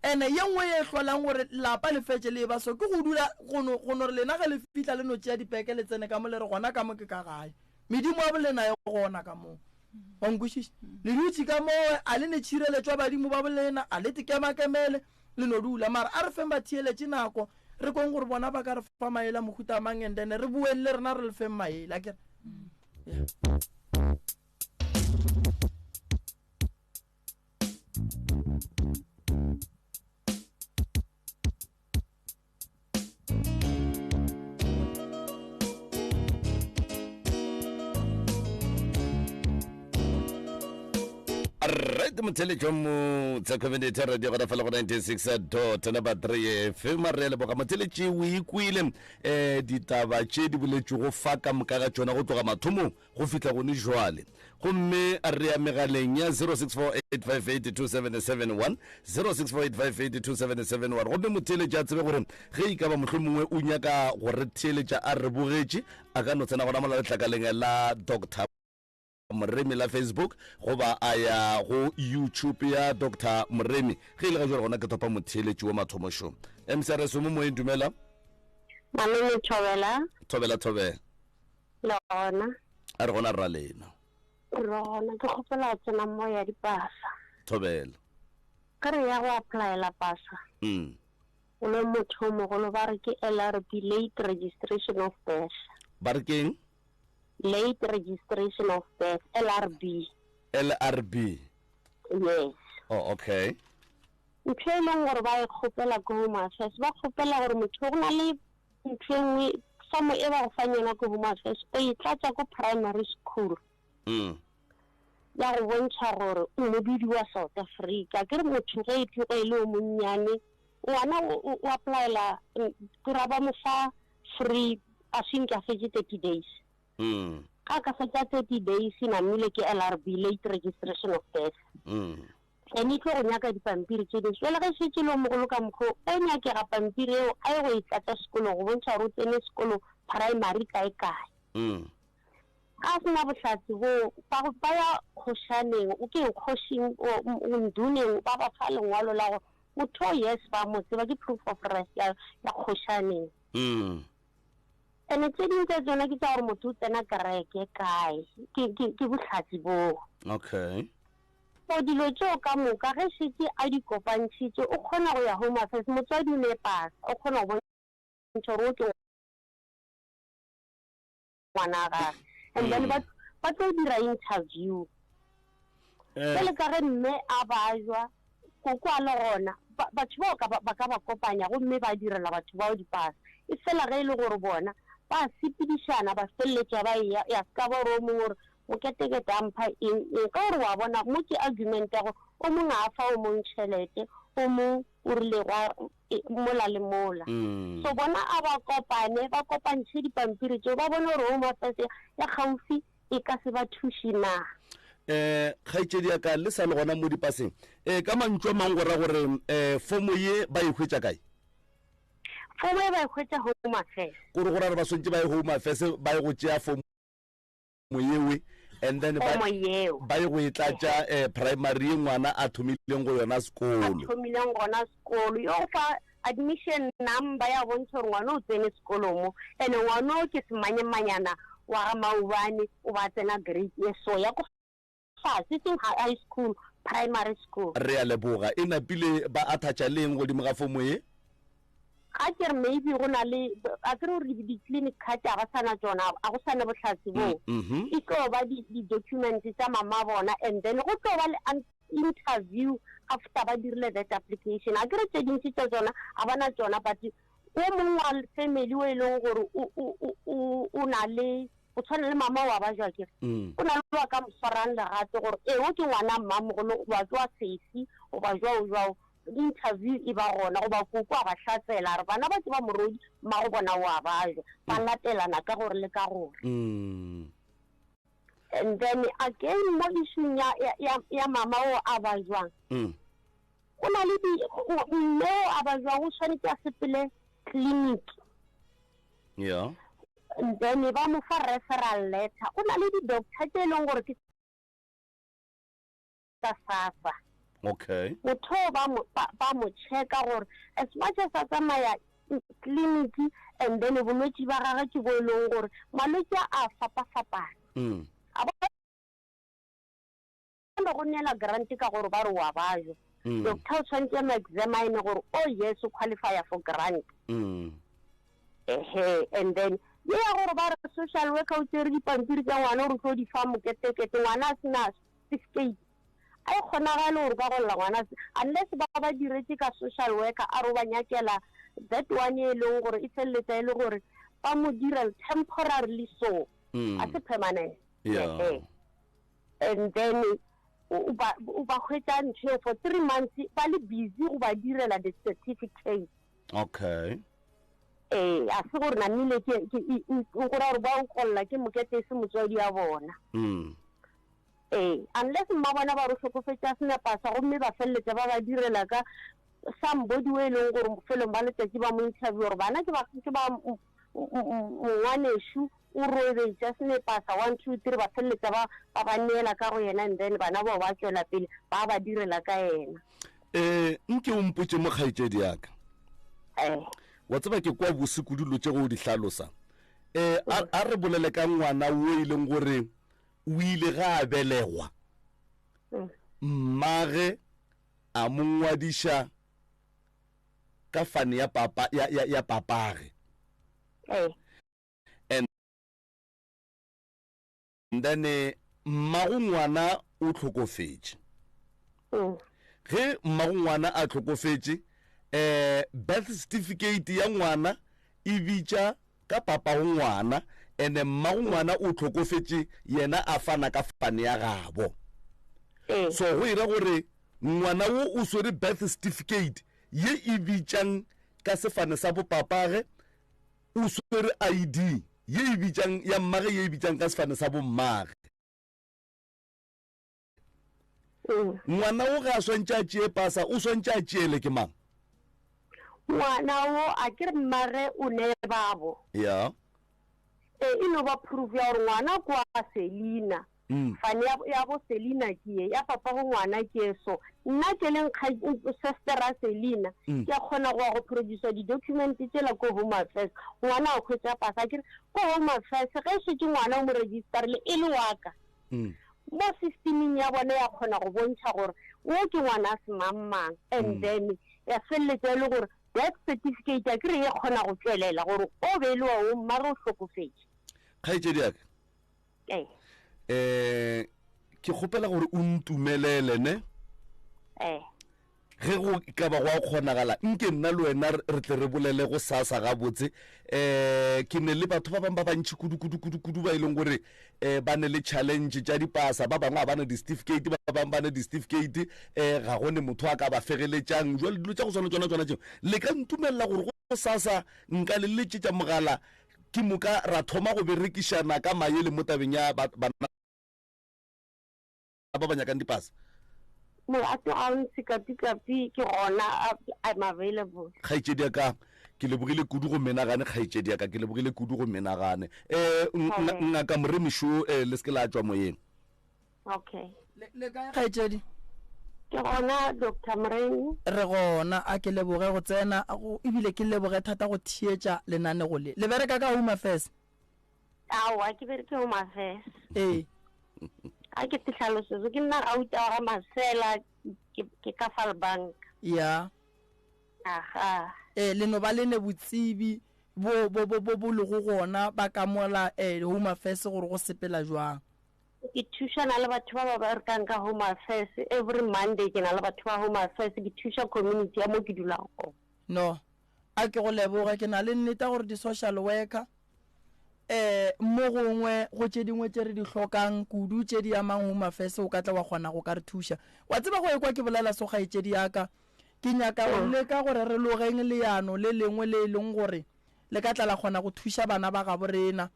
B: Ene ye nngwe ye e hlolang gore lapa le fetše le eba so ke go dula go no, go no re lena ge le fihla le no tšea dipeke le tsene ka mo le re gona ka mo ke ka gae. Medimo ya bolena e gona ka mo. Wa nkwešiša? Le dutše ka moo a le ne tšhireletšo ya badimo ba bolena, a le tekemakemele. Le no dula. Mara a re feng batheeletši nako, re kweng gore bona ba ka re fa maele a mohuta mang and then re boeng le rena re le feng maele, akere? Yeah.
A: Right motheletšo motse community radio gona fela go 96 dot number 3 fm re leboga motheletši o ikwile um ditaba tše di boletšego fa ka moka ga tšona go tloga mathomong go fihla gone jwale. Gomme re ya megaleng ya 0648582771, 0648582771. Gomme motheeletši a tsebe gore ge e ka ba mohlomongwe o nyaka go re theeletša a re bogetše, a ka no tsena gona mola letlakaleng la Doctor Moremi la Facebook goba a ya go YouTube ya Doctor Moremi. Ge e le ga jwale gona ke thopa motheeletši wa mathomo šo. MCRS o mo moyeng, dumela.
G: Malome Thobela.
A: Thobela, Thobela.
G: Le gona.
A: A re gona rra lena.
G: Re gona, ke kgopela go tsena mo ya dipasa.
A: Thobela.
G: Ge re ya go applyela pasa.
A: Mm.
G: O le motho o mogolo ba re ke LRB, late registration of birth.
A: Ba re keng?
G: Late registration of birth, LRB.
A: LRB.
G: Yes.
A: Oh, okay.
G: Ntho e leng gore ba e kgopela ko Home Affairs, ba kgopela gore motho go na le Ntho e nngwe, fomo e ba go fang yona ko Home Affairs, o e tlatša ko primary school.
A: Mm.
G: Ya go bontšha gore o modudi wa South Africa. Ke re motho ge e tloge e le o monnyane, ngwana o, o applyela, ke ra ba mo fa free, a se nke a fetše 30 days.
A: Mm.
G: Ga a ka fetša 30 days, namile ke LRB, late registration of birth.
A: Mm.
G: Ene e tlo go nyaka dipampiri tše dintši. Bjale ge e šetše e le o mogolo ka mokgwa wo, o nyakega pampiri eo a ye go e tlatša sekolong go bontšha gore o tsene sekolo primary kae kae. Ga a se na bohlatse boo, ba go ba ya kgošaneng, o keng kgošing, o nduneng, ba ba fa lengwalo la gore motho o yes ba mo tseba, ke proof of res ya ya kgošaneng. Ene tše dingwe tša tšona ke tša gore motho o tsena kereke kae, ke ke ke bohlatse boo.
A: Okay.
G: So dilo tšeo ka moka ge šetše a di kopantšhitše o kgona go ya Home Affairs, motswadi o ne pasa, o kgona go bontšha gore o ke ngwana wa gage and then ba ba tlo dira interview. Bjale ka ge mme a bajwa, koko a le gona, batho bao ka ba ka ba kopanya gomme ba direla batho bao dipasa. E fela ge e le gore bona ba sepedišana ba feleletša ba eya, ya se ka ba gore o mongwe o re Moketekete a mpha eng eng ka gore wa bona mo ke argument ya gore o mong a fa o mong tšhelete o mong o rile gwa mola le mola. So bona a ba kopane ba kopantšhe dipampiri tšeo ba bone gore Home Affairs ya kgaufi. e ka se ba thuše na?
A: Um kgaetšedi ya ka le sa le gona mo dipaseng um ka mantšu a mangwe go ra gore um fomo ye ba e hwetša kae?
G: Fomo e ba e hwetša Home Affairs.
A: Kore go ra gore ba swantše ba ye Home Affairs ba ye go tšea fomo yewe and then ba
G: Fomo yeo.
A: ba ye go e tlatša um primary ye ngwana a thomileng go yona
G: A
A: sekolo.
G: thomileng gona sekolo. Yo go fa admission number ya bontšha gore ngwana o tsene sekolo mo, and-e ngwana o ke semanyemanyana wa ga maobane o ba tsena grade ye so ya ko fase, e seng high school, primary school.
A: Re a leboga. E napile ba attacca le eng godimo ga fomo ye?
G: Ga ke re maybe go na le, a ke re gore di-clinic card ga ba sa na tšona, a go sa na bohlatse boo. E tlo ba di-document tša mama bona and then go tlo ba le interview after ba dirile that application. A ke re tše dintši tša tšona ga ba na tšona, but o mongwe wa family o e leng gore o na le, o tshwana le mama wa ba jwa kere, o na le wa ka mo swarang legato gore ee o ke ngwana mmamogolo goba ke wa sesi goba jwao jwao, interview e ba gona, goba koko a ba hlatsela a re bana ba ke ba morodi, mmago bona o a ba jwa, ba latelana ka gore le ka gore. And then again mo issue ya, ya, ya, ya mama o a ba jwang, go na le di, mme o a ba jwang o tshwanetse a sepele clinic. And then ba mo fa referral letter. Go na le di-doctor tse e leng gore ke tsa SASSA. Motho o ba mo, ba, ba mo checka gore as much as a tsamaya clinic and then bolwetši ba gagwe ke bo e leng gore malwetši a a fapafapana. A ba no go neela grant ka gore ba re wa bajwa. Doctor o tshwanetse a mo examine gore oh yes o qualifya for grant. Ehe, and then ye ya gore ba re social worker o tsere dipampiri tsa ngwana gore o tlo di fa moketekete, ngwana a sena certificate. A e kgonagale gore ka golla ngwana unless ba ba diretse ka social worker a re o ba nyakela that one e leng gore e feleletsa e le gore ba mo dira temporarily so, a se permanent. Ehe. And then o ba, o ba hwetša ntho eo for 3 months ba le busy go ba direla the certificate. Ee, a se gore namile ke, ke, e, e, o go ra gore ba o kolla ke mokete e se motswadi ya bona. Ee, unless mma bona ba re o hlokofetše a sena pasa gomme ba feleletša ba ba direla ka somebody o e leng gore bofelong ba letšatši ba mo interview gore bana ke ba, ke ba mongwanešu o robetše a sene pasa, 1, 2, 3, ba feleletša ba, ba ba neela ka go yena and then bana bao ba tšwela pele ba ba direla ka yena.
A: Eh, nke o mpotše mo kgaetšedi ya ka. Wa tseba ke kwa bose kudu dilo tše go o di hlalosa. Eh, a, a re bolele ka ngwana wo e leng gore o ile ga a belegwa, mmage a mo ngwadiša ka fane ya papa, ya, ya, ya papage. And then mmago ngwana o hlokofetše. Ge mmago ngwana a hlokofetše, eh, birth certificate ya ngwana e bitša ka papago ngwana, ene mmago ngwana o hlokofetše yena a fana ka fane ya gabo. So go ira gore ngwana wo o swere birth certificate ye e bitšang ka sefane sa bopapage, o swere ID ye e bitšang ya mmage ye e bitšang ka sefane sa bommage. Ngwana wo ga a swantše a tšee pasa, o swantše a tšeele ke mang?
G: Ngwana wo a ke re mmage o ne babo.
A: Ya.
G: E, e no ba proof ya gore ngwana ke wa Selina. Fane ya, ya bo Selina ke ye, ya papa go ngwana ke ye. So nna ke leng sister ya Selina, ke a kgona go ya go producer di-document tšela ko Home Affairs, ngwana a hwetša pasa. A ke re ko Home Affairs ge e šetše ngwana o mo registerile e le wa ka, mo systeming ya bona ya kgona go bontšha gore wo ke ngwana a semangmang, and then ya feleletša e le gore death certificate a ke re e kgona go tšwelela gore o be e le wa o mmage o hlokofetše.
A: Kgaetšedi ya ka,
G: Ee.
A: Eh, ke kgopela gore o ntumelele ne.
G: Ee.
A: Ge go ka ba gwa kgonagala, nke nna le wena re tle re bolele go sasa gabotse. Eh, ke ne le batho ba bangwe ba bantši kudu, kudu, kudu, kudu ba e leng gore, eh, ba ne le challenge tša dipasa, ba bangwe ga ba na di-certificate, ba bangwe ba ne di-certificate, eh, ga go ne motho a ka ba fegeletšang. Jwale dilo tša go swana tsona tsona tšeo, le ka ntumelela gore go sasa nka le letšetša mogala? Ke moka ra thoma go berekišana ka maele mo tabeng ya bana ba ba nyakang dipasa.
G: Molato ga o ntshe kapi-kapi ke gona I'm available.
A: Kgaetšedi ya ka, ke lebogile kudu go menagane kgaetšedi ya ka, ke lebogile kudu go menagane. Um ngaka Moremi šo, eh, le se ke la tšwa moyeng.
G: Okay.
B: Le kae kgaetšedi?
G: Ke gona Doctor Moremi.
B: Re gona, a ke leboge go tsena ebile ke leboge thata go theetša lenanego le. Le bereka ka Home Affairs?
G: Aowa, ke bereke Home Affairs.
B: Ee.
G: A ke te hlalosetso, ke nna Gauta wa ga Masela, ke ka Falbank.
B: Ya.
G: Aga.
B: Ee, le no ba le ne botsebi bo bo bo bo bo lego gona ba ka mola eh, Home Affairs gore go sepela jwang.
G: Ke thušana le batho ba ba berekang ka Home Affairs every Monday, ke na le batho ba Home Affairs, ke thuša community ya mo ke dulang gona.
B: No, a ke go leboge, ke na le nnete gore di-social worker eh mo gongwe go tše dingwe tše re di hlokang kudu tše di amang Home Affairs o ka tla wa kgona go ka re thuša. Wa tseba go ekwa ke bolela so kgaetšedi ya ka, ke nyaka go leka gore re logeng leano le lengwe le e leng gore le ka tla la kgona go thuša bana ba gabo rena.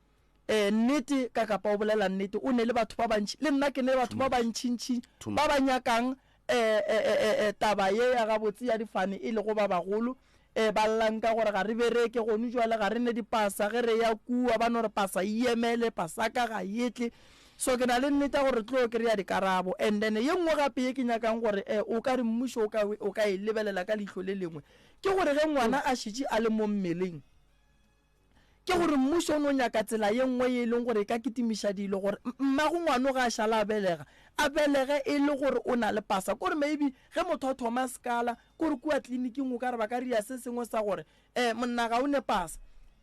B: Ee, nnete, ka kapa o bolela nnete, o ne le batho ba bantši, le nna ke ne batho ba bantšintši ba ba nyakang eh, eh, eh, eh, eh, taba ye ya gabotse ya difane e lego ba bagolo, eh, ba llang ka gore ga re bereke gonu jwale, ga re ne dipasa, ge re ya kua ba no re pasa e emele, pasaka ga e tle. So ke na le nnete ya gore re tlo kry-a dikarabo. And then ye nngwe gape ye ke nyakang gore eh, o ka re mmušo o ka, o ka e lebelela ka leihlo le lengwe, ke gore ge ngwana a šetše a le mo mmeleng, Ke gore mmušo o no nyaka tsela ye nngwe ye e leng gore e ka kitimiša dilo gore mmago ngwano ge a šala a belega, a belege e le gore o na le pasa. Kore maybe ge motho a thoma sekala, kore kua tleliniking o ka re ba ka ria se sengwe sa gore um monna ga o ne pasa.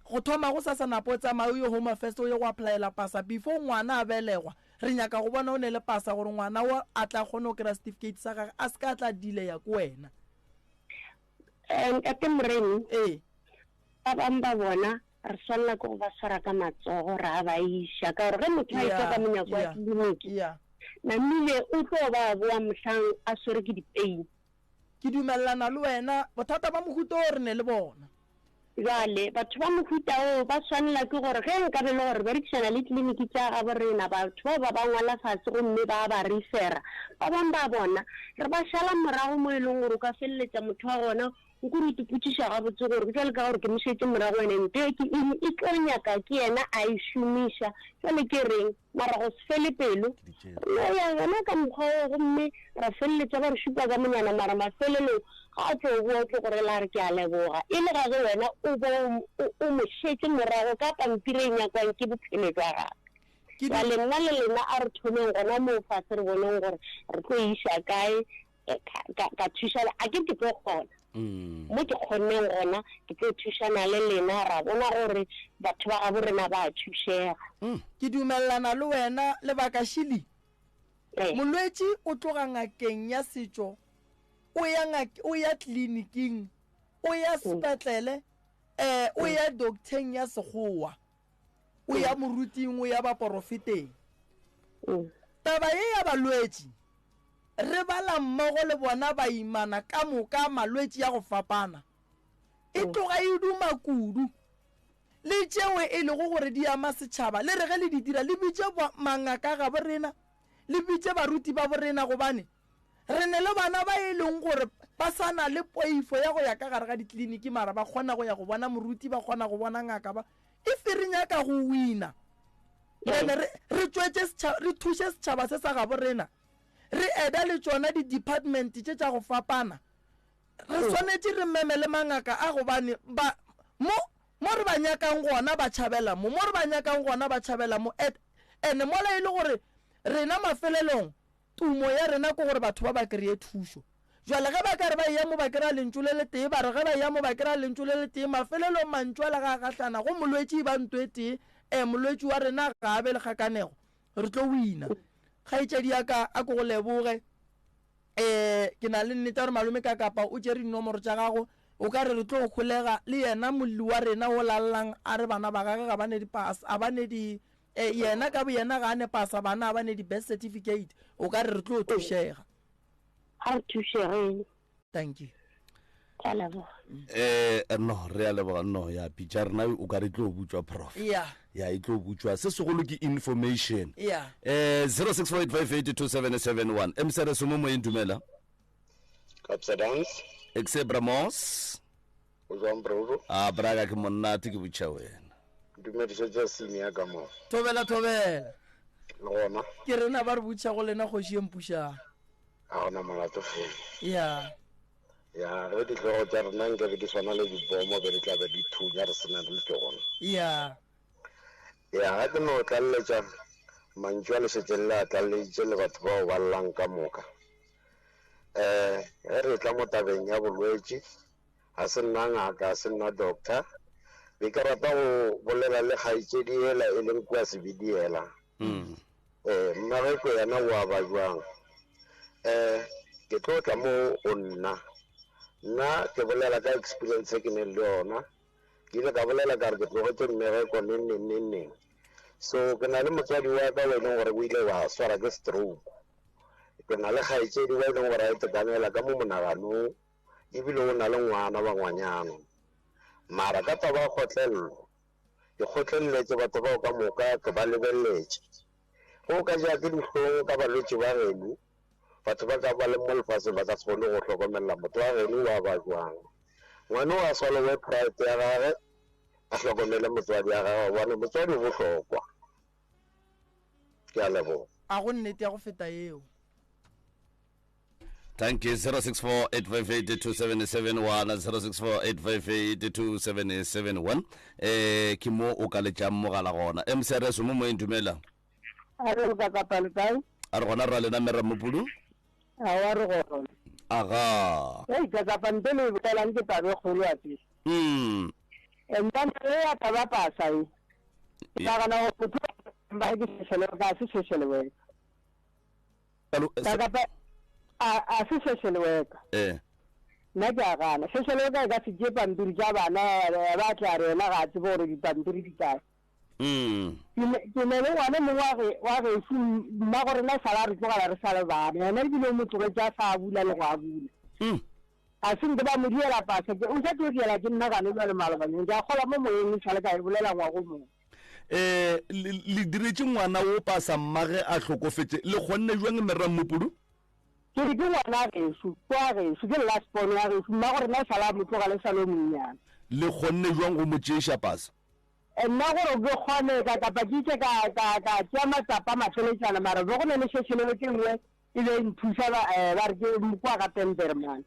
B: Go thoma go sasa napa o tsamaye o ye Home Affairs o ye go applyela pasa before ngwana a belegwa. Re nyaka go bona o ne le pasa gore ngwana o a tla kgone go kry-a certificate sa gage a se ka tla delaya ke wena.
G: Ntate Moremi.
B: Ee.
G: Ba bangwe ba bona re swanela ke go ba swara ka matsogo ra ba iša, ka gore ge motho a etšwa ka monyako wa tleliniki, namile o tlo ba a boa mohlang a swere ke dipeini.
B: Ke dumelelana le wena, bothata ba mohuta o re ne le bona.
G: Bjale batho ba mohuta oo ba swanela ke gore ge nkabe e le gore re berekišana le tleliniki tša gabo rena, batho bao ba ba ngwala fase gomme ba ba refera. Ba bangwe ba bona re ba šala morago mo e leng gore o ka feleletša motho wa gona Nko re ipotšiša gabotse gore bjale ka gore ke mo šetše morago ene nto e ke eng e tlo nyaka ke yena a e šomiša bjale ke reng mara go se fele pelo re no ya gona ka mokgwa oo gomme ra feleletša ba re šupa ka monwana mara mafelelong ga a tlo boa o tlo go rela a re ke a leboga e le ga ge wena o bo o mo šetše morago ka pampiri e nyakwang ke bophelo bja gagwe. Bjale nna le lena a re thomeng gona moo fase re boneng gore re tlo e iša kae ka, ka thušana a ke ke tlo kgona mm. mo ke kgonneng gona ke tlo thušana le lena ra bona gore batho ba gabo rena ba thušega
B: mm. ke dumelelana le wena lebaka šili eh. molwetši o tloga ngakeng ya setšo o ya o ya tleliniking o ya mm. sepetlele um o ya docteng ya sekgowa o ya moruting o ya baporofeteng taba ye ya balwetši Re bala mmogo le bona baimana ka moka malwetši a go fapana. E tloga e duma kudu. Le tšeo e lego gore di ama setšhaba, le re ge le di dira le bitše mangaka gabo rena, le bitše baruti ba borena gobane re ne le bana ba e leng gore ba sa na le poifo ya go ya ka gare ga ditleliniki mara ba kgona go ya go bona moruti, ba kgona go bona ngaka ba. If re nyaka go wina, then re, re tšwetše setšhaba, re thuše setšhaba se sa gabo rena. Re eda le tšona di-department tše tša go fapana. Re swanetše re meme le mangaka a gobane ba, mo, mo re ba nyakang gona ba tšhabela mo, mo re ba nyakang gona ba tšhabela mo. And, and mola e le gore rena mafelelong Tumo ya rena ke gore batho ba ba kreye thušo. Bjale ge ba ka re ba eya mo ba kry-a lentšu le letee, ba re ge ba eya mo ba kry-a lentšu le letee, mafelelong mantšu ale ga a gahlana, go molwetši e ba nto e tee, e, molwetši wa rena ga a be le kgakanego, re tlo wina. Kgaetšedi ya ka, a ke go leboge. E, ke na le nnete ya gore malome Kakapa o tšere dinomoro tša gago, o ka re re tlo holega le yena molli wa rena o lallang a re bana ba gage ga ba ne di-pass, a ba ne di, E, yena ka boyena ga a ne pasa, bana ba ne di-birth certificate, o ka re re tlo thušega.
G: A re thušegeng.
B: Thank you.
G: Ke a leboga.
A: Eh no re a leboga no ya pitša rena o ka re tlo butšwa prof.
B: Ya.
A: Ya e tlo butšwa se segolo ke information.
B: Ya.
A: Eh 0648582771 MCRS mo moyeng dumela.
H: Kapsa dance.
A: Exe Bramos.
H: O jwang bro?
A: A braga ke monnate ke butša wena.
H: Dumediša tša senior ka mo.
B: Thobela thobela.
H: Le gona.
B: Ke rena ba re butša go lena kgoši e mpušang.
H: A gona molato fela.
B: Ya.
H: Ya, ge dihlogo tša rena nke be di swana le dibomo be di tla be di thunya re sena le tšona.
B: Ya.
H: Ya, ga ke no tlaleletša mantšu a le šetšeng le a tlaleleditše le batho bao ba llang ka moka. Um ge re tla mo tabeng ya bolwetši, ga se nna ngaka, ga se nna doctor. Be ke rata go bolela le kgaetšedi yela e leng kua Sebidiela. Mm. Eh, mmageko yena o a ba jwang? Eh, ke tlo tla mo go nna. Nna ke bolela ka experience e ke neng le yona. Ke ile ka bolela ka re ke tlogetše mmereko neng neng neng neng. So ke na le motswadi wa ka o e leng gore o ile wa swara ke stroke. Ke na le kgaetšedi wa e leng gore a itekanela ka mo monaganong ebile o na le ngwana wa ngwanyana. Mara ka taba ya kgotlelelo, Ke kgotleleletše batho bao ka moka, ke ba lebeleletše. Ge o ka ja ke dihlong ka balwetši ba geno, batho ba ka ba leng mo lefaseng ba ka se kgone go hlokomelela motho wa geno wa ba jwang. Ngwana o a swalowe pride ya gage, a hlokomele motswadi ya gagwe gobane motswadi o bohlokwa. Ke a leboga.
B: A go nnete ya go feta yeo.
A: Thank you. 0648582771 0648582771 eh ke mo o ka letšang mogala gona. MCRS mo moyeng dumela.
I: A re ka kapa le kae?
A: A re gona ra lena mera mopudu?
I: A wa re gona.
A: Aga.
I: Ei ka kapa nte le bolelang ke tabe kgolo a tse. Empa e ya taba pasa e. Ke nagana gore motho ba ke social worker a se social worker. Ka kapa a a se social worker.
A: Eh.
I: Nna ke a gana. Social worker e ka se tšee pampiri tša bana ba tla re yena ga a tsebe gore dipampiri di kae. Ke ne le ngwana mongwe wa ge wa gešu mma go rena sala re tlogela re sa le bana. Yena ebile o mo tlogetše a sa abula le go abula. Ga se nke ba mo diela pasa. Ke o sa tlo diela ke nna gane jwale malobanyeng. Ke a kgolwa mo moyeng e sale ka e bolela ngwago mongwe.
A: Eh, le diretše ngwana wo pasa mmage a hlokofetše, le kgonne jwang Mme Rammupudu?
I: Ke re ke ngwana gešo, ke wa gešo, ke last born wa gešo, mmago rena e sale a mo tlogela e sale o monnyane.
A: Le kgonne jwang go mo tšeiša pasa?
I: Nna gore ke kgone ka kapa ke itše ka, ka, ka tšea matsapa a mateletšana, mara be go na le šešelelo tše nngwe e be e nthuša ba, eh, ba re ke kwa ga Pemberman.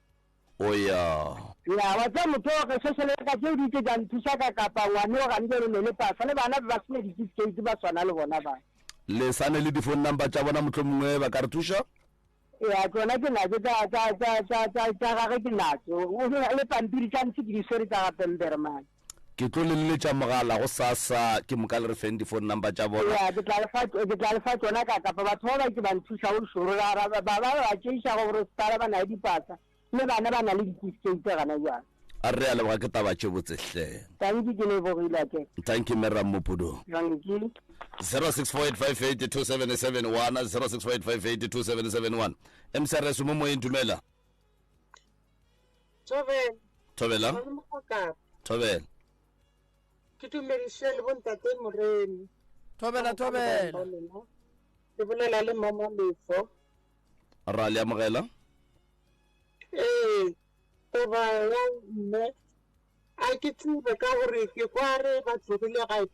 A: O ya.
I: Ya, wa tseba motho o ge social worker tšeo di itše tša nthuša ka kapa ngwane o gane bjalo ne le pasa le bana be ba sene di-certificate ba swana le bona ba.
A: Le sane le di-phone number tša bona mohlomongwe ba ka re thuša?
I: Ya, tšona ke natšo tša, tša, tša, tša, tša, tša gage ke natšo. O le pampiri tša ntshe ke di swere tša ga Pemberman.
A: Ke tlo le leletša mogala go sasa ke moka le re feng di-phone number tša bona.
I: Ya, ke tla le fa, ke tla le fa tšona ka kapa batho ba ba ke ba nthuša go šoro ra, ra, ba, ba, ba tšeiša go gore sepala ba na le dipasa le bana ba na le di-certificate gana jwale.
A: A re a leboga ke taba tše botse hle.
I: Tanki ke lebogile ake.
A: Thank you Mme Rammopudu.
I: Tanki.
A: 0648582771 0648582771 MCRS mo moyeng dumela.
J: Thobela.
A: Thobela. Thobela.
J: Ke dumediše le bontate Moremi.
B: Thobela thobela.
J: Ke bolela le mama Lefo.
A: Ra le amogela.
J: Ee, goba ya mme a ke tsebe ka gore ke kwa re ba tlogile ga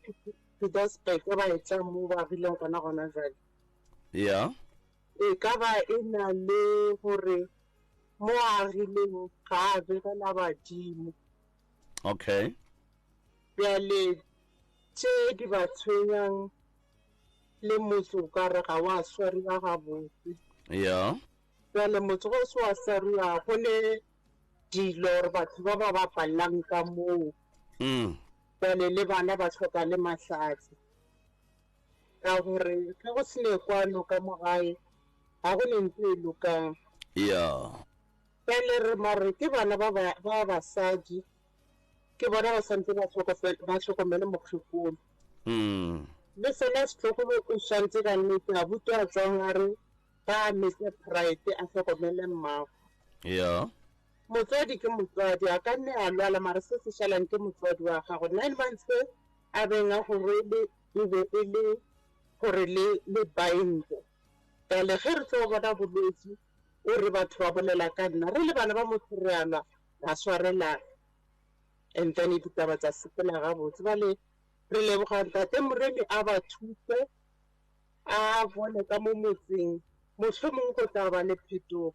J: Pietersburg ba etla mo ba agileng gona gona jwale.
A: Ya.
J: E ka ba e na le gore mo a agileng ga a begela badimo.
A: Okay.
J: Bjale tše di ba tshwenyang le motse o ka re ga wa swariwa gabotse.
A: Ya.
J: Bjale motse go se wa swariwa go ne dilo gore batho ba ba bapallang ka moo. Bjale le bana ba hloka le mahlatse. Ka gore ge go se ne kwano ka mo gae ga go ne ntho e lokang.
A: Ya.
J: Bjale re mare ke bana ba ba ba basadi ke bona ba santse ba ba hlokomele mokgekolo. Le sona setlogolo o swantse ka nnete abuti a tswang a re ba metse pride a hlokomele mmago.
A: Ya.
J: Motswadi ke motswadi, a ka nne a lwala mara se se šalang ke motswadi wa gago. 9 months e a beng a go rwele e be e le gore le le bind-e. Bjale ge re tlo bona bolwetši o re batho ba bolela ka nna, re le bana ba motho re a lwa, ra swarelana and then ditaba tša sepela gabotse. Bjale re leboga Ntate Moremi a ba thuse a bone ka mo motseng mohlomong go tla ba le phetogo.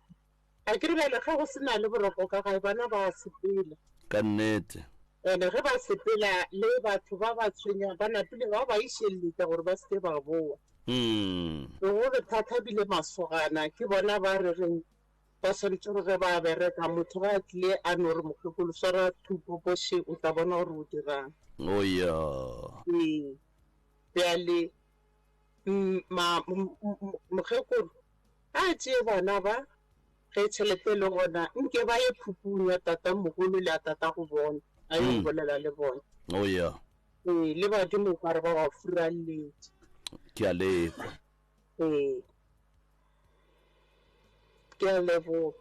J: A ke re bjale ge go se na le boroko ka gae bana ba a sepela.
A: Ka nnete.
J: Ene ge ba sepela le batho ba ba tshwenyang ba napile ba ba išelletša gore ba se ke ba boa. Bogolo thata bile masogana ke bona ba re reng ba swanetše gore ge ba bereka motho ge a tlile a no re mokgekolo swara thupopoše o tla bona gore o dirang.
A: Oh ya.
J: Ee. Bjale ma mokgekolo A tšee bana ba, ge tšhelete e le gona, nke ba ye phupung ya tatamogolo le ya tatago bona, a yo mm. bolela le bona.
A: Oh yeah.
J: Ee, le badimo o kare ba ba furalletše.
A: Ke a lekwa.
J: Ee. Ke a leboga.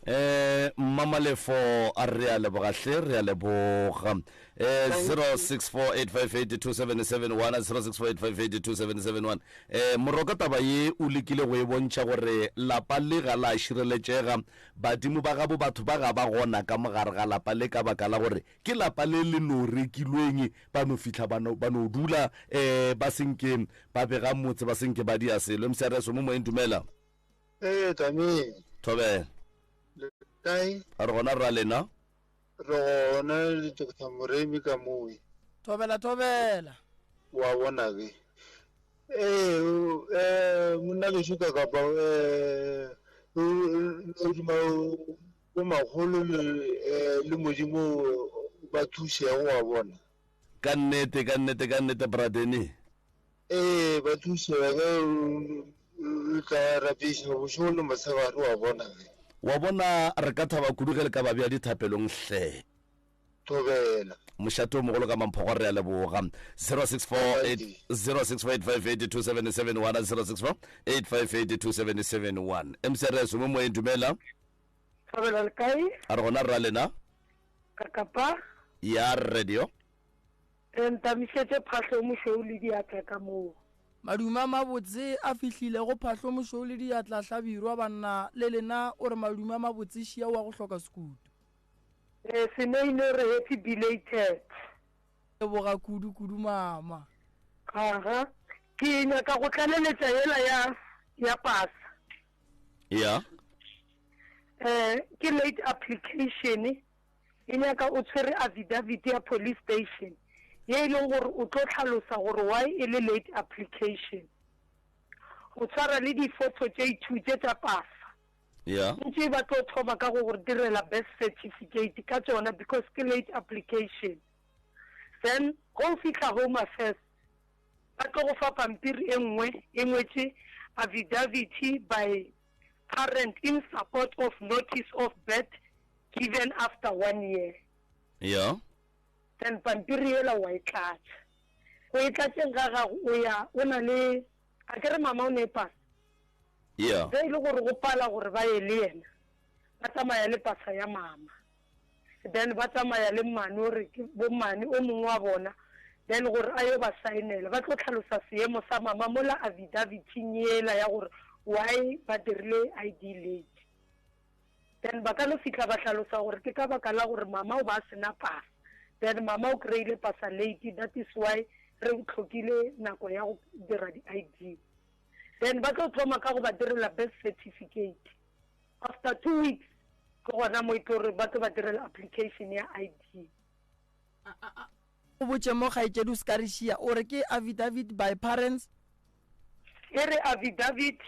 A: Eh Mmamalefo a re a leboga hle re a leboga. Eh 0648582771 0648582771 eh moroka taba ye o lekile go e bontšha gore lapa le ga la šireletšega badimo ba gabo batho ba ga ba gona ka mogare ga lapa le ka baka la gore ke lapa le le no rekilweng ba no fihla ba no ba no dula eh ba senke ba bega motse ba senke ba dia selo mcrs mo moyeng dumela
H: Ee, Tami.
A: Thobela.
H: Le kae?
A: A re gona rra lena.
H: Re gona le Doctor Moremi ka moe.
B: Thobela thobela.
H: Wa bona ke. Ee, eh monna gešo ka kapa eh o duma bo makgolo le eh, le modimo ba thušego wa bona.
A: Ka nnete, ka nnete, ka nnete Bradeni.
H: Ee, ba thušega ge o tla rapiša bošego le mosegare wa bona ge.
A: Wa bona, re ka thaba kudu ge le ka ba bea dithapelong hle.
H: Thobela.
A: Mošate o mogolo ka Mamphogo re a leboga. 0648 0648582771 0648582771 MCRS o mo moyeng dumela.
K: Thobela le kae?
A: A re gona rra lena.
K: Kakapa.
A: Ya radio.
K: Re ntamišetše phahlo mošweu le diatla ka moo.
B: Madume a mabotse a fihlile go phahlo mošweu le diatla Hlabirwa banna le lena o re madume a mabotse šia wa go hloka sekutu.
K: Ee Seneine o re happy belated.
B: Leboga kudu kudu mama.
K: Aha. Ke nyaka go tlaleletša yela ya ya pasa.
A: Ya.
K: Eh ke late application. E nyaka o tshwere affidavit ya police station ye e leng gore o tlo hlalosa gore why e le late application. O tshwara le di-photo tše two tše tša pasa.
A: Yeah.
K: Ntše ba tlo thoma ka go go direla birth certificate ka tšona because ke late application. Then ge o fihla Home Affairs ba tlo go fa pampiri e nngwe e ngwetše affidavit by parent in support of notice of birth given after one year.
A: Yeah.
K: Then pampiri yela wa e tlatša. Go e tlatšeng ga gago o ya o na le a ke re mama o ne e pasa.
A: Yeah.
K: Ge e le gore go pala gore ba ye le yena ba tsamaya le pasa ya mama. Then ba tsamaya le mmane o re ke bo mmane o mongwe wa bona then gore a yo ba saenela ba tlo tlhalosa seemo sa mama mola affidavit-ing yela ya gore why ba dirile ID late. Then ba ka no fihla ba hlalosa gore ke ka baka la gore mama o ba a sena pasa. Then mama o kry-ile pasa late that is why re hlokile nako ya go dira di ID. Then ba tlo thoma ka go ba direla birth certificate. After 2 weeks ke gona mo e tlo re ba tlo ba direla application ya ID.
B: O botše mo kgaetšedi o se ka re šia o re ke affidavit by parents.
K: E re affidavit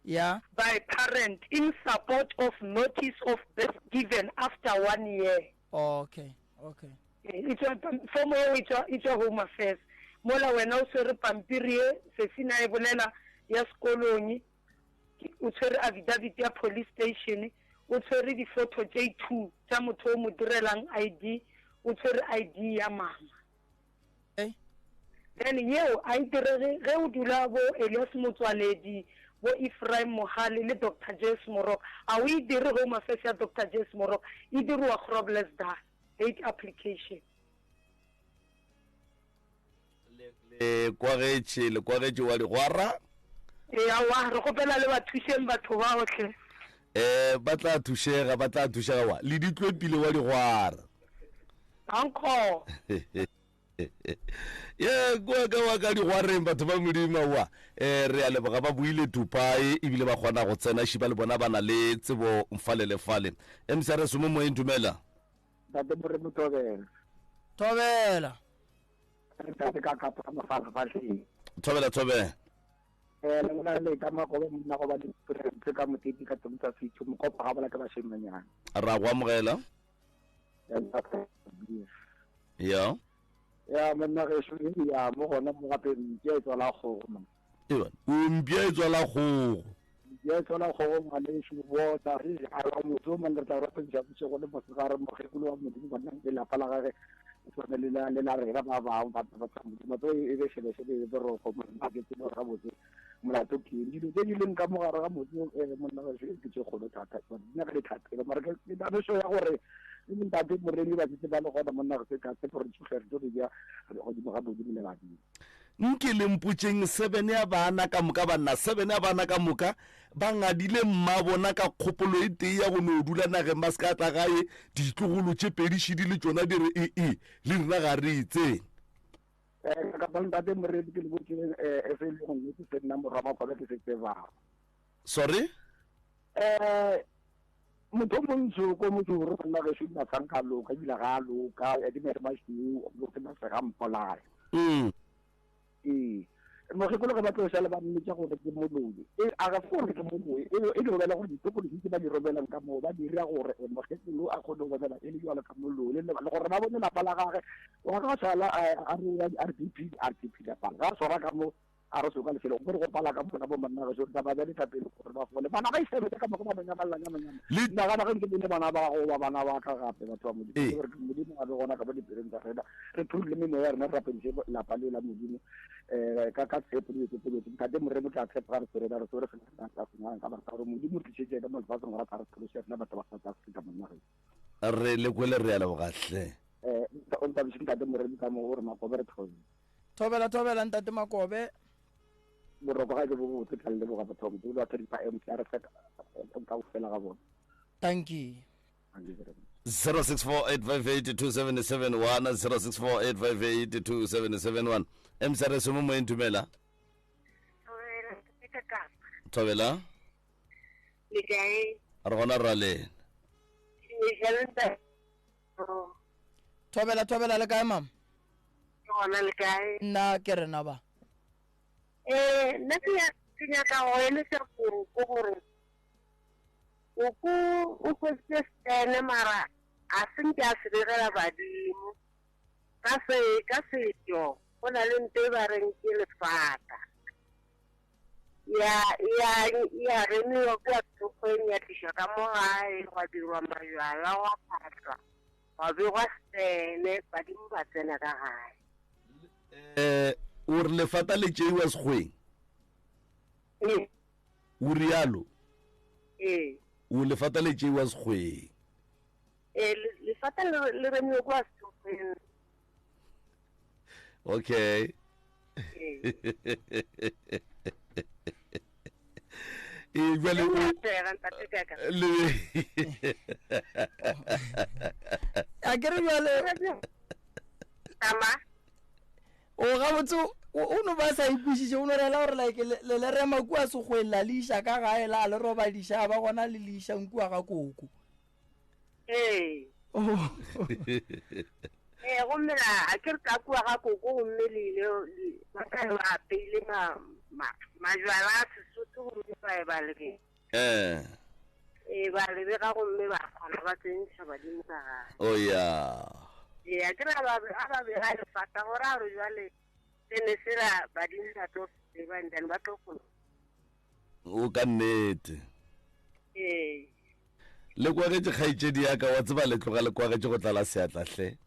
B: Ya.
K: By parent in support of notice of birth given after one year.
B: Okay, okay.
K: E tšwa fomo yeo e tšwa e tšwa Home Affairs. Mola wena o swere pampiri ye Sesina e bolela ya sekolong, o tshwere affidavit ya police station, o tshwere di-photo tše two tša motho o mo direlang ID, o tshwere ID ya mama. Then yeo a e direge ge o dula bo Elias Motswaledi, Bo Ephraim Mohale le Doctor James Moroka. A o e dire Home Affairs ya Doctor James Moroka, e diriwa Groblersdal. Late application.
A: Le kwagetše, le kwagetše wa digwara.
K: Ee, aowa, re kgopela le ba thušeng batho bao hle.
A: Eh, ba tla thušega, ba tla thušega wa. Le ditlwepile wa digwara.
K: Uncle.
A: Ye, kua ka wa ka digwareng batho ba Modimo aowa. Eh, re a leboga ba boile Dubai ebile ba kgona go tsena šiba le bona ba na le tsebo fale le fale. MCRS mo moyeng dumela.
L: Ntate Moremi Thobela.
B: Thobela.
L: Ntate ka kapa ka mafalafahleng.
A: Thobela thobela.
L: Eh le bona le ka magobe monna go ba le tse ka moteti ka tsa fitho mokopa ga bola ke ba shemanyana.
A: Ra go amogela. Ya.
L: Ya monna gešo ya mo gona mo gape mpša e tswala kgogo monna.
A: Ewa, o mpša e tswala kgogo.
L: Mpša e tswala kgogo ngwanešu bona re a ra motse o mongwe re tla rapediša bošego le mosegare mokgekolo wa Modimo bona le lapa la gage le tshwane le la le la rena ba bangwe batho ba tsa Modimo tse e be šebešebe e be roko monna ke tsebe gore gabotse molato ke eng dilo tse di leng ka mogare ga motse eh, monna gešo ke tše kgolo thata di nyaka dithapelo mara ke namišo ya gore le ntate moremi ba setse ba le gona monna re se ka tshepo re tsohle re tlo re bja godimo ga modimo le badimo
A: Nke le mpotšeng, sebene ya bana ka moka, banna, sebene ya bana ka moka ba ngadile mmabona ka kgopolo e tee ya go no dula nageng ba se ka tla gae, ditlogolo tše pedi šidi le tšona di re, E-e, le rena ga re e tsene.
L: Eh, kapa ntate Moredi ke le botšeng eh, e se e le go nnete se nna morwa Makgobe ke se tsebago.
A: Sorry?
L: Eh, motho o montsho ko motho gore monna gešo ina sa nka loka ebile ga a loka ya ke mere mašweu lo ke masega mpolaya. Ee. Mokgekolo ge ba tlo šale ba mmitša gore ke moloi, e a ga se gore ke moloi, e e no bela gore ditokološi tse ba di romelang ka moo ba dira gore eh, mokgekolo a kgone go bonela e le jalo ka moloi le le gore ba bone lapa la gage wa ga šala a a re wa di-R_D_P di-R_D_P lapa ga a swara ka mo a re soka lefelo gore go pala ka mona bo monna gešo re tla ba bja dithapelo gore ba fole bana ba isebete ka moka ba no nyamalla nyamanyama
A: Le-
L: nagana ge nke bone bana ba gago ba bana ba ka gape batho ba modimo
A: Ee.
L: gore modimo a be gona ka mo dipelong tsa rena re phurule memoya ya rena re rapediše lapa leo la modimo um ka ka tshepo dilo tse tse ntate moremo ke a tshepa ga re swere re swere fela ka sengwang ka baka gore modimo o tlišetše ka mo lefatsheng gore a tla re phološe rena batho ba South Africa monna gešo
A: Re le kwele re a leboga hle.
L: um o ntabiše ntate moremi ka mo gore makobe re thobile
B: Thobela thobela ntate Makobe.
L: Boroko ga ke bo botse ka leboga batho ba Modimo ba thadipa MCR ka ofela ga bona.
B: Thank you.
L: Thank you very much.
A: 0648582771 0648582771 MCR mo moyeng dumela. Thobela.
F: Le kae?
A: Re gona ra lena.
B: Thobela thobela le kae mama?
F: Ke gona le kae?
B: Nna ke rena ba.
F: Eh, nna ke ya ke nyaka go eletša koko gore koko o hweditse stene mara a se nke a se begela badimo ka se ka setšo go na le nto e ba reng ke lefata ya ya ya remiwa kua thokgweng ya tlišwa ka mo gae gwa dirwa majwala gwa phahlwa gwa begwa stene badimo ba tsena ka gae
A: Eh, o re lefata le tšeiwa sekgweng?
F: Ee.
A: O rialo?
F: Ee.
A: O lefata le tšeiwa sekgweng?
F: Ee, lefata le remiwe kwa sekgweng.
A: Okay.
F: Ee.
A: Ee, jwale o le
B: a ke re jwale
F: Tama.
B: O gabotse o no ba sa ikwešiše o no rela gore like le le rema kua sekgweng la le iša ka gae la le robadiša ba gona le le išang kua ga koko.
F: Ee.
B: Oh.
F: Ee, gomme la a ke re ka kua ga koko gomme le ile ba tla ba apeile ma ma majwala a Sesotho gomme ba e ba lebe.
A: Eh.
F: Ee, ba le bega gomme ba kgona ba tsentšha badimo ka gare.
A: Oh ya.
F: Ee, a ke re a ba a ba bega lefata gore a re jwale se ne se la badimo ba tlo se tseba and then ba tlo kgona.
A: O ka nnete.
F: Ee.
A: Le kwagetše kgaetšedi ya ka wa tseba le tloga le kwagetše go tlala seatla hle.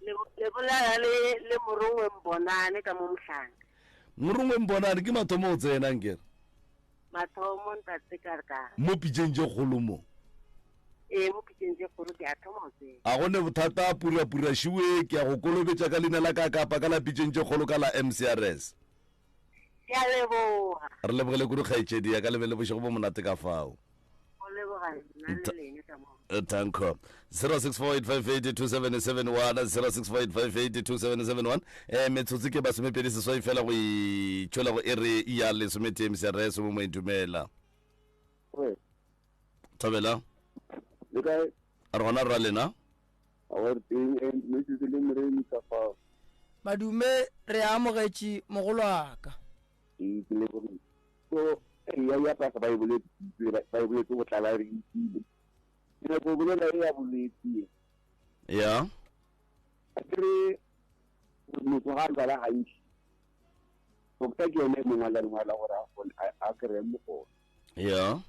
F: Le le bolela le le Morongwe Mbonane ka mo Mohlanga.
A: Morongwe Mbonane ke mathomo o tsena nkere.
M: Mathomo ntate ka re ka.
A: Mo pitšeng tše kgolo mo.
M: Ee, mo pitšeng tše kgolo ke a thoma go tseba.
A: A go ne bothata purapura šiwe ke ya go kolobetša ka leina la ka kapa ka la pitšeng tše kgolo ka la MCRS.
M: Ke a leboga.
A: Re lebogele kudu kgaetšedi ya ka le be le bošego bo monate ka fao.
M: Go leboga nna le lene ka mo.
A: Eh, Danko. 0648582771 0648582771 eh metsotso ke masomepedi seswai fela go itšhola go ere ya lesometee mcrs mo moentumela
L: Re,
A: thobela
L: le kae?
A: a re gona rra lena
L: Awa re teng, eh, metsotso le moremi ka fao.
B: Madume re amogetše mogolwaka.
L: Ee, ke lebogile. So, eya ya pasa ba e boletse, ba e boletse go tlala re itile. Ke nyako go bolela e ya bolwetse ye.
A: Ya.
L: A ke re motho ga a lwala gantši, doctor ke yone e mo ngwala lengwalo la gore a kgone a kry-e mogolo.
A: Ya.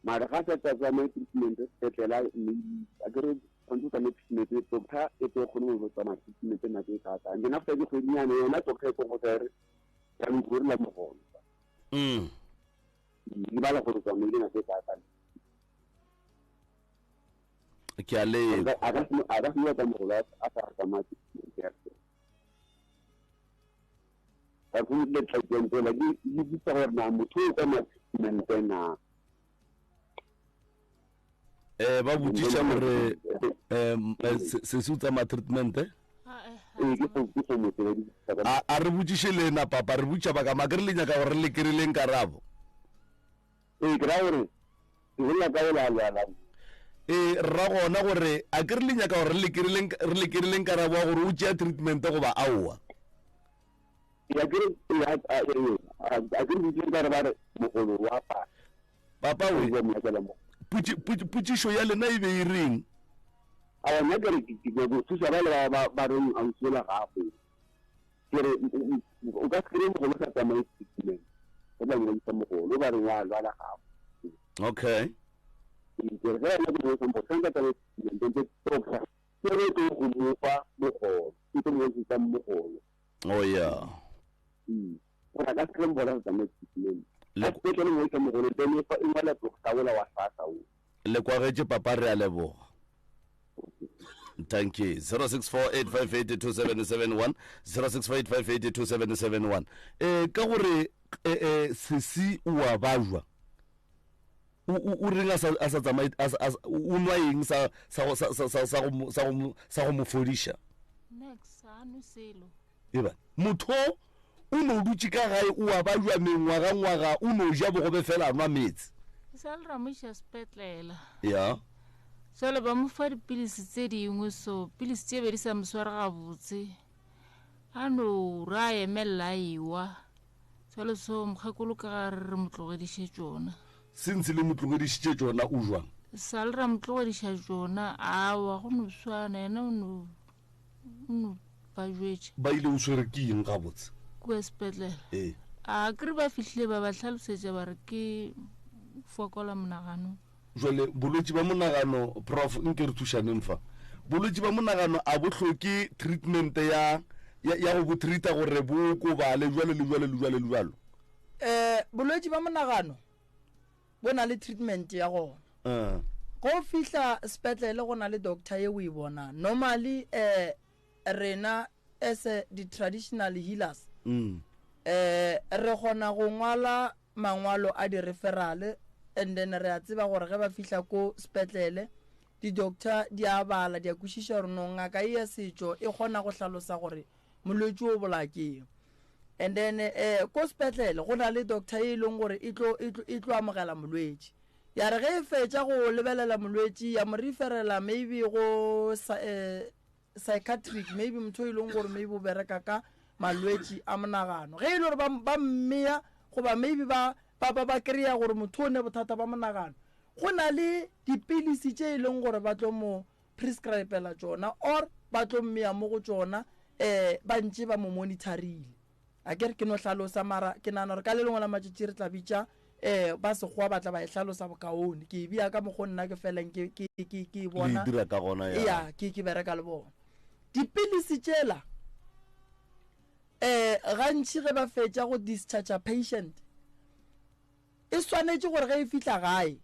L: Mara ga sa tsa tsamaye treatment sepetlele maybe a ke re tshwanetse o tsamaye treatment doctor e tlo kgone go tsamaya treatment nako e kaakang then after dikgwedinyana yona doctor e tlo go tsa re jaanong ke gorela mogolo. E bala gore o tsamaile nako e kaakang.
A: Ke a leka.
L: A ka se no ka mogolo a sa tsamaya treatment ya teng. Ka go le tla tsela di di bitsa gore na motho o tsamaya treatment na.
A: Eh ba botšiša gore eh se se o tsamaya treatment
L: eh? Ee ke go ke go motho ba di
A: A a re botšiše lena papa re botša ba ka ma ke re le nyaka gore le kry-leng karabo.
L: Ee ke ra gore ke bolela ka ola lwalang.
A: Ee rra gona gore a ke re le nyaka gore le kry-leng re le kry-leng karabo ya gore o tšea treatment goba aowa.
L: Ya ke re a a ke re botšiše ka re ba re mogolo wa pa.
A: Papa we potšišo ya lena e be e reng?
L: A nna ke re ke go thusa ba le ba ba reng ausi ola ga go. Ke re o ka se kry-e mogolo sa tsamaye treatment. O tla ngwadisa mogolo ba reng wa lwala gago.
A: Okay.
L: Ke re ge yena ke mo mogolo sa tsamaye treatment ntse doctor ke re tlo go mo fa mogolo. Ke tlo mo ngwadisetsa mogolo.
A: Oh yeah.
L: Gore a ka se kry-e mogolo sa tsamaye treatment. A sepetlele ngwadisa mogolo then e ngwala doctor ola wa SASSA o.
A: Le kwagetše papa re a leboga. Thank you. 0648582771 0648582771. Eh ka gore eh eh sesi o a bajwa. O o reng a sa a sa tsamaye o nwa eng sa sa sa sa sa go sa go sa go mo fodiša?
E: Next, a nwe selo.
A: Eba motho o no dutše ka gae o a bajwa mengwagangwaga o no ja bogobe fela a nwa meetse.
E: E sa le ra mo iša sepetlela.
A: Ya.
E: Jwale ba mo fa dipilisi tse dingwe so pilisi tše be di sa mo sware gabotse. A no re a emelela a ewa. Jwale so mokgekolo ka ga re re mo tlogediše tšona.
A: Since le mo tlogedišitše tšona o jwang?
E: Sa le ra mo tlogediša tšona awa go no swana yena o no o no ba jwetša.
A: Ba ile o swere ke eng gabotse?
E: Kua sepetlele.
A: Ee.
E: A kere ba fihlile ba ba hlalosetša ba re ke fokola monaganong.
A: Jwale bolwetši ba monagano prof nke re thušaneng fa. Bolwetši ba monagano a bo hloke treatment ya ya, ya go bo treata gore bo okobale jwalo le jwalo le jwalo le jwalo.
B: Eh bolwetši ba monagano bo na le treatment ya gona.
A: Uh.
B: Go fihla sepetlele go na le doctor ye o e bonang. Normally eh rena as di traditional healers
A: mm.
B: eh re kgona go ngwala mangwalo a di referral and then re a tseba gore ge ba fihla ko sepetlele di-doctor di a bala di a kwešiša gore no ngaka e ya setšo e kgona go hlalosa gore molwetši o bolaya keng and then eh ko sepetlele go na le doctor e leng gore e tlo e tlo e tlo amogela molwetši ya re ge e fetša go lebelela molwetši ya mo referela maybe go eh, psychiatric maybe motho e leng gore maybe o bereka ka malwetši a monagano ge e le gore ba ba mmeya goba maybe ba ba ba ba kry-a gore motho o ne bothata ba monagano go na le dipilisi tše e leng gore ba tlo mo prescribela tšona or ba tlo mmeya mo go tšona um ba ntše ba mo monitorile a ke re ke no hlalosa mara ke nagana gore ka le lengwe la matšatši re tla bitša um ba sekgowa ba tla ba e hlalosa bokaone ke e bea ka mokgo nna ke feleng ke ke ke ke e bona
A: dira ka gona
B: ya ya ke ke bereka le bona dipilisi tšela um gantši ge ba fetša go discharge patient. E swanetše gore ge e fihla gae,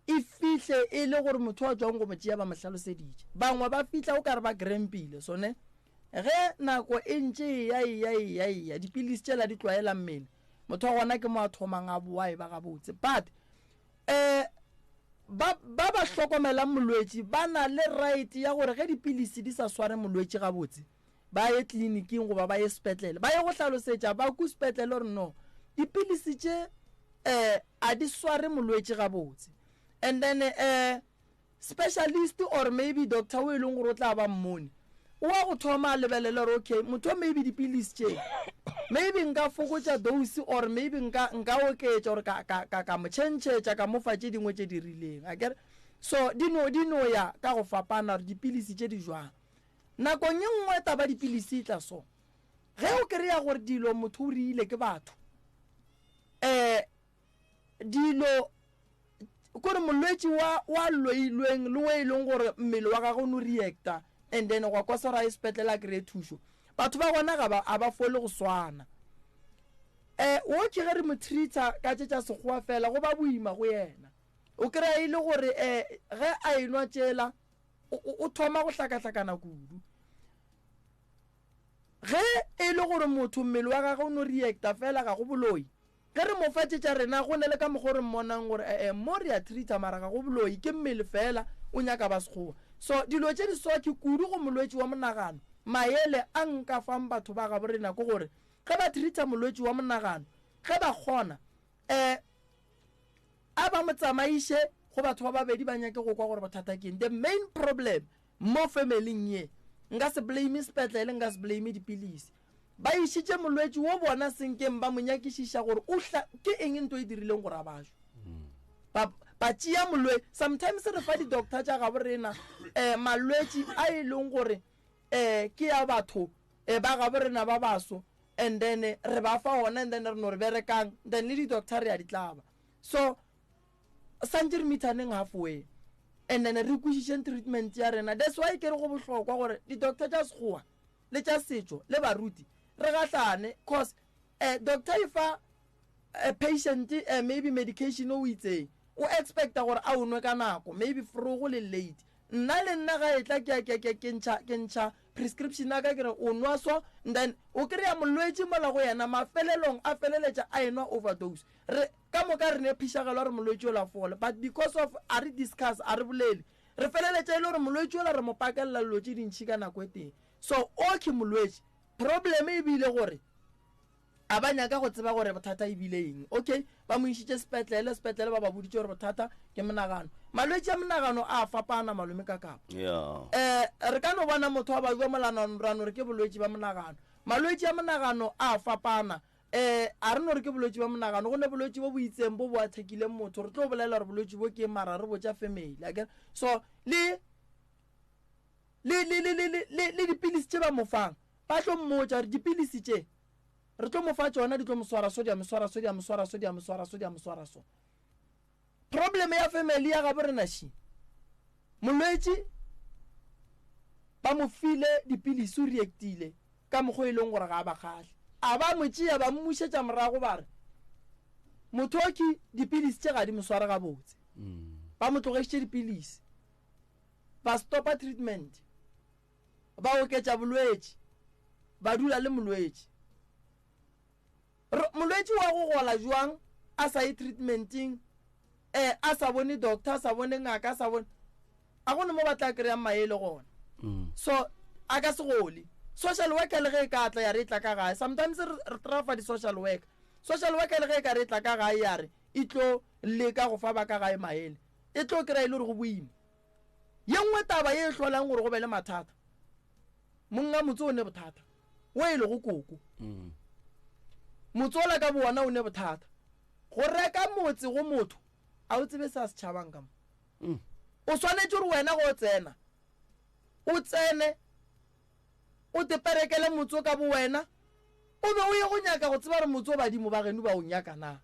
B: e fihle e le gore motho a tšwang go mo tšea ba mo hlaloseditše. Bangwe ba fihla o ka re ba grempile, so ne ge nako e ntše e ya e ya e ya e ya dipilisi tšela di tlwaela mmele, motho wa gona ke mo a thomang a boa e ba gabotse. But um ba ba ba hlokomelang molwetši ba na le right ya gore ge dipilisi di sa sware molwetši gabotse, ba ye tleliniking goba ba ye sepetlele ba ye go hlalosetša ba ku sepetlele gore no dipilisi tše um a di sware molwetši gabotse and then um specialist or maybe doctor o e leng gore o tla ba mmone o wa go thoma a lebelele gore okay motho maybe dipilisi tše maybe nka fokotša dose or maybe nka nka oketša gore ka ka ka ka mo tšhentšhetša ka mo fa tše dingwe tše di rileng akere so di no di no ya ka go fapana gore dipilisi tše di jwang Nakong ye nngwe taba dipilisi e tla so. Ge o kry-a gore dilo motho o rile ke batho, um dilo kore molwetši wa wa loilweng le o e leng gore mmele wa gagwe o no reacta and then gwa kwasa gore a ye sepetlele a kry-e thušo, batho ba gona ga ba a ba fole go swana. Um wo ke ge re mo treat-a ka tše tša sekgowa fela go ba boima go yena. O kry-a e le gore um ge a enwa tšela o thoma go hlakahlakana kudu. Ge e le gore motho mmele wa gagwe o no reacta fela ga go boloi, ge re mo fa tše tša rena go ne le ka mokgwa o re mmonang gore ee mo re a treata mara ga go boloi ke mmele fela o nyaka ba sekgowa. So dilo tše di so ke kudu go molwetši wa monagano. Maele a nka fang batho ba gabo rena ke gore ge ba treata molwetši wa monagano ge ba kgona um A ba mo tsamaiše go batho ba babedi ba nyake go kwa gore bothata ke eng. The main problem mo family-ing ye, nka se blame sepetlele, nka se blame dipilisi. Ba išitše molwetši wo bona senkeng ba mo nyakišiša gore o hla ke eng nto e dirileng gore a bajwe. Ba ba tšea molwe sometimes re fa di-doctor tša gabo rena um malwetši a e leng gore um ke ya batho um ba gabo rena ba baso and then re ba fa ona and then re no re berekang then le di-doctor re ya di tlaba. So santše re meetaneng halfway and then re kwešišeng treatment ya rena. That's why ke re go bohlokwa gore di-doctor tša sekgowa le tša setšo le baruti re gahlane cause eh, doctor e fa eh, patient eh, maybe medication o itseng o expecta gore a o nwe ka nako maybe frogo le late nna le nna ga e tla ke ke ke ke ntšha ke ntšha prescription ya ka ke re o nwa so and then o kry-a molwetši mola go yena mafelelong a feleletša a enwa overdose Re, ka moka re ne phišagelo ya gore molwetši yola a fole, but because of a re discuss, a re bolele, re feleletša e le gore molwetši yola re mo pakelela dilo tše dintši ka nako e tee. So, okay molwetši, problem e bile gore a ba nyaka go tseba gore bothata e bile eng. Okay, ba mo išitše sepetlele, sepetlele ba ba boditše gore bothata ke monagano. Malwetši a monagano a fapana malome ka kapa.
A: Yeah.
B: Eh, re ka no bona motho a bajwa molanano ra no re ke bolwetši ba monagano. Malwetši a monagano a fapana. Ee, a re no re ke bolwetši bja monagano, go ne bolwetši bo bo itseng bo bo athekileng motho, re tlo bolela gore bolwetši bo ke mara re botša family, akere? So, le, le, le, le, le, le, le, le dipilisi tše ba mo fang, ba tlo mmotša gore dipilisi tše re tlo mo fa tšona di tlo mo swara so, di a mo swara so, di a mo swara so, di a mo swara so, di a mo swara so. Problem ya family ya gabo rena še, molwetši ba mo file dipilisi o reactile ka mokgwa e leng gore ga a ba kgahle. A ba mo tšea ba mmušetša morago ba re motho o ke dipilisi tše ga di mo sware gabotse. Ba mo tlogetšitše dipilisi, ba stopa treatment, ba oketša bolwetši, ba dula le molwetši. Re, molwetši wa go gola jwang a sa ye treatmenteng, eh, a sa bone doctor, a sa bone ngaka, a sa bone, a go ne mo ba tla kry-ang maele gona. Mm. So, a ka se gole. Social worker le ge e ka tla ya re e tla ka gae, sometimes re, re trafa di-social worker. Social worker le ge e ka re e tla ka gae ya re e tlo leka go fa ba ka gae maele, e tlo kry-a e le gore go boima. Ye nngwe taba ye e hlolang gore go be le mathata, Monga motse o ne bothata, wo e lego koko. Mm. Motse ola ka bowona o ne bothata. Go reka motse go motho, a o tsebe se a se tšhabang ka mo. Mm. O swanetše gore wena go tsena, o tsene, o teperekele motse o ka bo wena, o be o ye go nyaka go tseba gore motse o badimo ba geno ba o nyaka na.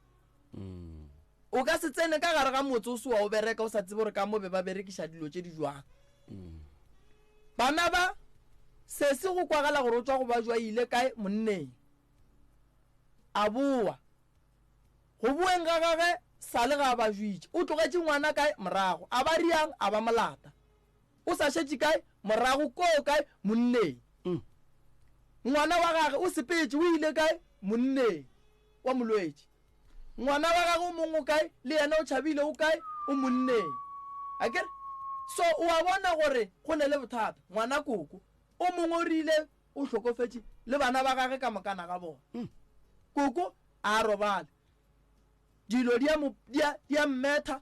B: Mm. O ka se tsene ka gare ga motse o se wa o bereka o sa tsebe gore ka mo be ba berekiša dilo tše di jwang. Bana ba, sesi go kwagala gore o tšwa go ba jwa ile kae monneng. A boa. Go boeng. Tšhabeng ga gage sa le ga ba jwitše. O tlogetše ngwana kae? Morago. A ba riang? A ba molata. O sa šetše kae? Morago koo kae? Monneng. Ngwana wa gage o sepetše o ile kae? Monneng wa molwetši. Ngwana wa gage o mongwe o kae? Le yena o tšhabile o kae? O monneng. Akere? So o a bona gore go ne le bothata. Ngwana koko o mongwe o rile o hlokofetše le bana ba gage ka mokana ga bona. Koko a robale. Dilo di a mo di a di a mmetha,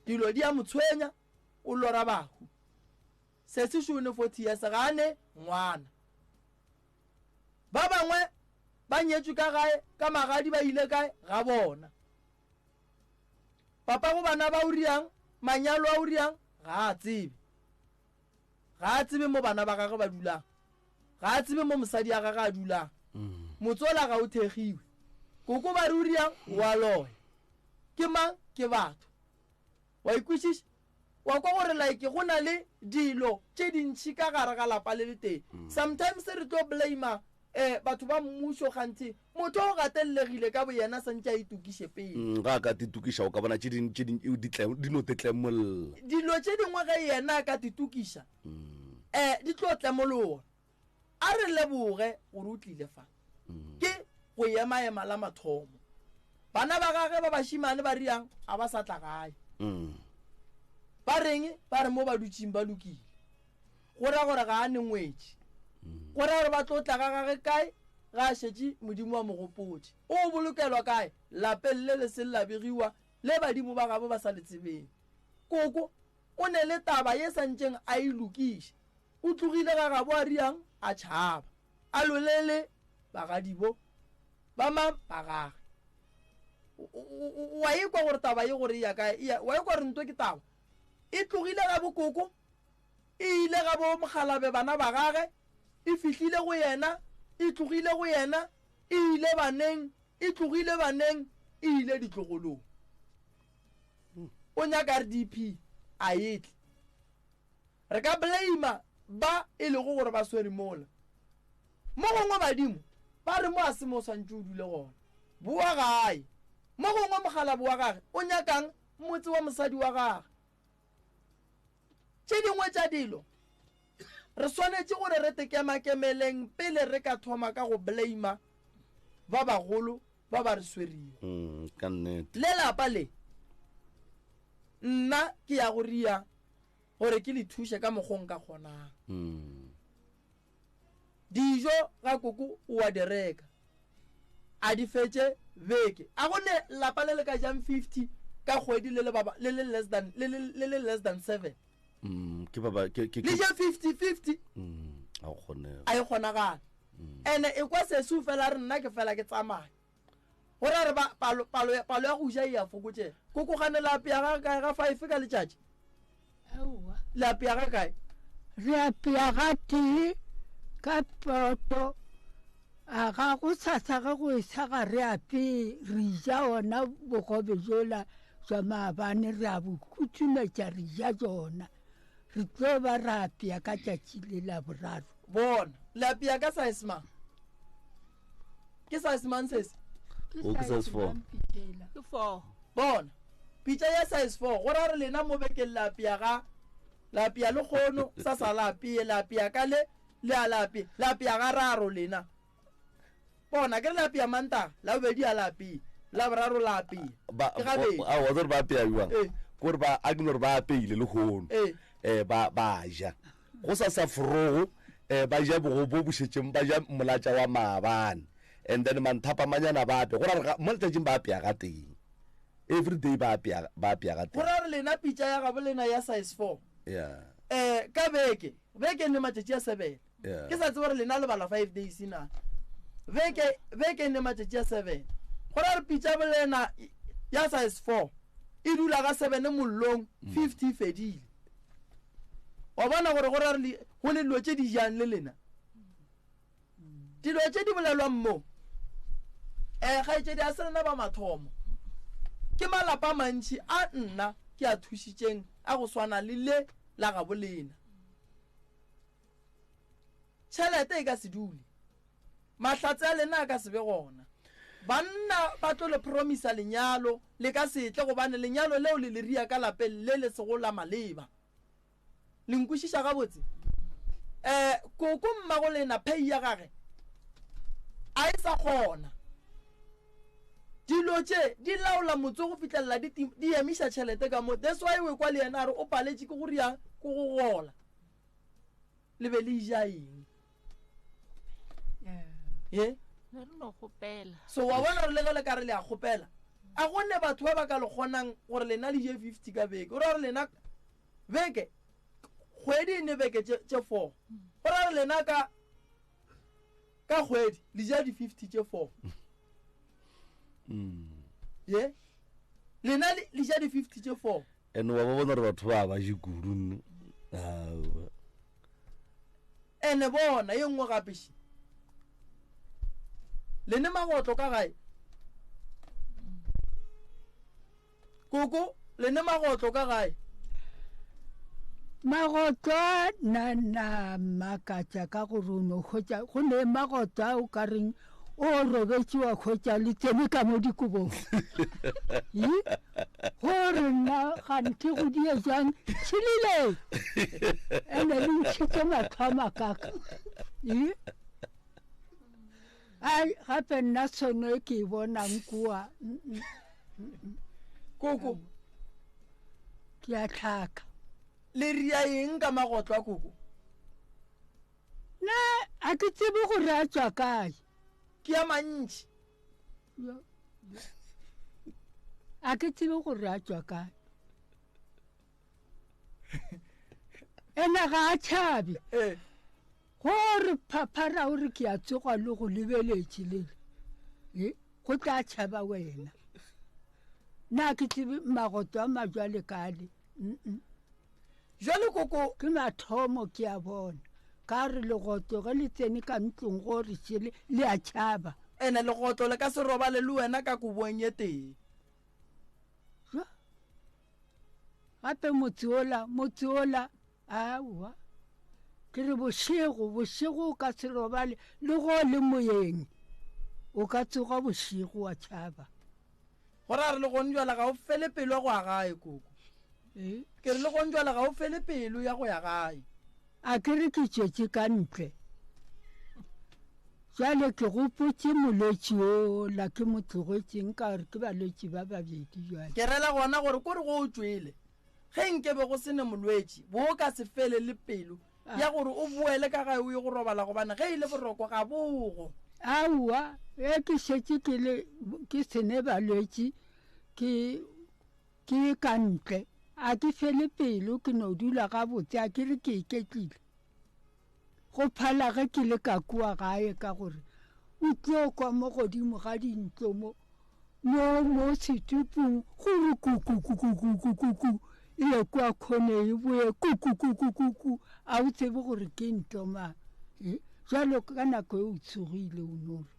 B: dilo di a mo tshwenya, o lora bahu. Sesi šo ne 40 years ga a ne ngwana. Ba bangwe ba nyetšwe ka gae ka magadi ba ile kae ga bona. Papa go bana ba o riang manyalo a o riang ga a tsebe. Ga a tsebe mo bana ba gagwe ba dulang. Ga a tsebe mo mosadi ya gagwe a dulang. Motsola ga o thegiwe. Koko ba re o riang o a loya. Ke mang? Ke batho. Wa ikwešiša? Wa kwa gore like go na le dilo tše dintši ka gare ga lapa le letee. Sometimes re tlo blame eh batho ba mmušo kganthe motho o gatellegile ka boyena santše a itokiše pele.
A: Mm, ga a ka titokiša o ka bona tše ding tše ding di tle di no tetlemolla.
B: Dilo tše dingwe ge yena a ka titokiša eh di tlo tlemologa. A re leboge gore o tlile fa. Ke go emaema la mathomo. Bana ba gage ba bašemane ba riang a ba sa tla gae. Ba reng? Ba re mo ba dutšeng ba lokile. Go ra gore ga a ne ngwetši. Go ra gore ba tlo tla ga gage kae ga a šetše Modimo a mo gopotše. O bolokelwa kae? Lapeng le le seng la begiwa le badimo ba gabo ba sa le tsebeng. Koko o ne le taba ye sa ntšeng a e lokiša. O tlogile ga gabo a riang a tšhaba. A lolele bagadibo ba mang ba gage. Wa ekwa gore taba ye gore e ya kae? Wa ekwa gore nto ke taba. E tlogile ga bokoko, e ile ga bo mokgalabe bana ba gage, e fihlile go yena, e tlogile go yena, e ile baneng, e tlogile baneng, e ile ditlogolong. O nyaka RDP, a e tle. Re ka blame ba e lego gore ba swere mola. Mo gongwe badimo ba re mo a se mo o swantše o dule gona. Bowa gae. Mo gongwe mokgalabo wa gage o nyakang motse wa mosadi wa gage. Tše dingwe tša dilo re swanetše gore re tekemakemeleng pele re ka thoma ka go blame ba bagolo ba ba re swerego.
A: Mm, ka nnete.
B: Le lapa le nna ke ya go ria gore ke le thuše ka mokgo nka kgonang.
A: Mm.
B: Dijo ga koko o a di reka a di fetše beke. A go ne lapa le le ka jang 50 ka kgwedi le le ba le le less than le le le le less than 7.
A: Mm, ke ba ba ke ke
B: Le je 50 50.
A: Mm, a go kgonege.
B: A e kgonagale.
A: Mm.
B: Ene e kwa sesu fela re nna ke fela ke tsamaya. Go ra re ba palo palo ya palo ya go ja e a fokotšega. Koko gane le apea ga kae ga five ka letšatši?
D: Aowa.
B: Le apea ga kae?
D: Re apea ga tee ka poto. A ga go sasa ge go esa ga re apee re ja ona bogobe jola jwa maabane re a bo kutsumetša re ja jona. Re tlo ba ra apea ka tšatši le la boraro.
B: Bona, le apea ka size mang? Ke size mang sesi?
A: O ke size 4.
C: Ke 4.
B: Bona, pitša ya size 4 go ra re lena mo bekeng le apea ga le apea le kgono sa sa la apee le apea ka le le a la apea le apea ga raro lena. Bona ke re le apea Mantaga, Labobedi a la apee, Laboraro la apea.
A: Ba
B: Ke gabedi.
A: a wa tsere ba apea jwang?
B: Ee.
A: Kore ba a ke no re ba apeile le kgono.
B: Ee.
A: Eh ba ba ja. Go sa sa forogo eh ba ja bogo bo bo šetšeng ba ja molatša wa maabane. And then manthapamanyana ba apea. Go ra re mo letšatšing ba apea ga teng. Every day ba apea ba apea ga
B: Go
A: teng.
B: ra re lena pitša ya gabo lena ya size 4.
A: Yeah.
B: Eh ka beke, beke ne matšatši a 7.
A: Yeah.
B: Ke sa tsebe gore lena le bala 5 days na. Beke beke ne matšatši a 7. Go ra re pitša bolena ya size 4 e dula ga 7 mollong 50 fedile. Wa bona gore go ra re go le dilo tše di jang le lena. Dilo tše di bolelwang mo eh kgaetšedi a se rena ba mathomo. Ke malapa a mantši a nna ke a thušitšeng a go swana le le la gabo lena. Tšhelete e ka se dule. Mahlatse a lena a ka se be gona. Banna ba tlo le promisa lenyalo, le ka se tle gobane lenyalo leo le le ria ka lapeng le le sego la maleba. Le nkwešiša gabotse? Eh, koko mmago lena pay ya gage a e sa kgona. Dilo tše di laola motse go fihlelela di di emiša tšhelete ka mo. That's why o ekwa le yena a re o paletše ke go riang ke go gola. Le be le ja eng? Ye?
E: Ne re no kgopela.
B: So wa bona gore le ge le ka re le a kgopela, a go ne batho ba ba ka le kgonang gore lena le je 50 ka beke. O ra gore lena beke kgwedi e ne beke tše tše 4. O ra gore lena ka ka kgwedi le ja di 50 tše 4. Ye? Lena le le ja di 50 tše 4.
A: And wa ba bona gore batho ba ba je kudu nne. Aowa.
B: Ene bona ye nngwe gape še. Le ne magotlo ka gae? Koko, le ne magotlo ka gae?
D: Magotlo a na na makatša ka gore o no hwetša go ne magotlo a o ka reng o robetše wa hwetša le tsene ka mo dikobong. Yi? Gore nna ganthe go die jang tšhilile ene le ntšhitše mahlo a makaka. Yi? Ai gape nna sono e ke e bonang kua.
B: Koko.
D: Ke a tlhaka.
B: Le ria eng ka magotlo a koko?
D: Na a ke tsebe gore a tswa kae.
B: Ke a mantši.
D: A ke tsebe gore a tswa kae. Ena ga a tšhabe.
B: Eh.
D: Gore phaphara o re ke a tsoga le go lebeletše lele. E, go tla tšhaba wena. Na ke tsebe magoto a majwale kale. Mm-mm.
B: Jwale koko.
D: Ke mathomo ke a bona. Ka re legotlo ge le tsene ka ntlong go re šele le a tšhaba.
B: Ene legotlo le ka se robale le wena ka kobong ye tee.
D: Jo. Gape motse ola, motse ola, aowa. Ke re bošego, bošego o ka se robale le go le moyeng. O ka tsoga bošego wa tšhaba.
B: Go ra re le gone jwale ga o fele pelo ya go ya gae, koko.
D: Eh?
B: Ke re le gone jwale ga o fele pelo ya go ya gae.
D: A ke re ke tšwetše ka ntle. Bjale ke gopotše molwetši ola ke mo tlogetšeng ka gore ke balwetši ba babedi bjale.
B: Ke rela gona gore ko re go o tšwele, ge nke be go se ne molwetši, bo o ka se fele le pelo ya gore o boele ka gae o ye go robala gobane ge e le boroko ga bogo.
D: Aowa, ge ke šetše ke le ke se ne balwetši ke ke ye ka ntle, a ke fele pelo ke no dula gabotse a ke re ke iketlile. Go phala ge ke le ka kua gae ka gore o tlo kwa mo godimo ga dintlo mo, mo, mo setupung go re kuku-kuku-kuku-kuku, e ye kua khoneng e boye kuku-kuku-kuku, a o tsebe gore ke ntlo mang. E, bjalo ka nako e o tsogile o no re,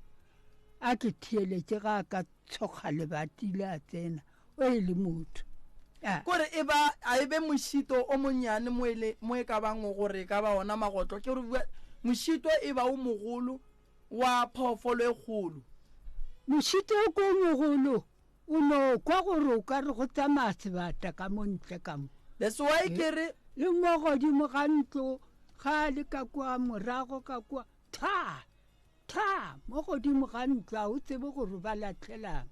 D: a ke theeletše ga a ka tshokga lebati le a tsena, o e le motho.
B: A. Kore e ba, a e be mošito o monnyane mo e le, mo e ka bang gore e ka ba ona magotlo, ke gore mošito e ba o mogolo wa phoofolo e kgolo.
D: Mošito o ko mogolo, o no kwa gore o ka re go tsamaya sebata ka mo ntle ka mo.
B: That's why ke re.
D: Le mo godimo ga ntlo, ga a le ka kua morago ka kua, thaa! Tha! Mo godimo ga ntlo, a o tsebe gore ba lahlelang.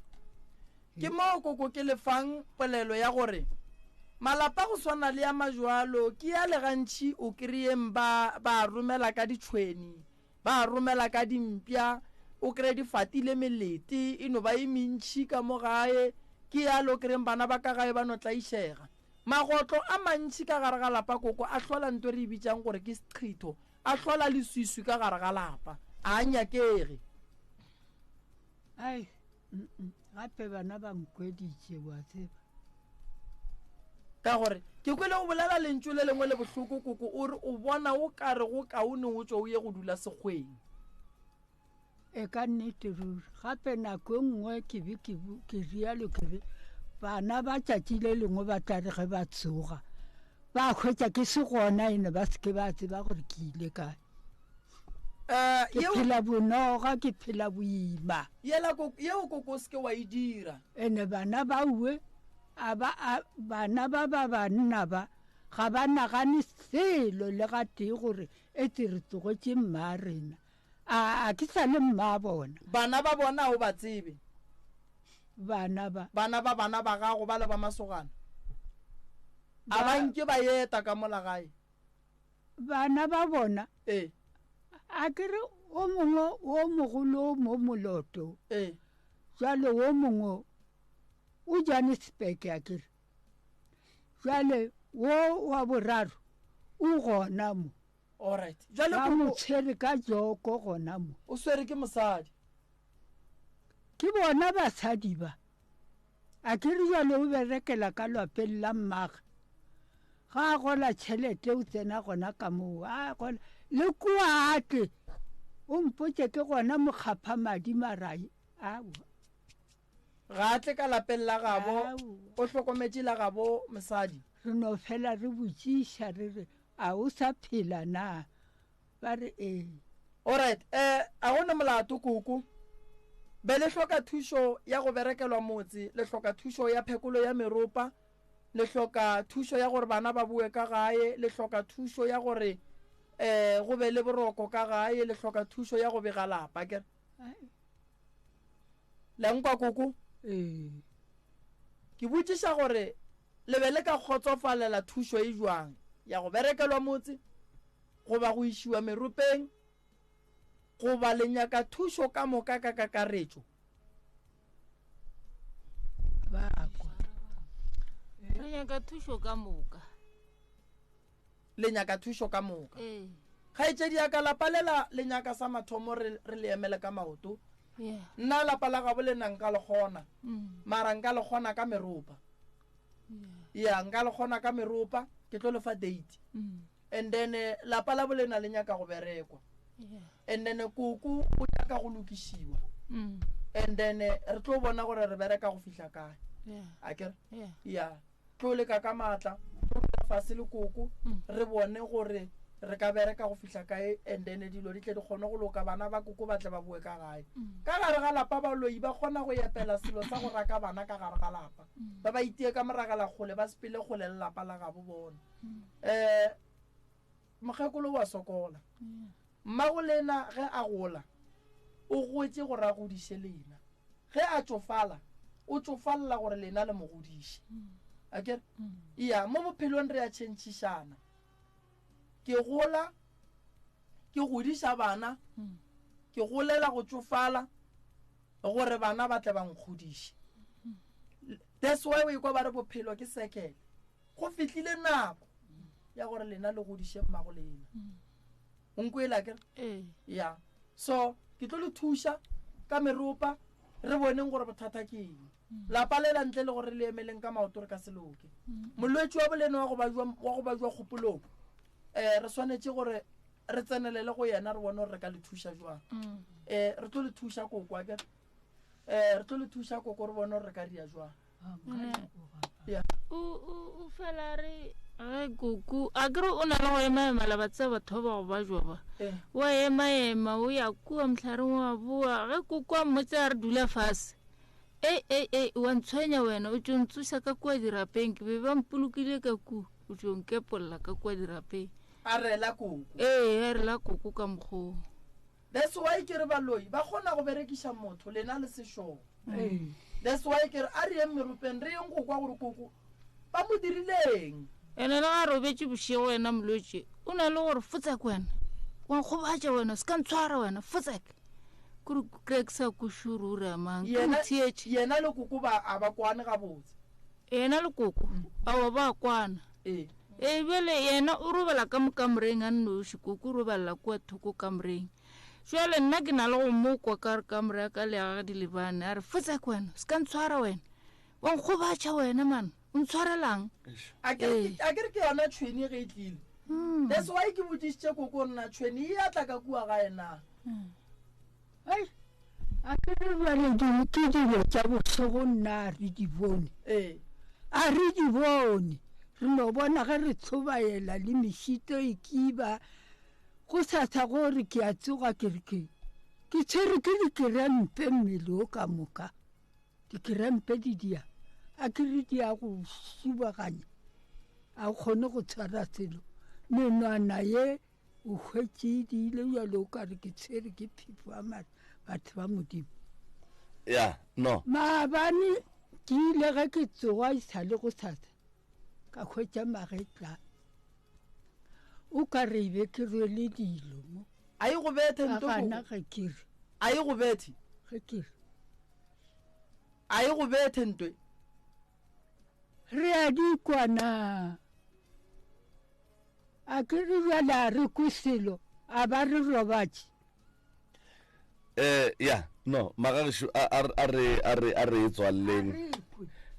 B: Ke moo koko ke le fang polelo ya gore malapa go swana le a majwalo ke a le gantši o kreyeng ba ba romela ka ditšhweni, ba romela ka dimpša, o kreye di fatile melete e no ba e mentši ka mo gae, ke yalo o kreyeng bana ba ka gae ba no tlaišega. Magotlo a mantši ka gare ga lapa koko a hlola nto re e bitšang gore ke seqhitho A hlola leswiswi ka gare ga lapa. A a nyakege.
D: Ai, gape bana ba nkweditše, wa tseba.
B: Ka gore ke kwele o bolela lentšu le lengwe le bohloko, koko, o re o bona o ka re go kaone o tšwe o ye go dula sekgweng.
D: E ka nnete ruri. Gape nako e nngwe ke be ke, ke rialo ke re bana ba tšatši le lengwe ba tla re ge ba tsoga ba hwetša ke se gona ene ba se ke ba tseba gore ke ile kae.
B: Eh,
D: Ke
B: yeo-
D: phela bonoga, ke phela boima.
B: Yela koko, yeo koko o se ke wa e dira.
D: Ene bana ba uwe, a ba, a, bana ba ba banna ba, ga ba nagane selo le gatee gore etse re tlogetše mma rena. A, a ke sa le mma bona.
B: Bana ba bona a o ba tsebe?
D: Bana ba.
B: Bana ba bana ba gago ba le ba masogana, a ba nke ba eta ka mola gae?
D: Bana ba bona?
B: Ee.
D: A ke re o mongwe o mogolo o mo Moloto.
B: Ee.
D: Jwale o mongwe o Johannesburg a ke re. Jwale wo wa boraro o gona mo.
B: Alright. Jwale
D: Ba mo tshwere ka joko gona mo.
B: O swere ke mosadi.
D: Ke bona basadi ba. A ke re jwale o berekela ka lwapeng la mmage. Ga a gola tšhelete o tsena gona ka moo. A gola le kua a tle. O mpotše ke gona mokgapha madi marai. Aowa.
B: Ga a tle ka lapeng la gabo, o hlokometše la gabo mosadi.
D: Re no fela re botšiša re re, A o sa phela na? Ba re, Ee.
B: Alright, eh, a go ne molato koko. Be le hloka thušo ya go berekelwa motse, le hloka thušo ya phekolo ya meropa, le hloka thušo ya gore bana ba boe ka gae, le hloka thušo ya gore eh go be le boroko ka gae, le hloka thušo ya go bega lapa, akere? Le nkwa koko?
D: Ee.
B: Ke botšiša gore le be le ka kgotsofalela thušo e bjang, ya go berekelwa motse, goba go išiwa meropeng, goba le nyaka thušo ka moka ka kakaretšo?
D: Ba kwa.
E: Re nyaka thušo ka moka.
B: Le nyaka thušo ka moka.
E: Ee.
B: Kgaetšedi ya ka, lapa lela le nyaka sa mathomo re, re le emele ka maoto.
E: Yeah.
B: Nna lapa la gabo lena nka le kgona,
E: Mm.
B: mara nka le kgona ka meropa.
E: Yeah.
B: Ya, nka le kgona ka meropa, ke tlo le fa date.
E: Mm.
B: And then eh, lapa la bolena le nyaka go berekwa.
E: Yeah.
B: And then eh, koko o nyaka go lokišiwa.
E: Mm.
B: And then eh, re tlo bona gore re bereka go fihla kae.
E: Yeah.
B: Akere?
E: Yeah.
B: Ya. Tlo leka ka maatla, tlo dula fase le koko, re bone gore re ka bereka go fihla kae and then dilo di tle di kgone go loka, bana ba koko ba tle ba boe ka gae. Ka gare ga lapa baloi ba kgona go epela selo sa go raka bana ka gare ga lapa, ba ba itie ka moragela kgole, ba sepele kgole le lapa la gabo bona. Um mokgekolo wa sokola. Mmago lena ge a gola, o gotše gore a godiše lena. Ge a tšofala, o tšofalela gore lena le mo godiše. Akere? Eya, mo bophelong re a tšhentšhišana. Ke gola, ke godiša bana, ke golela go tšofala gore bana ba tle ba nkgodiše. That's why o ekwa ba re bophelo ke circle. Go fihlile nako ya gore lena le godiše mmago lena. O nkwele akere?
E: Ee.
B: Ya. So, ke tlo le thuša ka meropa re boneng gore bothata ke eng. Lapa lela ntle le gore le emeleng ka maoto re ka se loke. Molwetši wa bolena wa go bajwa wa go bajwa kgopolong eh re swanetše gore re tsenelele go yena re bone gore re ka le thuša jwang. Eh re tlo le thuša koko akere? Eh re tlo le thuša koko re bone gore re ka ria jwang.
E: Ya. O o o fela re ge koko a kere o na le go ema-ema la ba tseba batho ba ba go bajwa ba.
B: Eh.
E: Wa ema-ema o ya kua mohlareng wa boa ge koko a mmotse a re dula fase. Ei ei ei wa ntshwenya wena o tšo ntsoša ka kua dirapeng ke be ba mpolokile ka kua o tšo nkepolla ka kua dirapeng.
B: A rela koko.
E: Ee a rela koko ka mokgoo.
B: That's why ke re baloi ba kgona go berekiša motho lena le sešogo. That's why ke re a re yeng meropeng re yeng go kwa gore koko ba mo dirileng.
E: Ene le ga a robetše bošego wena molwetši o na le gore fotsek wena wa nkgobatša wena se ka ntshwara wena fotsek kore kry ke sa kweše gore o re amang ke
B: Yena,
E: motheetše
B: yena le koko ba a ba kwane gabotse.
E: Yena le koko aowa ba kwana.
B: Ee.
E: Ee, bjale yena o robala ka mo kamoreng a nnoši, koko o robalela kua thoko kamoreng. Jwale nna ke na le go mo kwa ka re kamore ya ka le ya gage di lebane, a re, Fotsek wena, se ka ntshwara wena, wa nkgobatša wena man, o ntshwarelang?
B: A ke re ke- a ke re ke yona tšhwene ge e tlile. That's why ke botšišitše koko nna tšhwene e ya tla ka kua gae na.
D: Ai, a ke re bjale ke dilo tša bošego nna a re di bone.
B: Ee.
D: A re di bone. Re no bona ge re tshobaela le mešito e kiba. Go sasa go re ke a tsoga ke re ke ke tshwere ke dikerempe mmele o ka moka. Dikerempe di dia a ke re di a go šubaganya a o kgone go tshwara selo. Menwana ye o hwetše e diile bjalo o ka re ke tshwere ke phefo ya batho ba Modimo.
A: Ya no.
D: Maabane ke ile ge ke tsoga e sa le go sasa ka hwetša magetla o ka re be ke rwele dilo mo.
B: A e go bethe
D: nto gana ge ke re.
B: A e go bethe.
D: Ge ke re.
B: A e go bethe ntwe.
D: Re a di kwana. A ke re bjale a re kwe selo, a ba re robatše.
A: Eh, ya, no, magagešo, a, a, a re, a re, a re e tswalleng.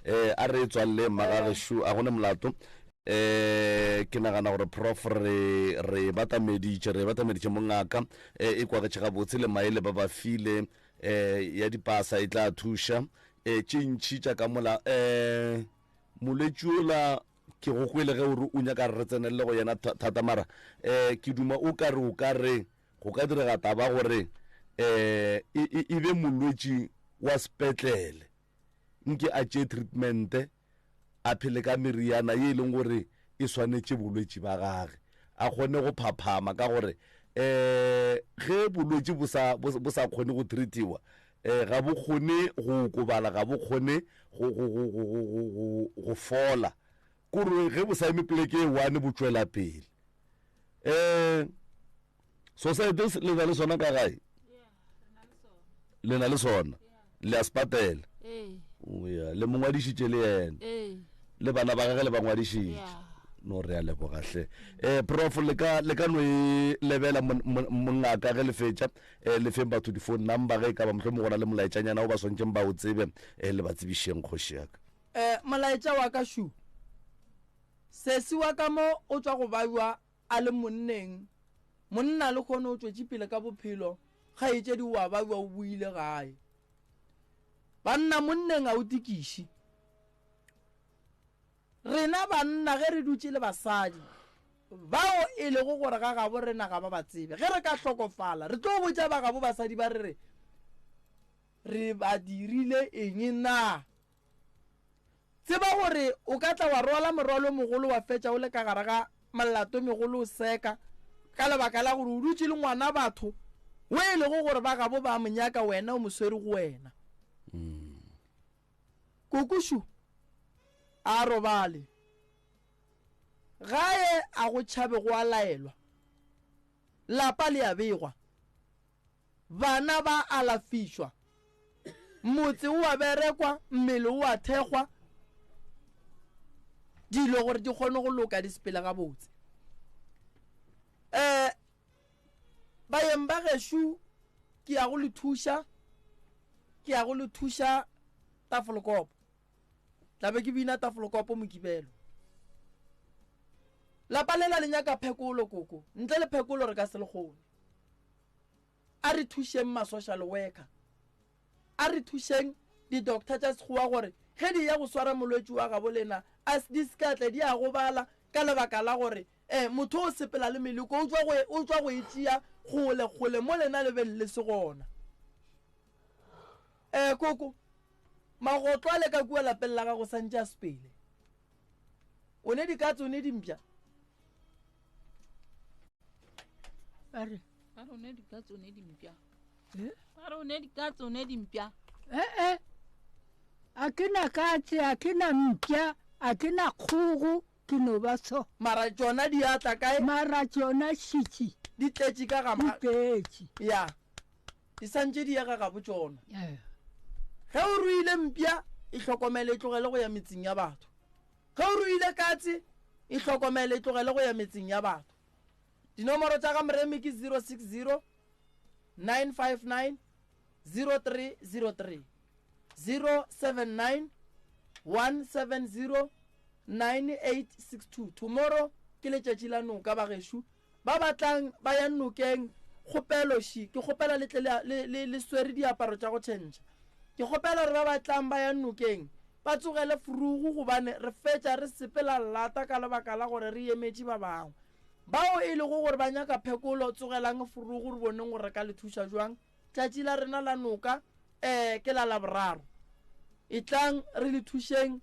A: Eh, a re e tswalleng, magagešo, a gone molato. Eh, ke nagana gore prof re, re batameditše, re batameditše mongaka, eh, e kwagetše gabotse le maele ba ba file, eh, ya dipasa e tla thuša, eh, tše ntši tša ka mola, eh, molwetši ola, Ke go kwele ge o re o nyaka re tsenelele go yena thata mara um ke duma o ka re o ka re go ka direga taba gore um e be molwetši wa sepetlele nke a tšee treatmente a phele ka meriana ye e leng gore e swanetše bolwetši ba gage a kgone go phaphama ka gore um ge bolwetši bo sa bo sa kgone go treatiwa um ga bo kgone go okobala ga bo kgone go, go, go, go, go, go, go, go fola kore ge bo sa eme poleke e one bo tšwela pele um society le na le sona ka gae le na le sona le a sepatela ya le mo ngwadišitše le yena le bana ba gage le ba ngwadišitše no re a lebogahle um eh, prof le ka le ka no e lebela mongaka ge le fetša um le feng batho di-phone number ge e ka ba mohlomong go na le molaetšanyana o ba swanetšeng ba o tsebe um le ba tsebišeng kgoši yaka
B: um molaetša wa ka šu sesi wa ka mo o tswa go bajwa a le monneng monna le kgone o tšwetše pele ka bophelo kgaetšedi o a bajwa o boile gae banna monneng a o tikiše Rena banna ge re dutše le basadi bao e lego gore ga gabo rena ga ba ba tsebe, ge re ka hlokofala re tlo botša ba gabo basadi ba re re re ba dirile eng na? Tseba gore o ka tla wa rwala morwalo mogolo wa fetša o le ka gare ga molato megolo o seka ka lebaka la gore o dutše le ngwana batho o e lego gore ba gabo ba mo nyaka wena o mo swere go wena. Kokošu a robale. Gae a go tšhabe go a laelwa. Lapa le a begwa. Bana ba alafišwa. Motse o a berekwa, mmele o a thekgwa. Dilo gore di kgone go loka di sepele gabotse. Um baeng ba gešo ke ya go le thuša ke ya go le thuša tafolokopo tlabe ke bina tafolokopo mokibelo lapa lela le nyaka phekolo koko ntle le phekolo re ka se le kgone a re thušeng ma-social worker A re thušeng di-doctor tša Sekgowa gore ge di eya go swara molwetši wa gabo lena a di se ka tla di a gobala ka lebaka la gore eh, motho o sepela le meleko o tšwa go e, o tšwa go e tšea kgole kgole mo lena le beng le se gona. Eh, koko, magotlo a le ka kua lapeng la gago santše a sepele. O ne dikatse, o ne dimpša.
D: Ba re.
C: Ba re o ne dikatse, o ne dimpša. Eh? Ba re o ne dikatse, o ne dimpša.
D: Eh eh. A ke na katse, a ke na mpša, a ke na kgogo, ke no ba so.
B: Mara tšona di a tla kae?
D: Mara tšona šitši.
B: Di tletše ka ga
D: Di tletše.
B: Ya. Di santše di ya ga gabo tšona.
D: Yeah.
B: Ge o ruile mpša, e hlokomele e tlogele go ya metseng ya batho. Ge o ruile katse, e hlokomele e tlogele go ya metseng ya batho. Dinomoro tša ga Moremi ke 060 959 0303, 079 170 9862. Tomorrow ke letšatši la noka bagešo. Ba ba tlang ba ya nokeng, kgopelo ši, ke kgopela le tle le, le, le, le swere diaparo tša go tšhentšha. Ke kgopela gore ba ba tlang ba ya nokeng ba tsogele furugu gobane re fetša re sepela llata ka lebaka la gore re emetše ba bangwe. Bao e lego gore ba nyaka phekolo, tsogelang forogo re boneng gore re ka le thuša jwang. Tšatši la rena la noka um ke la Laboraro. Etlang re le thušeng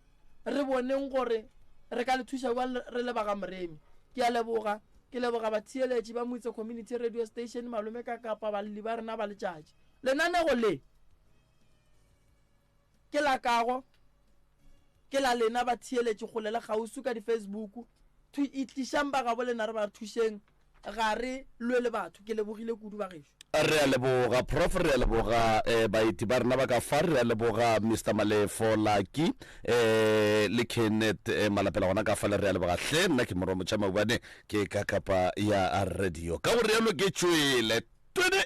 B: re boneng gore re ka le thuša bjang re le ba ga Moremi. Ke a leboga. Ke leboga batheeletši ba Moitse Community Radio Station, malome ka kapa balli ba rena ba letšatši. Lenanego le ke la kago, ke la lena batheeletši kgole le kgauswi ka di-Facebook. Thwi itlišang ba gabo lena re ba thušeng. Ga re lwe le batho. Ke lebogile kudu bagešo.
A: Re a leboga Prof, re a leboga eh, baeti ba rena ba ka fa, re a leboga Mister Malefo Lucky eh, le Kenneth eh, Malapela gona ka fale, re a leboga hle. Nna ke Morwa Motšha Maubane, ke ka kapa ya radio. Ka go rialo ke tšwele. Twene!